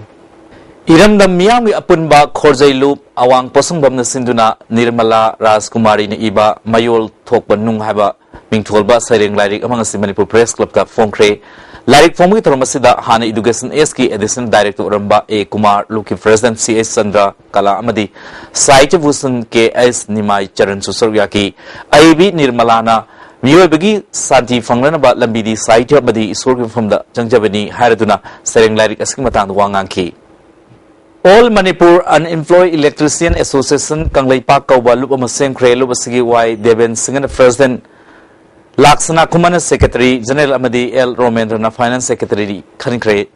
ꯏꯔꯝꯗꯝ ꯃꯤꯌꯥꯝꯒꯤ ꯑꯄꯨꯟꯕ ꯈꯣꯔꯖꯩ ꯂꯨꯞ ꯑꯋꯥꯡ ꯄꯣꯠꯁꯪꯕꯝꯅ ꯁꯤꯟꯗꯨꯅ ꯅꯤꯔꯃꯂꯥ ꯔꯥꯖꯀꯨꯃꯥꯔꯤꯅ ꯏꯕ ꯃꯌꯣꯜ ꯊꯣꯛꯄ ꯅꯨꯡ ꯍꯥꯏꯕ ꯃꯤꯡꯊꯣꯜꯕ ꯁꯩꯔꯦꯡ ꯂꯥꯏꯔꯤꯛ ꯑꯃ ꯉꯁꯤ ꯃꯅꯤꯄꯨꯔ ꯄ꯭ꯔꯦꯁ ꯀ꯭ꯂꯕꯇ ꯐꯣꯡꯈ꯭ꯔꯦ꯫ ꯂꯥꯏꯔꯤꯛ ꯐꯣꯡꯕꯒꯤ ꯊꯧꯔꯝ ꯑꯁꯤꯗ ꯍꯥꯟꯅ Education Sꯀꯤ Additional Director ꯑꯣꯏꯔꯝꯕ ꯑꯦ Kumar, ꯂꯨꯞꯀꯤ President C S Chandra ꯀꯂꯥ ꯑꯃꯗꯤ ꯁꯥꯍꯤꯇ꯭ꯌ ꯚꯨꯁꯟ ꯀꯦ ꯑꯦꯁ ꯅꯤꯃꯥꯏ ꯆꯔꯟꯁꯨ ꯁꯔꯨꯛ ꯌꯥꯈꯤ꯫ ꯑꯏꯕꯤ ꯅꯤꯔꯃꯂꯥꯅ ꯃꯤꯑꯣꯏꯕꯒꯤ ꯁꯥꯟꯇꯤ ꯐꯪꯅꯅꯕ ꯂꯝꯕꯤꯗꯤ ꯁꯥꯍꯤꯇ꯭ꯌ ꯑꯃꯗꯤ ꯏꯁꯣꯔꯒꯤ ꯃꯐꯝꯗ ꯆꯪꯖꯕꯅꯤ ꯍꯥꯏꯔꯗꯨꯅ ꯁꯩꯔꯦꯡ ꯂꯥꯏꯔꯤꯛ ꯑꯁꯤꯒꯤ ꯃꯇꯥꯡꯗ ꯋꯥ ꯉꯥꯡꯈꯤ꯫ All Manipur Unemployed Electrician Association Kangleipak ꯀꯧꯕ ꯂꯨꯞ ꯑꯃ ꯁꯦꯝꯈ꯭ꯔꯦ꯫ ꯂꯨꯞ ꯑꯁꯤꯒꯤ ꯋꯥꯏ ꯗꯦꯕꯦꯟ ꯁꯤꯡꯍꯅ President, ꯂꯥꯛꯁꯅꯥ ꯈꯨꯃꯟꯅ Secretary General ꯑꯃꯗꯤ ꯑꯦꯜ ꯔꯣꯃꯦꯟꯗ꯭ꯔꯅ Finance Secretary ꯈꯟꯈ꯭ꯔꯦ꯫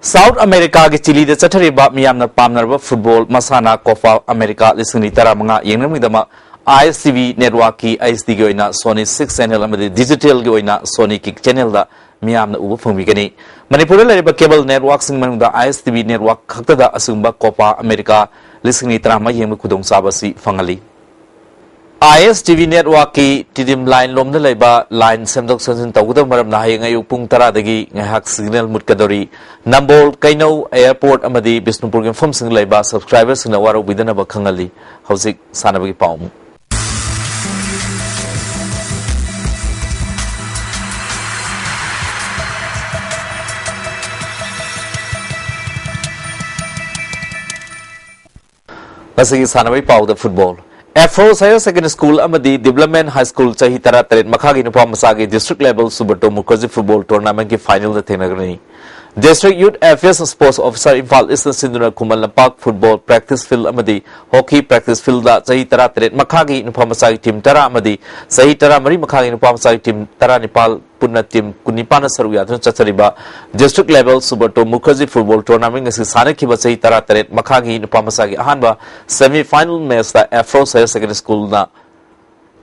South Americaꯒꯤ ꯆꯤꯂꯤꯗ ꯆꯠꯊꯔꯤꯕ ꯃꯤꯌꯥꯝꯅ ꯄꯥꯝꯅꯔꯕ football ꯃꯁꯥꯟꯅ Copa America ꯂꯤꯁꯤꯡ ꯑꯅꯤ ꯇꯔꯥꯃꯉꯥ ꯌꯦꯡꯅꯕꯒꯤꯗꯃꯛ I S T V networkꯀꯤ, I S Dꯒꯤ ꯑꯣꯏꯅ Sony six channel ꯑꯃꯗꯤ digitalꯒꯤ ꯑꯣꯏꯅ Sony Kick channelꯗ ꯃꯤꯌꯥꯝꯅ ꯎꯕ ꯐꯪꯕꯤꯒꯅꯤ꯫ ꯃꯅꯤꯄꯨꯔꯗ ꯂꯩꯔꯤꯕ cable networkꯁꯤꯡ ꯃꯅꯨꯡꯗ I S T V network ꯈꯛꯇꯗ ꯑꯁꯤꯒꯨꯝꯕ Copa America ꯂꯤꯁꯤꯡ ꯑꯅꯤ ꯇꯔꯥꯃꯉꯥ ꯌꯦꯡꯕ ꯈꯨꯗꯣꯡꯆꯥꯕ ꯑꯁꯤ ꯐꯪꯍꯜꯂꯤ꯫ I S T V networkꯀꯤ Tiddim line ꯂꯣꯝꯗ ꯂꯩꯕ line ꯁꯦꯝꯗꯣꯛ ꯁꯦꯝꯖꯤꯟ ꯇꯧꯒꯗꯕ ꯃꯔꯝꯅ ꯍꯌꯦꯡ ꯑꯌꯨꯛ ꯄꯨꯡ ꯇꯔꯥꯗꯒꯤ ꯉꯥꯏꯍꯥꯛ signal ꯃꯨꯠꯀꯗꯧꯔꯤ꯫ ꯅꯝꯕꯣꯜ, ꯀꯩꯅꯧ, airport ꯑꯃꯗꯤ ꯕꯤꯁꯅꯨꯄꯨꯔꯒꯤ ꯃꯐꯝꯁꯤꯡꯗ ꯂꯩꯕ subscriberꯁꯤꯡꯅ ꯋꯥꯔꯧꯕꯤꯗꯅꯕ ꯈꯪꯍꯜꯂꯤ꯫ ꯍꯧꯖꯤꯛ ꯁꯥꯟꯅꯕꯒꯤ ꯄꯥꯎ ꯑꯃꯨꯛ꯫ ꯉꯁꯤꯒꯤ ꯁꯥꯟꯅꯕꯒꯤ ꯄꯥꯎꯗ football꯫ Afros Higher Secondary School ꯑꯃꯗꯤ Development High School ꯆꯍꯤ ꯇꯔꯥꯇꯔꯦꯠ ꯃꯈꯥꯒꯤ ꯅꯨꯄꯥ ꯃꯆꯥꯒꯤ district level Subrata Mukherjee football tournamentꯀꯤ finalꯗ ꯊꯦꯡꯅꯒꯅꯤ꯫ District Youth Affairs Sports Officer Imphal Eastꯅ ꯁꯤꯟꯗꯨꯅ Khuman Lampak football practice field ꯑꯃꯗꯤ hockey practice fieldꯗ ꯆꯍꯤ ꯇꯔꯥꯇꯔꯦꯠ ꯃꯈꯥꯒꯤ ꯅꯨꯄꯥ ꯃꯆꯥꯒꯤ team ꯇꯔꯥ ꯑꯃꯗꯤ ꯆꯍꯤ ꯇꯔꯥꯃꯔꯤ ꯃꯈꯥꯒꯤ ꯅꯨꯄꯥ ꯃꯆꯥꯒꯤ team ꯇꯔꯥꯅꯤꯄꯥꯜ ꯄꯨꯟꯅ team ꯀꯨꯟꯅꯤꯄꯥꯟꯅ ꯁꯔꯨꯛ ꯌꯥꯗꯨꯅ ꯆꯠꯊꯔꯤꯕ district level Subrata Mukherjee football tournament ꯉꯁꯤ ꯁꯥꯟꯅꯈꯤꯕ ꯆꯍꯤ ꯇꯔꯥꯇꯔꯦꯠ ꯃꯈꯥꯒꯤ ꯅꯨꯄꯥ ꯃꯆꯥꯒꯤ ꯑꯍꯥꯟꯕ semi final matchꯇ Afros Higher Secondary Schoolꯅ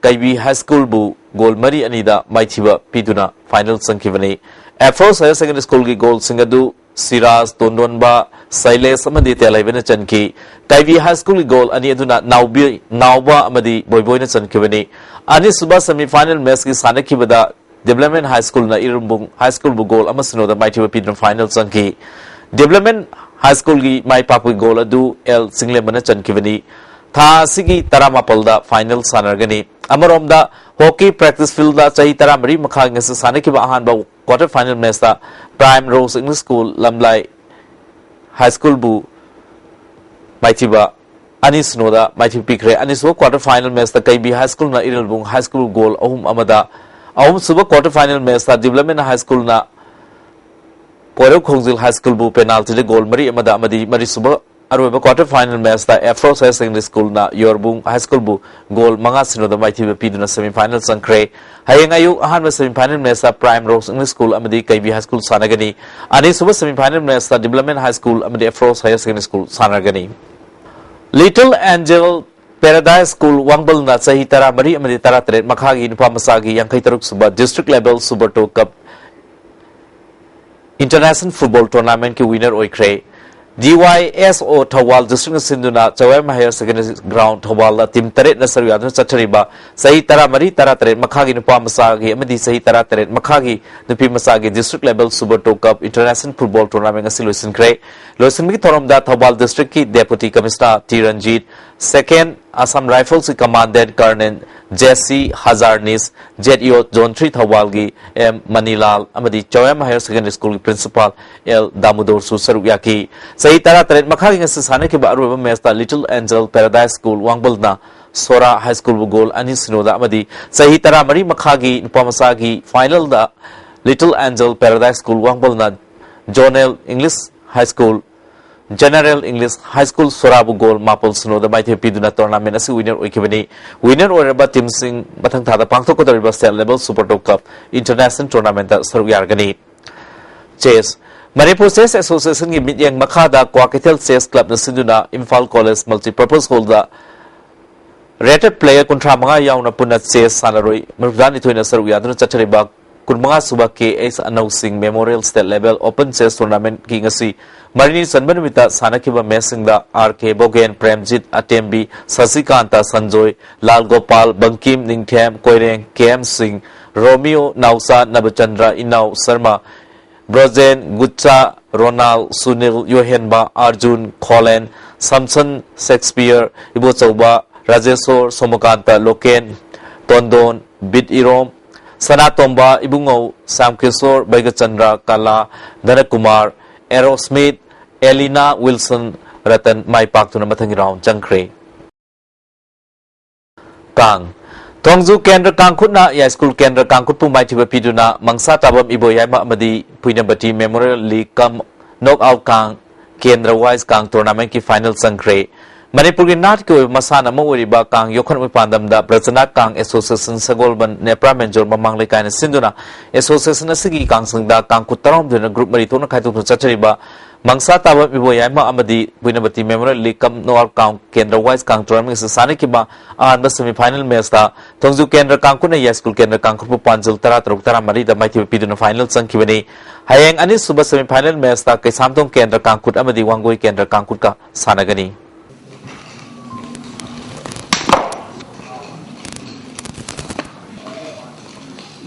ꯀꯩꯕꯤ High Schoolꯕꯨ goal ꯃꯔꯤ ꯑꯅꯤꯗ ꯃꯥꯏꯊꯤꯕ ꯄꯤꯗꯨꯅ final ꯆꯪꯈꯤꯕꯅꯤ꯫ Afros Higher Secondary Schoolꯒꯤ goalꯁꯤꯡ ꯑꯗꯨ ꯁꯤꯔꯥꯖ ꯇꯣꯟꯗꯣꯟꯕ, ꯁꯩꯂꯦꯁ ꯑꯃꯗꯤ ꯇꯦꯂꯩꯕꯅ ꯆꯟꯈꯤ꯫ ꯀꯩꯕꯤ High Schoolꯒꯤ goal ꯑꯅꯤ ꯑꯗꯨꯅ ꯅꯥꯎꯕꯤ, ꯅꯥꯎꯕ ꯑꯃꯗꯤ ꯕꯣꯏꯕꯣꯏꯅ ꯆꯟꯈꯤꯕꯅꯤ꯫ ꯑꯅꯤꯁꯨꯕ semi final matchꯀꯤ ꯁꯥꯟꯅꯈꯤꯕꯗ Development High Schoolꯅ ꯏꯔꯝꯕꯨꯡ High Schoolꯕꯨ goal ꯑꯃ ꯁꯤꯅꯣꯗ ꯃꯥꯏꯊꯤꯕ ꯄꯤꯗꯨꯅ final ꯆꯪꯈꯤ꯫ Development High Schoolꯒꯤ ꯃꯥꯏ ꯄꯥꯛꯄꯒꯤ goal ꯑꯗꯨ ꯑꯦꯜ ꯆꯤꯡꯂꯦꯝꯕꯅ ꯆꯟꯈꯤꯕꯅꯤ꯫ ꯊꯥ ꯑꯁꯤꯒꯤ ꯇꯔꯥꯃꯥꯄꯜꯗ final ꯁꯥꯟꯅꯔꯒꯅꯤ꯫ ꯑꯃꯔꯣꯝꯗ, hockey practice fieldꯗ ꯆꯍꯤ ꯇꯔꯥꯃꯔꯤ ꯃꯈꯥꯒꯤ ꯉꯁꯤ ꯁꯥꯟꯅꯈꯤꯕ ꯑꯍꯥꯟꯕ quarter final matchꯇ Prime Rose English School ꯂꯝꯂꯥꯏ High Schoolꯕꯨ ꯃꯥꯏꯊꯤꯕ ꯑꯅꯤ ꯁꯤꯅꯣꯗ ꯃꯥꯏꯊꯤꯕ ꯄꯤꯈ꯭ꯔꯦ꯫ ꯑꯅꯤꯁꯨꯕ quarter final matchꯇ ꯀꯩꯕꯤ High Schoolꯅ ꯏꯔꯝꯕꯨꯡ High School goal ꯑꯍꯨꯝ ꯑꯃꯗ, ꯑꯍꯨꯝꯁꯨꯕ quarter final matchꯇ Development High Schoolꯅ ꯀꯣꯏꯔꯧ ꯈꯣꯡꯖꯤꯜ High Schoolꯕꯨ penaltyꯗ goal ꯃꯔꯤ ꯑꯃꯗ ꯑꯃꯗꯤ ꯃꯔꯤꯁꯨꯕ ꯑꯔꯣꯏꯕ quarter final matchꯇ Afros Higher Secondary Schoolꯅ ꯌꯣꯔꯕꯨꯡ High Schoolꯕꯨ goal ꯃꯉꯥ ꯁꯤꯅꯣꯗ ꯃꯥꯏꯊꯤꯕ ꯄꯤꯗꯨꯅ semi final ꯆꯪꯈ꯭ꯔꯦ꯫ ꯍꯌꯦꯡ ꯑꯌꯨꯛ ꯑꯍꯥꯟꯕ semi final matchꯇ Prime Rose English School ꯑꯃꯗꯤ ꯀꯩꯕꯤ High School ꯁꯥꯟꯅꯒꯅꯤ꯫ ꯑꯅꯤꯁꯨꯕ semi final matchꯇ Development High School ꯑꯃꯗꯤ Afros Higher Secondary School ꯁꯥꯟꯅꯒꯅꯤ꯫ Little Angel Paradise School ꯋꯥꯡꯕꯜꯅ ꯆꯍꯤ ꯇꯔꯥꯃꯔꯤ ꯑꯃꯗꯤ ꯇꯔꯥꯇꯔꯦꯠ ꯃꯈꯥꯒꯤ ꯅꯨꯄꯥ ꯃꯆꯥꯒꯤ ꯌꯥꯡꯈꯩ ꯇꯔꯨꯛ ꯁꯨꯕ District Level Super two Cup International Football Tournamentꯀꯤ winner ꯑꯣꯏꯈ꯭ꯔꯦ꯫ D Y S O Thoubal districtꯅ ꯁꯤꯟꯗꯨꯅ ꯆꯋꯥꯏꯃ Higher Secondary Ground ꯊꯧꯕꯥꯜꯗ team ꯇꯔꯦꯠꯅ ꯁꯔꯨꯛ ꯌꯥꯗꯨꯅ ꯆꯠꯊꯔꯤꯕ ꯆꯍꯤ ꯇꯔꯥꯃꯔꯤ ꯇꯔꯥꯇꯔꯦꯠ ꯃꯈꯥꯒꯤ ꯅꯨꯄꯥ ꯃꯆꯥꯒꯤ ꯑꯃꯗꯤ ꯆꯍꯤ ꯇꯔꯥꯇꯔꯦꯠ ꯃꯈꯥꯒꯤ ꯅꯨꯄꯤ ꯃꯆꯥꯒꯤ District Level Super two Cup International Football Tournament ꯑꯁꯤ ꯂꯣꯏꯁꯤꯟꯈ꯭ꯔꯦ꯫ ꯂꯣꯏꯁꯤꯟꯕꯒꯤ ꯊꯧꯔꯝꯗ Thoubal districtꯀꯤ Deputy Commissioner T Ranjit, Second Assam Riflesꯀꯤ Commandant Colonel J C Hazarnis, Z E O Zone three ꯊꯧꯕꯥꯜꯒꯤ M ꯃꯅꯤꯂꯥꯜ ꯑꯃꯗꯤ ꯆꯋꯥꯏꯃ Higher Secondary Schoolꯒꯤ Principal L ꯗꯥꯃꯨꯗꯣꯔꯁꯨ ꯁꯔꯨꯛ ꯌꯥꯈꯤ꯫ ꯆꯍꯤ ꯇꯔꯥꯇꯔꯦꯠ ꯃꯈꯥꯒꯤ ꯉꯁꯤ ꯁꯥꯟꯅꯈꯤꯕ ꯑꯔꯣꯏꯕ matchꯇ Little Angel Paradise School ꯋꯥꯡꯕꯜꯅ ꯁꯣꯔꯥ High Schoolꯕꯨ goal ꯑꯅꯤ ꯁꯤꯅꯣꯗ ꯑꯃꯗꯤ ꯆꯍꯤ ꯇꯔꯥꯃꯔꯤ ꯃꯈꯥꯒꯤ ꯅꯨꯄꯥ ꯃꯆꯥꯒꯤ finalꯗ Little Angel Paradise School ꯋꯥꯡꯕꯜꯅ Zonal English High School, General English High School ꯁꯣꯔꯥꯕꯨ goal ꯃꯥꯄꯜ ꯁꯤꯅꯣꯗ ꯃꯥꯏꯊꯤꯕ ꯄꯤꯗꯨꯅ tournament ꯑꯁꯤ winner ꯑꯣꯏꯈꯤꯕꯅꯤ꯫ Winner ꯑꯣꯏꯔꯕ teamꯁꯤꯡ ꯃꯊꯪ ꯊꯥꯗ ꯄꯥꯡꯊꯣꯛꯀꯗꯧꯔꯤꯕ State Level Super two Cup International Tournamentꯇ ꯁꯔꯨꯛ ꯌꯥꯔꯒꯅꯤ꯫ Chess꯫ ꯃꯅꯤꯄꯨꯔ Chess Associationꯒꯤ ꯃꯤꯠꯌꯦꯡ ꯃꯈꯥꯗ ꯀ꯭ꯋꯥꯀꯩꯊꯦꯜ Chess Clubꯅ ꯁꯤꯟꯗꯨꯅ Imphal College Multipurpose Hallꯗ rated player ꯀꯨꯟꯊ꯭ꯔꯥ ꯃꯉꯥ ꯌꯥꯎꯅ ꯄꯨꯟꯅ chess ꯁꯥꯟꯅꯔꯣꯏ ꯃꯔꯤꯐꯨꯇꯔꯥꯅꯤꯊꯣꯏꯅ ꯁꯔꯨꯛ ꯌꯥꯗꯨꯅ ꯆꯠꯊꯔꯤꯕ ꯀꯨꯟꯃꯉꯥ ꯁꯨꯕ K H Anousing Memorial State Level Open Chess Tournamentꯀꯤ ꯉꯁꯤ ꯃꯔꯤꯅꯤ ꯆꯟꯕ ꯅꯨꯃꯤꯠꯇ ꯁꯥꯟꯅꯈꯤꯕ ꯃꯦꯆꯁꯤꯡꯗ R K Bogen, Premjit Atembi, Sashikanta Sanjoy, Lal Gopal, Bankim Ningthem, Koireng K M Singh, Romeo Naocha, Nabachandra Inao Sarma, Brojen Gutcha, Ronal, Sunil, Yohenba, Arjun, Kholen, Samson, Shakespeare, Ibochouba, Rajesor, Somakanta, Loken, Tondon, Bit Irom, Sanatomba, Ibungo, Shyamkishore, Beigachandra, Kala, Dhanakumar, ꯑꯦꯔꯣꯁꯃꯤꯠ, ꯑꯦꯂꯤꯅꯥ, Wilson, Ratan ꯃꯥꯏ ꯄꯥꯛꯇꯨꯅ ꯃꯊꯪꯒꯤ ꯔꯥꯎꯟ ꯆꯪꯈ꯭ꯔꯦ꯫ ꯀꯥꯡ ꯊꯣꯡꯖꯨ ꯀꯦꯟꯗ꯭ꯔ ꯀꯥꯡꯈꯨꯠꯅ ꯌꯥꯏꯁ꯭ꯀꯨꯜ ꯀꯦꯟꯗ꯭ꯔ ꯀꯥꯡꯈꯨꯠꯄꯨ ꯃꯥꯏꯊꯤꯕ ꯄꯤꯗꯨꯅ ꯃꯪꯁꯥ ꯇꯥꯕꯝ ꯏꯕꯣꯌꯥꯏꯃ ꯑꯃꯗꯤ ꯄꯨꯏꯅꯕꯇꯤ ꯃꯦꯃꯣꯔꯤꯌꯦꯜ ꯂꯤꯒ ꯀꯝ ꯅꯣꯛ ꯑꯥꯎꯠ ꯀꯥꯡ ꯀꯦꯟꯗ꯭ꯔ ꯋꯥꯏꯁ ꯀꯥꯡ ꯇꯣꯔꯅꯥꯃꯦꯟꯠꯀꯤ ꯐꯥꯏꯅꯦꯜ ꯆꯪꯈ꯭ꯔꯦ꯫ ꯃꯅꯤꯄꯨꯔꯒꯤ ꯅꯥꯠꯀꯤ ꯑꯣꯏꯕ ꯃꯁꯥꯟꯅ ꯑꯃ ꯑꯣꯏꯔꯤꯕ ꯀꯥꯡ ꯌꯣꯛꯈꯠꯅꯕꯒꯤ ꯄꯥꯟꯗꯝꯗ ꯕ꯭ꯔꯖꯅꯥꯠ ꯀꯥꯡ ꯑꯦꯁꯣꯁꯤꯌꯦꯁꯟ ꯁꯒꯣꯜꯕꯟ ꯅꯦꯄ꯭ꯔꯥ ꯃꯦꯟꯖꯣꯔ ꯃꯃꯥꯡ ꯂꯩꯀꯥꯏꯅ ꯁꯤꯟꯗꯨꯅ ꯑꯦꯁꯣꯁꯤꯌꯦꯁꯟ ꯑꯁꯤꯒꯤ ꯀꯥꯡꯁꯪꯗ ꯀꯥꯡꯈꯨꯠ ꯇꯔꯥꯍꯨꯝꯗꯣꯏꯅ ꯒ꯭ꯔꯨꯞ ꯃꯔꯤ ꯊꯣꯛꯅ ꯈꯥꯏꯗꯣꯛꯇꯨꯅ ꯆꯠꯆꯔꯤꯕ ꯃꯪꯁꯥ ꯇꯥꯕꯝ ꯏꯕꯣꯌꯥꯏꯃ ꯑꯃꯗꯤ ꯄꯨꯏꯅꯕꯇꯤ ꯃꯦꯃꯣꯔꯤꯌꯦꯜ ꯂꯤꯒ ꯀꯝ ꯅꯣꯛ ꯑꯥꯎꯠ ꯀꯥꯡ ꯀꯦꯟꯗ꯭ꯔ ꯋꯥꯏꯁ ꯀꯥꯡ ꯇꯣꯔꯅꯥꯃꯦꯟꯠ ꯑꯁꯤ ꯁꯥꯟꯅꯈꯤꯕ ꯑꯍꯥꯟꯕ ꯁꯦꯃꯤ ꯐꯥꯏꯅꯦꯜ ꯃꯦꯆꯇ ꯊꯣꯡꯖꯨ ꯀꯦꯟꯗ꯭ꯔ ꯀꯥꯡꯈꯨꯠꯅ ꯌꯥꯏꯁ꯭ꯀꯨꯜ ꯀꯦꯟꯗ꯭ꯔ ꯀꯥꯡꯈꯨꯠꯄꯨ ꯄꯥꯟꯖꯜ ꯇꯔꯥꯇꯔꯨꯛ ꯇꯔꯥꯃꯔꯤꯗ ꯃꯥꯏꯊꯤꯕ ꯄꯤꯗꯨꯅ ꯐꯥꯏꯅꯦꯜ ꯆꯪꯈꯤꯕꯅꯤ꯫ ꯍꯌꯦꯡ ꯑꯅꯤꯁꯨꯕ ꯁꯦꯃꯤ ꯐꯥꯏꯅꯦꯜ ꯃꯦꯆꯇ ꯀꯩꯁꯥꯝꯊꯣꯡ ꯀꯦꯟꯗ꯭ꯔ ꯀꯥꯡꯈꯨꯠ ꯑꯃꯗꯤ ꯋꯥꯡꯒꯣꯏ ꯀꯦꯟꯗ꯭ꯔ ꯀꯥꯡꯈꯨꯠꯀ ꯁꯥꯟꯅꯒꯅꯤ꯫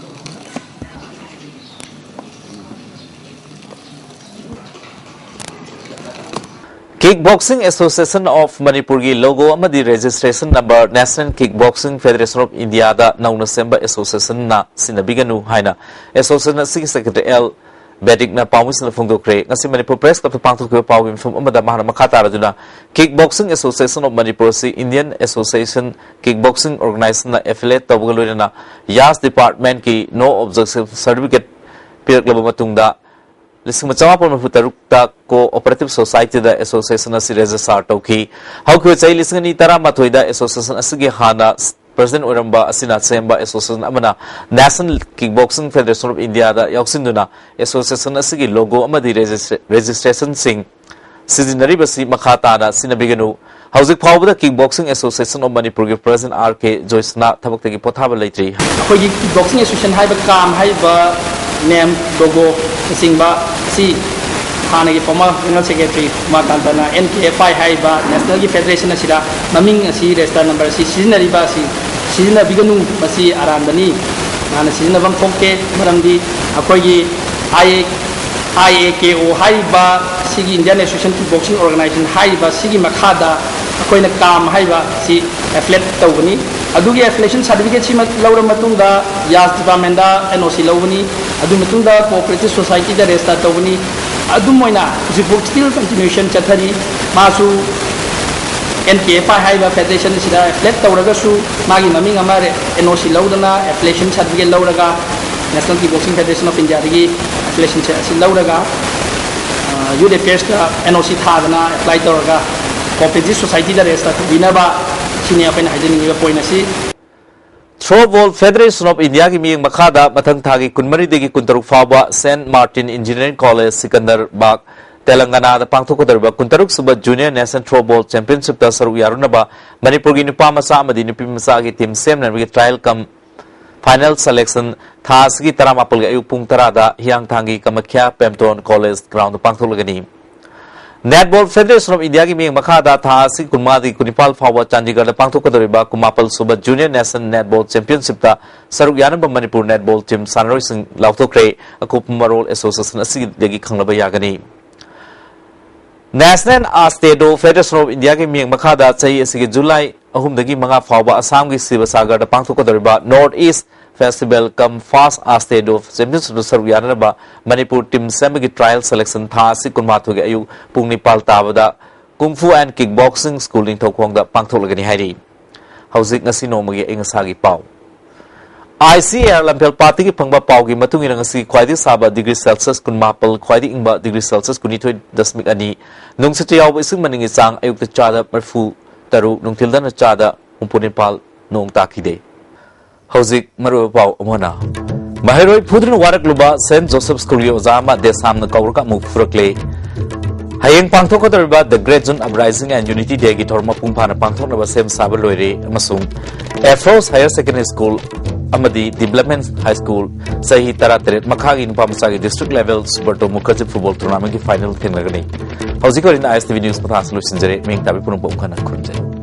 Kick Boxing Association of ꯃꯅꯤꯄꯨꯔꯒꯤ ꯂꯣꯒꯣ ꯑꯃꯗꯤ registration number National Kick Boxing Federation of Indiaꯗ ꯅꯧꯅ ꯁꯦꯝꯕ ꯑꯦꯁꯣꯁꯤꯌꯦꯁꯟꯅ ꯁꯤꯖꯤꯟꯅꯕꯤꯒꯅꯨ ꯍꯥꯏꯅ ꯑꯦꯁꯣꯁꯤꯌꯦꯁꯟ ꯑꯁꯤꯒꯤ ꯁꯦꯀ꯭ꯔꯦꯇꯔꯤ ꯑꯦꯜ ꯕꯦꯗꯤꯛꯅ ꯄꯥꯎꯃꯤꯁꯤꯡꯗ ꯐꯣꯡꯗꯣꯛꯈ꯭ꯔꯦ꯫ ꯉꯁꯤ ꯃꯅꯤꯄꯨꯔ ꯄ꯭ꯔꯦꯁ ꯀ꯭ꯂꯕꯇ ꯄꯥꯡꯊꯣꯛꯈꯤꯕ ꯄꯥꯎꯒꯤ ꯃꯤꯐꯝ ꯑꯃꯗ ꯃꯍꯥꯛꯅ ꯃꯈꯥ ꯇꯥꯔꯗꯨꯅ Kick Boxing Association of Manipur ꯑꯁꯤ Indian Association Kick Boxing Organizationꯅ affiliate ꯇꯧꯕꯒ ꯂꯣꯏꯅꯅ ꯌꯥꯁ ꯗꯤꯄꯥꯔꯠꯃꯦꯟꯠꯀꯤ no objection certificate ꯄꯤꯔꯛꯂꯕ ꯃꯇꯨꯡꯗ ꯂꯤꯁꯤꯡ ꯑꯃ ꯆꯃꯥꯄꯟ ꯃꯔꯤꯐꯨ ꯇꯔꯨꯛꯇ ꯀꯣ ꯑꯣꯄꯔꯦꯇꯤꯚ ꯁꯣꯁꯥꯏꯇꯤꯗ ꯑꯦꯁꯣꯁꯤꯌꯦꯁꯟ ꯑꯁꯤ ꯔꯦꯖꯤꯁꯇꯥꯔ ꯇꯧꯈꯤ꯫ ꯍꯧꯈꯤꯕ ꯆꯍꯤ ꯂꯤꯁꯤꯡ ꯑꯅꯤ ꯇꯔꯥꯃꯥꯊꯣꯏꯗ ꯑꯦꯁꯣꯁꯤꯌꯦꯁꯟ ꯑꯁꯤꯒꯤ ꯍꯥꯟꯅ ꯄ꯭ꯔꯁꯤꯗꯦꯟꯠ ꯑꯣꯏꯔꯝꯕ ꯑꯁꯤꯅ ꯁꯦꯝꯕ ꯑꯦꯁꯣꯁꯤꯌꯦꯁꯟ ꯑꯃꯅ National Kick Boxing Federation of Indiaꯗ ꯌꯥꯎꯁꯤꯟꯗꯨꯅ ꯑꯦꯁꯣꯁꯤꯌꯦꯁꯟ ꯑꯁꯤꯒꯤ ꯂꯣꯒꯣ ꯑꯃꯗꯤ ꯔꯦꯖꯤꯁꯇ꯭ꯔꯦ-, ꯔꯦꯖꯤꯁꯇ꯭ꯔꯦꯁꯟꯁꯤꯡ ꯁꯤꯖꯤꯟꯅꯔꯤꯕꯁꯤ ꯃꯈꯥ ꯇꯥꯅ ꯁꯤꯖꯤꯟꯅꯕꯤꯒꯅꯨ꯫ ꯍꯧꯖꯤꯛ ꯐꯥꯎꯕꯗ Kickboxing Association of Manipurꯒꯤ President R K ꯖꯣꯏꯁꯅꯥ ꯊꯕꯛꯇꯒꯤ ꯄꯣꯊꯥꯕ ꯂꯩꯇ꯭ꯔꯤ꯫ ꯑꯩꯈꯣꯏꯒꯤ Kickboxing Association ꯍꯥꯏꯕ ꯀꯥꯝ ꯍꯥꯏꯔꯤꯕ ꯅꯦꯝ, ꯂꯣꯒꯣꯅꯆꯤꯡꯕ ꯑꯁꯤ ꯍꯥꯟꯅꯒꯤ former General Secretary ꯎꯃꯥꯀꯥꯟꯇꯅ N K F I ꯍꯥꯏꯔꯤꯕ Nationalꯒꯤ Federation ꯑꯁꯤꯗ ꯃꯃꯤꯡ ꯑꯁꯤ, register number ꯑꯁꯤ ꯁꯤꯖꯤꯟꯅꯔꯤꯕ ꯑꯁꯤ ꯁꯤꯖꯤꯟꯅꯕꯤꯒꯅꯨ, ꯃꯁꯤ ꯑꯔꯥꯟꯕꯅꯤ, ꯃꯥꯅ ꯁꯤꯖꯤꯟꯅꯐꯝ ꯊꯣꯛꯇꯦ꯫ ꯃꯔꯝꯗꯤ ꯑꯩꯈꯣꯏꯒꯤ I A, I A K O ꯍꯥꯏꯔꯤꯕ ꯁꯤꯒꯤ Indian Association Kickboxing Organization ꯍꯥꯏꯔꯤꯕ ꯁꯤꯒꯤ ꯃꯈꯥꯗ ꯑꯩꯈꯣꯏꯅ ꯀꯥꯝ ꯍꯥꯏꯔꯤꯕ ꯁꯤ affiliate ꯇꯧꯒꯅꯤ꯫ ꯑꯗꯨꯒꯤ affiliation certificate ꯁꯤꯃ ꯂꯧꯔ ꯃꯇꯨꯡꯗ ꯌꯥꯁ departmentꯗ N O C ꯂꯧꯒꯅꯤ꯫ ꯑꯗꯨ ꯃꯇꯨꯡꯗ cooperative societyꯗ register ꯇꯧꯒꯅꯤ꯫ ꯑꯗꯨꯝ ꯑꯣꯏꯅ ꯍꯧꯖꯤꯛꯐꯥꯎ still continuation ꯆꯠꯊꯔꯤ꯫ ꯃꯥꯁꯨ N K F I ꯍꯥꯏꯔꯤꯕ federation ꯑꯁꯤꯗ affiliate ꯇꯧꯔꯒꯁꯨ ꯃꯥꯒꯤ ꯃꯃꯤꯡ ꯑꯃ N O C ꯂꯧꯗꯅ affiliation certificate ꯂꯧꯔꯒ National Kickboxing Federation of Indiaꯗꯒꯤ affiliation ꯑꯁꯤ ꯂꯧꯔꯒ, ꯑ, Youth Affairsꯇ N O C ꯊꯥꯗꯅ apply ꯇꯧꯔꯒ cooperative societyꯗ register ꯇꯧꯕꯤꯅꯕ, ꯁꯤꯅꯤ ꯑꯩꯈꯣꯏꯅ ꯍꯥꯏꯖꯅꯤꯡꯉꯤꯕ point ꯑꯁꯤ꯫ Throwball Federation of Indiaꯒꯤ ꯃꯤꯠꯌꯦꯡ ꯃꯈꯥꯗ ꯃꯊꯪ ꯊꯥꯒꯤ ꯀꯨꯟꯃꯔꯤꯗꯒꯤ ꯀꯨꯟꯇꯔꯨꯛ ꯐꯥꯎꯕ Saint Martin Engineering College, ꯁꯤꯀꯟꯗꯔꯕꯥꯒ, ꯇꯦꯂꯪꯒꯅꯥꯗ ꯄꯥꯡꯊꯣꯛꯀꯗꯧꯔꯤꯕ ꯀꯨꯟꯇꯔꯨꯛ ꯁꯨꯕ Junior National Throwball Championshipꯇ ꯁꯔꯨꯛ ꯌꯥꯔꯨꯅꯕ ꯃꯅꯤꯄꯨꯔꯒꯤ ꯅꯨꯄꯥ ꯃꯆꯥ ꯑꯃꯗꯤ ꯅꯨꯄꯤ ꯃꯆꯥꯒꯤ team ꯁꯦꯝꯅꯕꯒꯤ trial cum final selection ꯊꯥ ꯑꯁꯤꯒꯤ ꯇꯔꯥꯃꯥꯄꯜꯒꯤ ꯑꯌꯨꯛ ꯄꯨꯡ ꯇꯔꯥꯗ ꯍꯤꯌꯥꯡꯊꯥꯡꯒꯤ Kamakhya ꯄꯦꯝꯇꯣꯟ College groundꯗ ꯄꯥꯡꯊꯣꯛꯂꯒꯅꯤ꯫ Netball Federation of Indiaꯒꯤ ꯃꯤꯠꯌꯦꯡ ꯃꯈꯥꯗ ꯊꯥ ꯑꯁꯤ ꯀꯨꯟꯃꯉꯥꯗꯒꯤ ꯀꯨꯟꯅꯤꯄꯥꯜ ꯐꯥꯎꯕ ꯆꯥꯟꯗꯤꯒꯔꯗ ꯄꯥꯡꯊꯣꯛꯀꯗꯧꯔꯤꯕ ꯀꯨꯟꯃꯥꯄꯜ ꯁꯨꯕ Junior National Netball Championshipꯇ ꯁꯔꯨꯛ ꯌꯥꯅꯕ ꯃꯅꯤꯄꯨꯔ netball team ꯁꯥꯟꯅꯔꯣꯏꯁꯤꯡ ꯂꯥꯎꯊꯣꯛꯈ꯭ꯔꯦ꯫ ꯑꯀꯨꯞꯄ ꯃꯔꯣꯜ association ꯑꯁꯤꯗꯒꯤ ꯈꯪꯅꯕ ꯌꯥꯒꯅꯤ꯫ National Astedo Federation of Indiaꯒꯤ ꯃꯤꯠꯌꯦꯡ ꯃꯈꯥꯗ ꯆꯍꯤ ꯑꯁꯤꯒꯤ ꯖꯨꯂꯥꯏ ꯑꯍꯨꯝꯗꯒꯤ ꯃꯉꯥ ꯐꯥꯎꯕ ꯑꯁꯥꯝꯒꯤ ꯁꯤꯕꯁꯥꯒꯔꯗ ꯄꯥꯡꯊꯣꯛꯀꯗꯧꯔꯤꯕ North East Festival cum First Astedo Championshipꯇ ꯁꯔꯨꯛ ꯌꯥꯅꯅꯕ ꯃꯅꯤꯄꯨꯔ team ꯁꯦꯝꯕꯒꯤ trial selection ꯊꯥ ꯑꯁꯤ ꯀꯨꯟꯃꯥꯊꯣꯏꯒꯤ ꯑꯌꯨꯛ ꯄꯨꯡ ꯅꯤꯄꯥꯜ ꯇꯥꯕꯗ Kung Fu and Kickboxing School ꯅꯤꯡꯊꯧꯈꯣꯡꯗ ꯄꯥꯡꯊꯣꯛꯂꯒꯅꯤ ꯍꯥꯏꯔꯤ꯫ ꯍꯧꯖꯤꯛ ꯉꯁꯤ ꯅꯣꯡꯃꯒꯤ ꯑꯏꯪ ꯑꯁꯥꯒꯤ ꯄꯥꯎ꯫ I C A R ꯂꯝꯐꯦꯜ ꯄꯥꯠꯇꯒꯤ ꯐꯪꯕ ꯄꯥꯎꯒꯤ ꯃꯇꯨꯡ ꯏꯟꯅ, ꯉꯁꯤ ꯈ꯭ꯋꯥꯏꯗꯒꯤ ꯁꯥꯕ degree Celsius ꯀꯨꯟꯃꯥꯄꯜ, ꯈ꯭ꯋꯥꯏꯗꯒꯤ ꯏꯪꯕ degree Celsius ꯀꯨꯟꯅꯤꯊꯣꯏ ꯗꯁꯃꯤꯛ ꯑꯅꯤ, ꯅꯨꯡꯁꯤꯠꯇ ꯌꯥꯎꯕ ꯏꯁꯤꯡ ꯃꯅꯤꯟꯒꯤ ꯆꯥꯡ ꯑꯌꯨꯛꯇ ꯆꯥꯗ ꯃꯔꯤꯐꯨ ꯇꯔꯨꯛ, ꯅꯨꯡꯊꯤꯜꯗꯅ ꯆꯥꯗ ꯍꯨꯝꯐꯨ ꯅꯤꯄꯥꯜ ꯅꯣꯡ ꯇꯥꯈꯤꯗꯦ꯫ ꯍꯧꯖꯤꯛ ꯃꯔꯨꯑꯣꯏꯕ ꯄꯥꯎ ꯑꯃꯨꯛ ꯍꯟꯅ꯫ ꯃꯍꯩꯔꯣꯏ ꯐꯨꯗꯨꯅ ꯋꯥꯔꯛꯂꯨꯕ Saint Joseph Schoolꯒꯤ ꯑꯣꯖꯥ ꯑꯃ ꯗꯦꯁꯥꯝꯅ ꯀꯧꯔꯒ ꯑꯃꯨꯛ ꯐꯨꯔꯛꯂꯦ꯫ ꯍꯌꯦꯡ ꯄꯥꯡꯊꯣꯛꯀꯗꯧꯔꯤꯕ The Great June Uprising and Unity Day ꯒꯤ ꯊꯧꯔꯝ ꯃꯄꯨꯡ ꯐꯥꯅ ꯄꯥꯡꯊꯣꯛꯅꯕ ꯁꯦꯝ ꯁꯥꯕ ꯂꯣꯏꯔꯦ ꯑꯃꯁꯨꯡ Afros Higher Secondary School ꯑꯃꯗꯤ Development High School ꯆꯍꯤ ꯇꯔꯥꯇꯔꯦꯠ ꯃꯈꯥꯒꯤ ꯅꯨꯄꯥ ꯃꯆꯥꯒꯤ District Level Subrata Mukherjee Football Tournament ꯀꯤ final ꯊꯦꯡꯅꯒꯅꯤ꯫ ꯍꯧꯖꯤꯛꯀꯤ ꯑꯣꯏꯅ ISTV News ꯃꯇꯥꯡ ꯑꯁꯤ ꯂꯣꯏꯁꯤꯟꯖꯔꯦ꯫ ꯃꯤꯡ ꯇꯥꯕꯤ ꯄꯨꯝꯅꯃꯛꯄꯨ ꯑꯃꯨꯛ ꯍꯟꯅ ꯈꯨꯔꯨꯝꯖꯔꯤ꯫